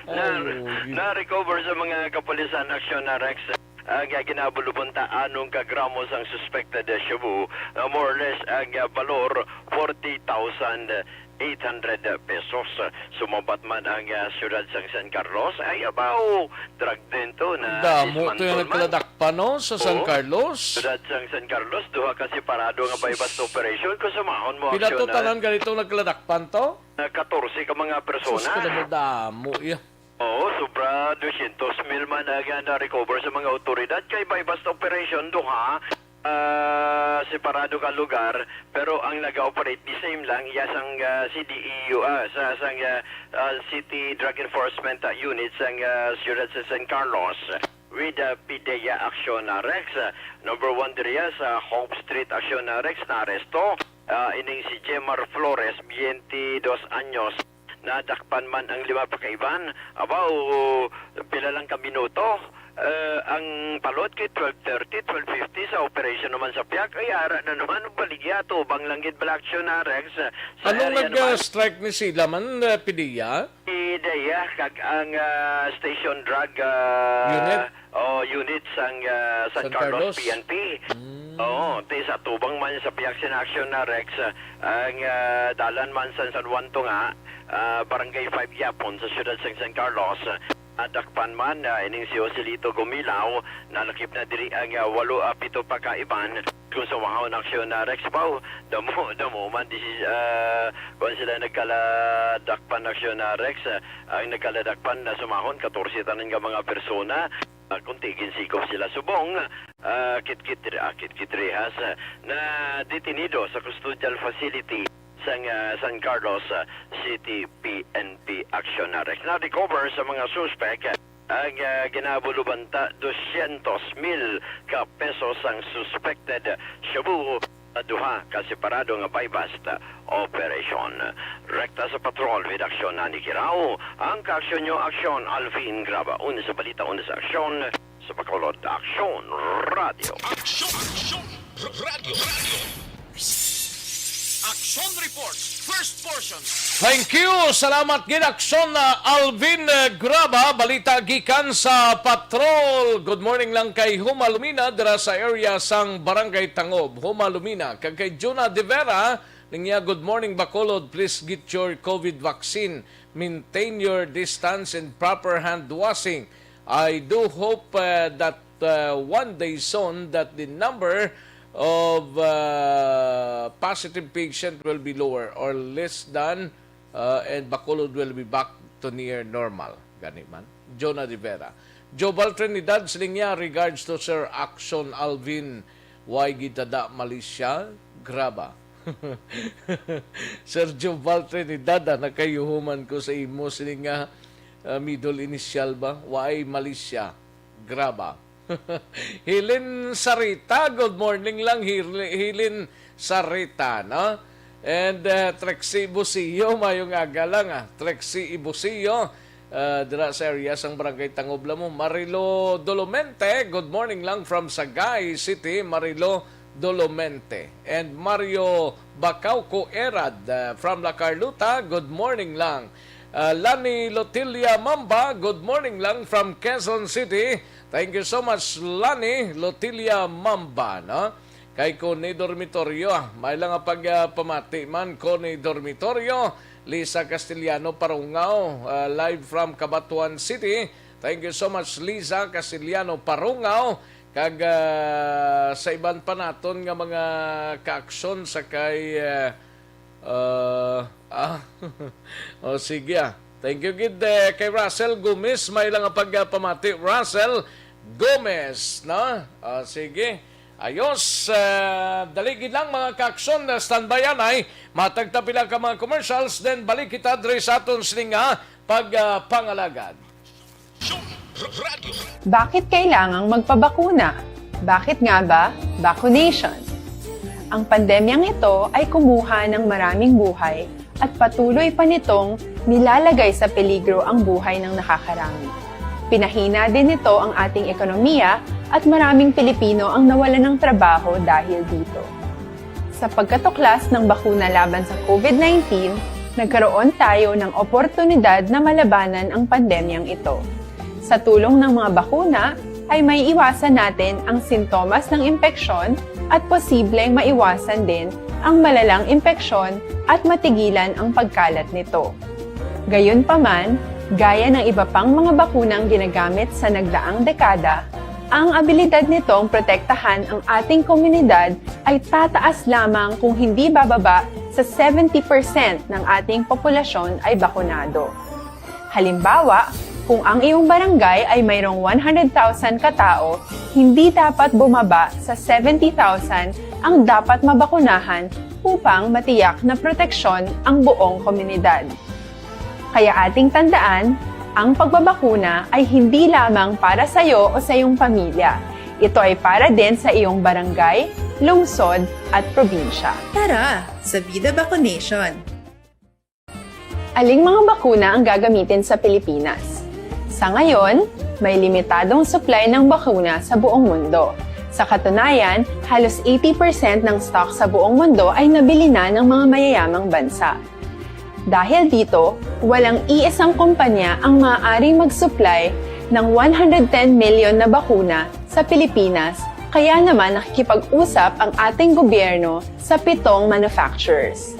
Na, Ay, na-recover sa mga kapulisan action na Rex. Ang, ah, ginabulubon ta anong ka gramo sang suspected, ah, shabu, ah, more or less ang, ah, balor forty thousand eight hundred pesos. Sumambat man ang, ah, siyudad sang San Carlos. Ay, abaw, drug din to na Damo to yung dismantle man. Nagkaladakpan, no, sa San Oo. Carlos. Siyudad sang San Carlos, duha ka separado nga buy-bust operation. Kung sumahon mo, Pila to aksyon na tanan ganito nagkaladakpan to? Na katorse ka mga persona. Sus, kadamo-damo, iya. Oo, sobra dosyentos mil man ang, ah, na-recover sa mga otoridad kay buy-bust operation, duha, ah, separado ka lugar, pero ang nag-operate the same lang, iya sang, ah, C D E U, ah, sa, sang, ah, ah, City Drug Enforcement, ah, Unit sang, ah, siyudad sa San Carlos with, ah, PDEA Action, ah, Rex. Ah, number one diriya sa Hope Street Action, ah, Rex, na aresto. Ah, ining si Jemar Flores, twenty-dos anyos, nadakpan man ang lima pa ka iban. Abaw, pila lang ka minuto. Eh, ang palot kay twelve thirty, twelve fifty sa operation naman sa piyak. Ay, ara na naman, baligya, tubang lang gid bala aksyon na, Rex. Sa Anong area naman. Nag-strike ni sila man, eh, PDEA? Si Daya, kag ang, ah, station drug, ah, Unit? Oh, unit sang, ah, San San Carlos Carlos? P N P. Mm. Oo, ti sa tubang man sa piyak sin aksyon na Rex, ah, ang, ah, dalan man sa San Juan to nga, ah, Barangay five gyapon sa siyudad sang San Carlos. Ah, dakpan man, ah, ining si Joselito Gumilaw, nalakip na diri ang, ah, walo, ah, pito pa ka iban. Kung sa wahon aksyon na Rex Pau, damo, damo man, this is, ah, kung sila nagkaladakpan aksyon na Rex, ah, ang nagkaladakpan na sumahon, katorse tanan nga mga persona. Ah, kung tigin sikop sila subong, ah, kitkit, ah, kitkit rehas, ah, na detenido sa custodial facility sang, ah, San Carlos, ah, City P N P Action Arrest. Na-recover sa mga suspek, ah, ang, ah, ginabulubanta dosyentos mil ka pesos ang suspected shabu sa duha ka separado nga buy-bust operation. Rekta sa patrol with aksyon na ni Kirao, ang kaaksyon nyo, aksyon, Alvin Graba. Una sa balita, una sa aksyon, sa Bacolod, Aksyon Radio. Aksyon! Aksyon! Radio! Radio! Aksyon Reports, first portion. Thank you. Salamat gid, Aksyon, ah, Alvin, eh, Graba. Balita gikan sa Patrol. Good morning lang kay Huma Lumina dira sa area sang Barangay Tangob. Huma Lumina. Kag kay Juna De Vera, niya, "Good morning, Bacolod. Please get your COVID vaccine. Maintain your distance and proper hand washing. I do hope, uh, that, uh, one day soon that the number of, uh, positive patient will be lower or less than, uh, and Bacolod will be back to near normal." Gani man. Jonah Rivera. Jobal Trinidad, siling niya, "Regards to Sir Action Alvin, why gid tada Malaysia? Graba." Sir Jobal Trinidad, ah, nakayuhuman ko sa imo, siling nga, ah, middle initial ba? Why Malaysia? Graba. Hilin Sarita, good morning lang, Hil-, Hilin Sarita, no? And, uh, Trixie Busio, mayong aga lang, ah. Trixie Busio, uh, dira sa area sang Barangay Tangub, Lamo. Marilo Dolomente, good morning lang from Sagay City, Marilo Dolomente. And Mario Bacauco Erad, uh, from La Carlota, good morning lang. Uh, Lani Lotilia Mamba, good morning lang from Quezon City. Thank you so much, Lani Lotilia Mamba, no? Kay Connie Dormitorio, ah, may lang nga pag, ah, pamati man, Connie Dormitorio, Lisa Castellano Parungaw, ah, live from Cabatuan City. Thank you so much, Lisa Castellano Parungaw. Kag, ah, sa iban pa naton nga mga kaaksyon sa kay, ah, ah, ah, oh, sige, ah. Thank you gid, eh, kay Russell Gomez. May lang nga pagpamati, Russell Gomez, no? Ah, sige. Ayos, ah, dali gid lang, mga kaaksyon, na standby anay. Matag ta pila ka mga commercials, then balik kita diri sa aton sining nga pagpangalagad. Bakit kailangang magpabakuna? Bakit nga ba vaccination? Ang pandemyang ito ay kumuha ng maraming buhay at patuloy pa nitong nilalagay sa peligro ang buhay ng nakakarami. Pinahina din nito ang ating ekonomiya at maraming Pilipino ang nawalan ng trabaho dahil dito. Sa pagkatuklas ng bakuna laban sa COVID nineteen, nagkaroon tayo ng oportunidad na malabanan ang pandemyang ito. Sa tulong ng mga bakuna, ay maiiwasan natin ang sintomas ng impeksyon at posibleng maiwasan din ang malalang impeksyon at matigilan ang pagkalat nito. Gayunpaman, gaya ng iba pang mga bakunang ginagamit sa nagdaang dekada, ang abilidad nitong protektahan ang ating komunidad ay tataas lamang kung hindi bababa sa seventy percent ng ating populasyon ay bakunado. Halimbawa, kung ang iyong barangay ay mayroong one hundred thousand ka tawo, hindi dapat bumaba sa seventy thousand ang dapat mabakunahan upang matiyak na proteksyon ang buong komunidad. Kaya ating tandaan, ang pagbabakuna ay hindi lamang para sa iyo o sa iyong pamilya. Ito ay para din sa iyong barangay, lungsod, at probinsya. Tara, sa Vida Vaccination! Aling mga bakuna ang gagamitin sa Pilipinas? Sa ngayon, may limitadong supply ng bakuna sa buong mundo. Sa katunayan, halos eighty percent ng stock sa buong mundo ay nabili na ng mga mayayamang bansa. Dahil dito, walang iisang kumpanya ang maaaring mag-supply ng one hundred ten million na bakuna sa Pilipinas, kaya naman nakikipag-usap ang ating gobyerno sa pitong manufacturers.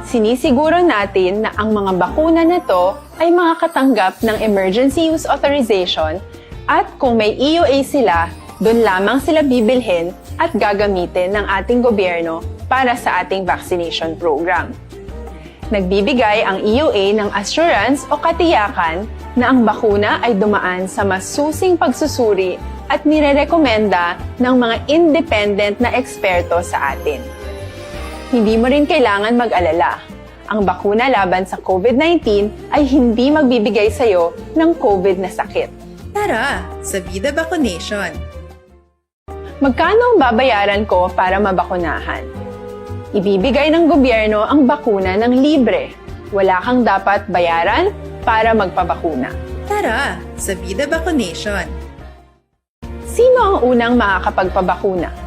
Sinisiguro natin na ang mga bakuna na to ay makakatanggap ng emergency use authorization at kung may E U A sila, doon lamang sila bibilhin at gagamitin ng ating gobyerno para sa ating vaccination program. Nagbibigay ang E U A ng assurance o katiyakan na ang bakuna ay dumaan sa masusing pagsusuri at nirerekomenda ng mga independent na eksperto sa atin. Hindi mo rin kailangan mag-alala. Ang bakuna laban sa COVID nineteen ay hindi magbibigay sa iyo ng COVID na sakit. Tara, sa Vida Vaccination! Magkano ang babayaran ko para mabakunahan? Ibibigay ng gobyerno ang bakuna ng libre. Wala kang dapat bayaran para magpabakuna. Tara, sa Vida Vaccination! Sino ang unang makakapagpabakuna?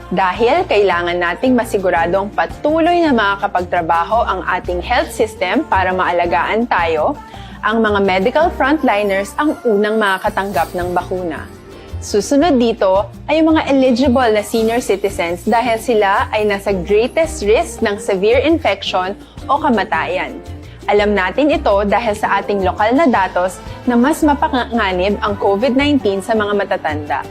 Dahil kailangan nating masiguradong patuloy na makakapagtrabaho ang ating health system para maalagaan tayo, ang mga medical frontliners ang unang makakatanggap ng bakuna. Susunod dito ay ang mga eligible na senior citizens dahil sila ay nasa greatest risk ng severe infection o kamatayan. Alam natin ito dahil sa ating lokal na datos na mas mapanganib ang COVID nineteen sa mga matatanda.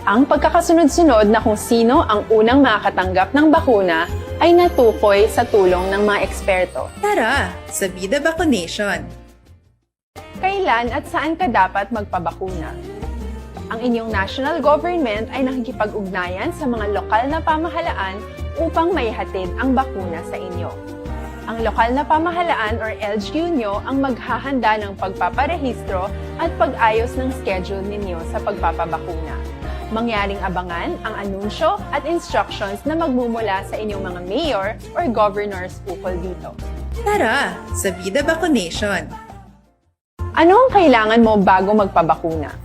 Ang pagkakasunod-sunod na kung sino ang unang makakatanggap ng bakuna ay natukoy sa tulong ng mga eksperto. Tara, sa Vida Vaccination! Kailan at saan ka dapat magpabakuna? Ang inyong national government ay nakikipag-ugnayan sa mga lokal na pamahalaan upang maihatid ang bakuna sa inyo. Ang lokal na pamahalaan or L G U nyo ang maghahanda ng pagpaparehistro at pag-ayos ng schedule ninyo sa pagpapabakuna. Mangyaring abangan ang anunsyo at instructions na magmumula sa inyong mga mayor or governors ukol dito. Tara sa Vida Vacunation! Ano ang kailangan mo bago magpabakuna?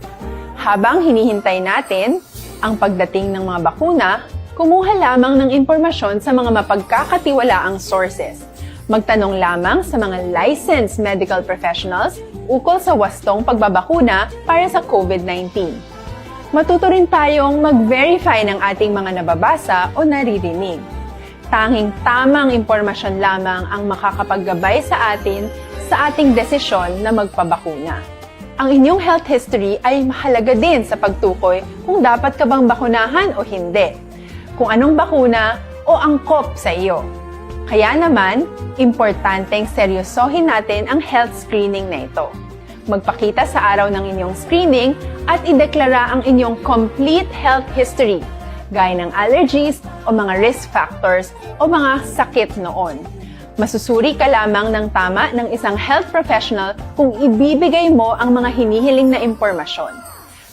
Habang hinihintay natin ang pagdating ng mga bakuna, kumuha lamang ng impormasyon sa mga mapagkakatiwalaang sources. Magtanong lamang sa mga licensed medical professionals ukol sa wastong pagbabakuna para sa COVID nineteen. Matuto rin tayong mag-verify ng ating mga nababasa o naririnig. Tanging tamang impormasyon lamang ang makakapaggabay sa atin sa ating desisyon na magpabakuna. Ang inyong health history ay mahalaga din sa pagtukoy kung dapat ka bang bakunahan o hindi, kung anong bakuna o angkop sa iyo. Kaya naman, importanteng seryosohin natin ang health screening na ito. Magpakita sa araw ng inyong screening at ideklara ang inyong complete health history, gaya ng allergies o mga risk factors o mga sakit noon. Masusuri ka lamang ng tama ng isang health professional kung ibibigay mo ang mga hinihiling na impormasyon.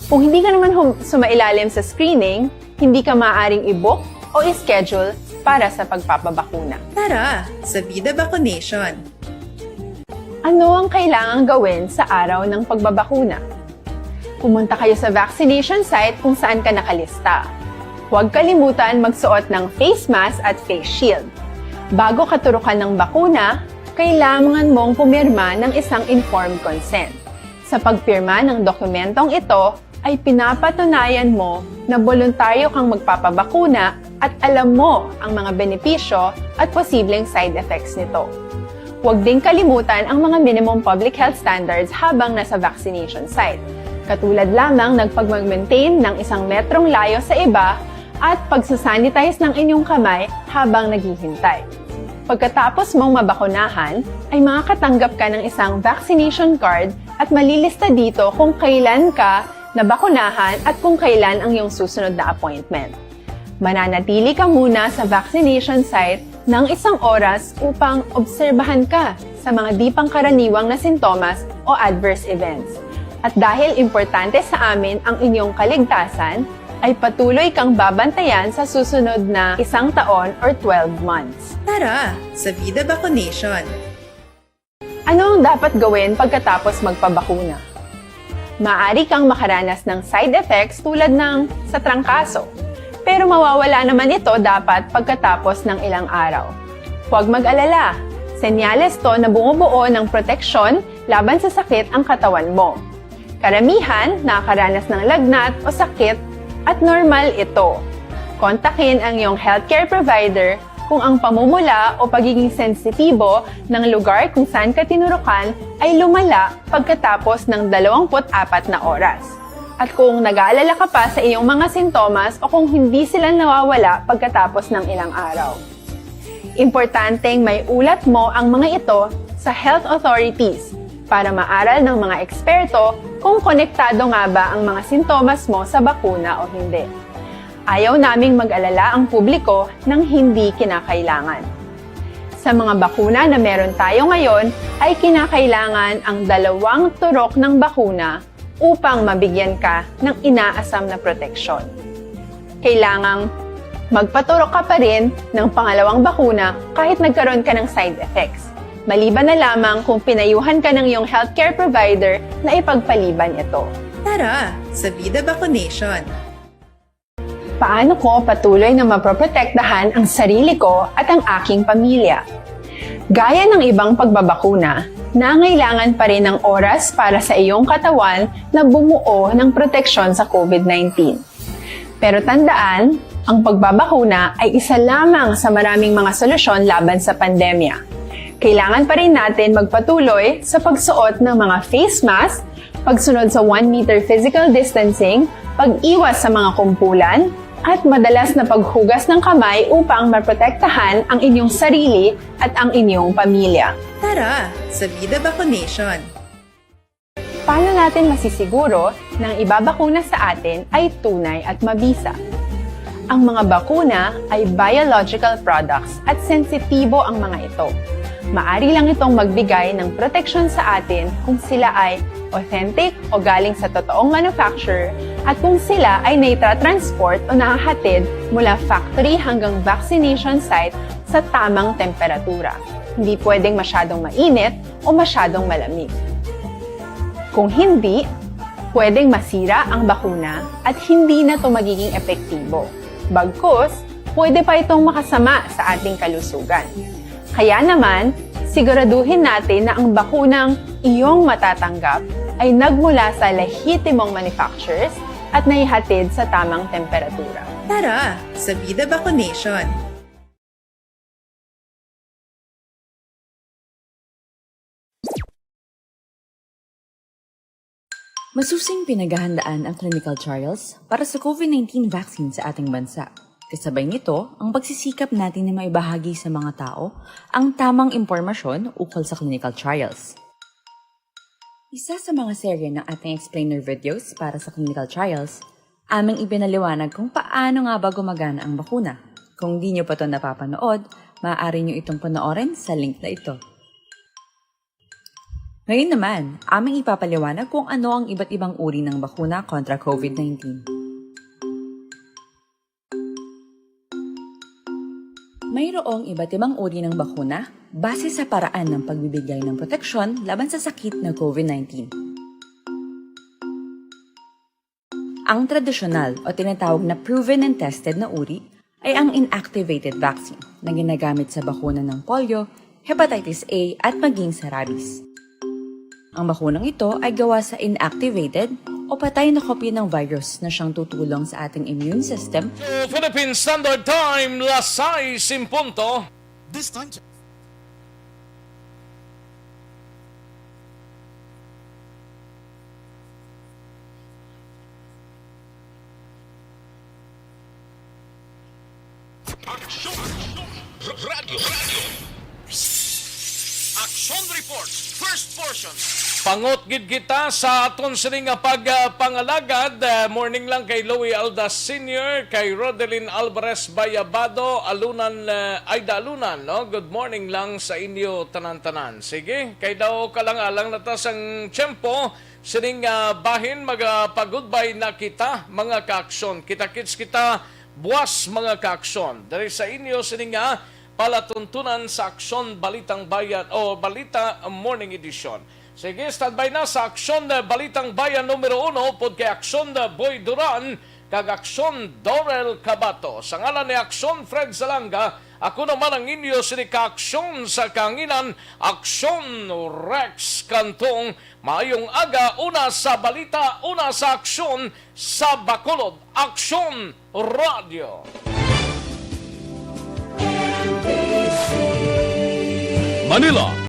Kung hindi ka naman hum- sumailalim sa screening, hindi ka maaaring i-book o i-schedule para sa pagpapabakuna. Tara sa Vida Vacunation! Ano ang kailangang gawin sa araw ng pagbabakuna? Pumunta kayo sa vaccination site kung saan ka nakalista. Huwag kalimutan magsuot ng face mask at face shield. Bago katurukan ng bakuna, kailangan mong pumirma ng isang informed consent. Sa pagpirma ng dokumentong ito, ay pinapatunayan mo na boluntaryo kang magpapabakuna at alam mo ang mga benepisyo at posibleng side effects nito. Huwag ding kalimutan ang mga minimum public health standards habang nasa vaccination site, katulad lamang ng pagmag-maintain ng isang metrong layo sa iba at pagsasanitize ng inyong kamay habang naghihintay. Pagkatapos mong mabakunahan, ay makakatanggap ka ng isang vaccination card at malilista dito kung kailan ka nabakunahan at kung kailan ang iyong susunod na appointment. Mananatili ka muna sa vaccination site ng isang oras upang obserbahan ka sa mga di pangkaraniwang na sintomas o adverse events. At dahil importante sa amin ang inyong kaligtasan, ay patuloy kang babantayan sa susunod na isang taon or twelve months. Tara sa Vida Vacunation! Ano ang dapat gawin pagkatapos magpabakuna? Maaari kang makaranas ng side effects tulad ng sa trangkaso, pero mawawala naman ito dapat pagkatapos ng ilang araw. Huwag mag-alala, senyales to na bumubuo ng proteksyon laban sa sakit ang katawan mo. Karamihan nakakaranas ng lagnat o sakit at normal ito. Kontakin ang iyong healthcare provider kung ang pamumula o pagiging sensitibo ng lugar kung saan ka tinurukan ay lumala pagkatapos ng dalawampu't apat na oras, at kung nag-aalala ka pa sa iyong mga sintomas o kung hindi sila nawawala pagkatapos ng ilang araw. Importanteng may ulat mo ang mga ito sa health authorities para maaral ng mga eksperto kung konektado nga ba ang mga sintomas mo sa bakuna o hindi. Ayaw naming mag-alala ang publiko ng hindi kinakailangan. Sa mga bakuna na meron tayo ngayon, ay kinakailangan ang dalawang turok ng bakuna upang mabigyan ka ng inaasam na proteksyon. Kailangang magpaturok ka pa rin ng pangalawang bakuna kahit nagkaroon ka ng side effects, maliban na lamang kung pinayuhan ka ng iyong healthcare provider na ipagpaliban ito. Tara sa Vida Vacunation! Paano ko patuloy na mapoprotektahan ang sarili ko at ang aking pamilya? Gaya ng ibang pagbabakuna, nangailangan pa rin ng oras para sa iyong katawan na bumuo ng proteksyon sa COVID nineteen. Pero tandaan, ang pagbabakuna ay isa lamang sa maraming mga solusyon laban sa pandemya. Kailangan pa rin natin magpatuloy sa pagsuot ng mga face mask, pagsunod sa one meter physical distancing, pag-iwas sa mga kumpulan, at madalas na paghugas ng kamay upang maprotektahan ang inyong sarili at ang inyong pamilya. Tara sa Vida Vacunation! Paano natin masisiguro na ang ibabakuna sa atin ay tunay at mabisa? Ang mga bakuna ay biological products at sensitibo ang mga ito. Maari lang itong magbigay ng proteksyon sa atin kung sila ay authentic o galing sa totoong manufacturer at kung sila ay naitratransport o nahahatid mula factory hanggang vaccination site sa tamang temperatura. Hindi pwedeng masyadong mainit o masyadong malamig. Kung hindi, pwedeng masira ang bakuna at hindi na ito magiging epektibo. Bagkus, pwede pa itong makasama sa ating kalusugan. Kaya naman, siguraduhin natin na ang bakunang iyong matatanggap ay nagmula sa lehitimong manufacturers at naihatid sa tamang temperatura. Tara, sa Bida Vaccination! Masusing pinaghahandaan ang clinical trials para sa COVID nineteen vaccine sa ating bansa. Kasabay nito, ang pagsisikap natin na maibahagi sa mga tao ang tamang impormasyon ukol sa clinical trials. Isa sa mga serye ng ating explainer videos para sa clinical trials, aming ipinaliwanag kung paano nga ba gumagana ang bakuna. Kung di nyo pa to napapanood, maaari nyo itong panoorin sa link na ito. Ngayon naman, aming ipapaliwanag kung ano ang iba't ibang uri ng bakuna kontra COVID nineteen. Mayroong iba't ibang uri ng bakuna base sa paraan ng pagbibigay ng proteksyon laban sa sakit na COVID nineteen. Ang tradisyonal o tinatawag na proven and tested na uri ay ang inactivated vaccine na ginagamit sa bakuna ng polio, hepatitis A, at maging sa rabies. Ang bakunang ito ay gawa sa inactivated o patay na kopya ng virus na siyang tutulong sa ating immune system. So, Philippine Standard Time, las sais en punto. This time check. Aksyon! Radyo! Radyo! Aksyon Report, first portion. Pangot gid kita sa aton sini nga pag, ah, pangalagad. Ah, morning lang kay Louie Aldas Senior, kay Rodelin Alvarez Bayabado, Alunan, ah, Aida Alunan, no? Good morning lang sa inyo tanan-tanan. Sige, kay daw kalang-alang na ta sang tiyempo, sining, ah, bahin, magapagudbay na kita, mga kaaksyon. Kita-kits kita buas, mga kaaksyon. Diri sa inyo sining, ah, palatuntunan sa Aksyon Balitang Bayan o Balita Morning Edition. Sige, standby na sa Aksyon, ah, Balitang Bayan numero uno, upod kay Aksyon, ah, Boy Duran, kag Aksyon Dorel Cabato. Sa ngalan ni Aksyon Fred Salanga, ako naman ang inyo sini ka-aksyon sa kahanginan, Aksyon Rex Cantong. Maayong aga, una sa balita, una sa aksyon, sa Bacolod, Aksyon Radio. Manila.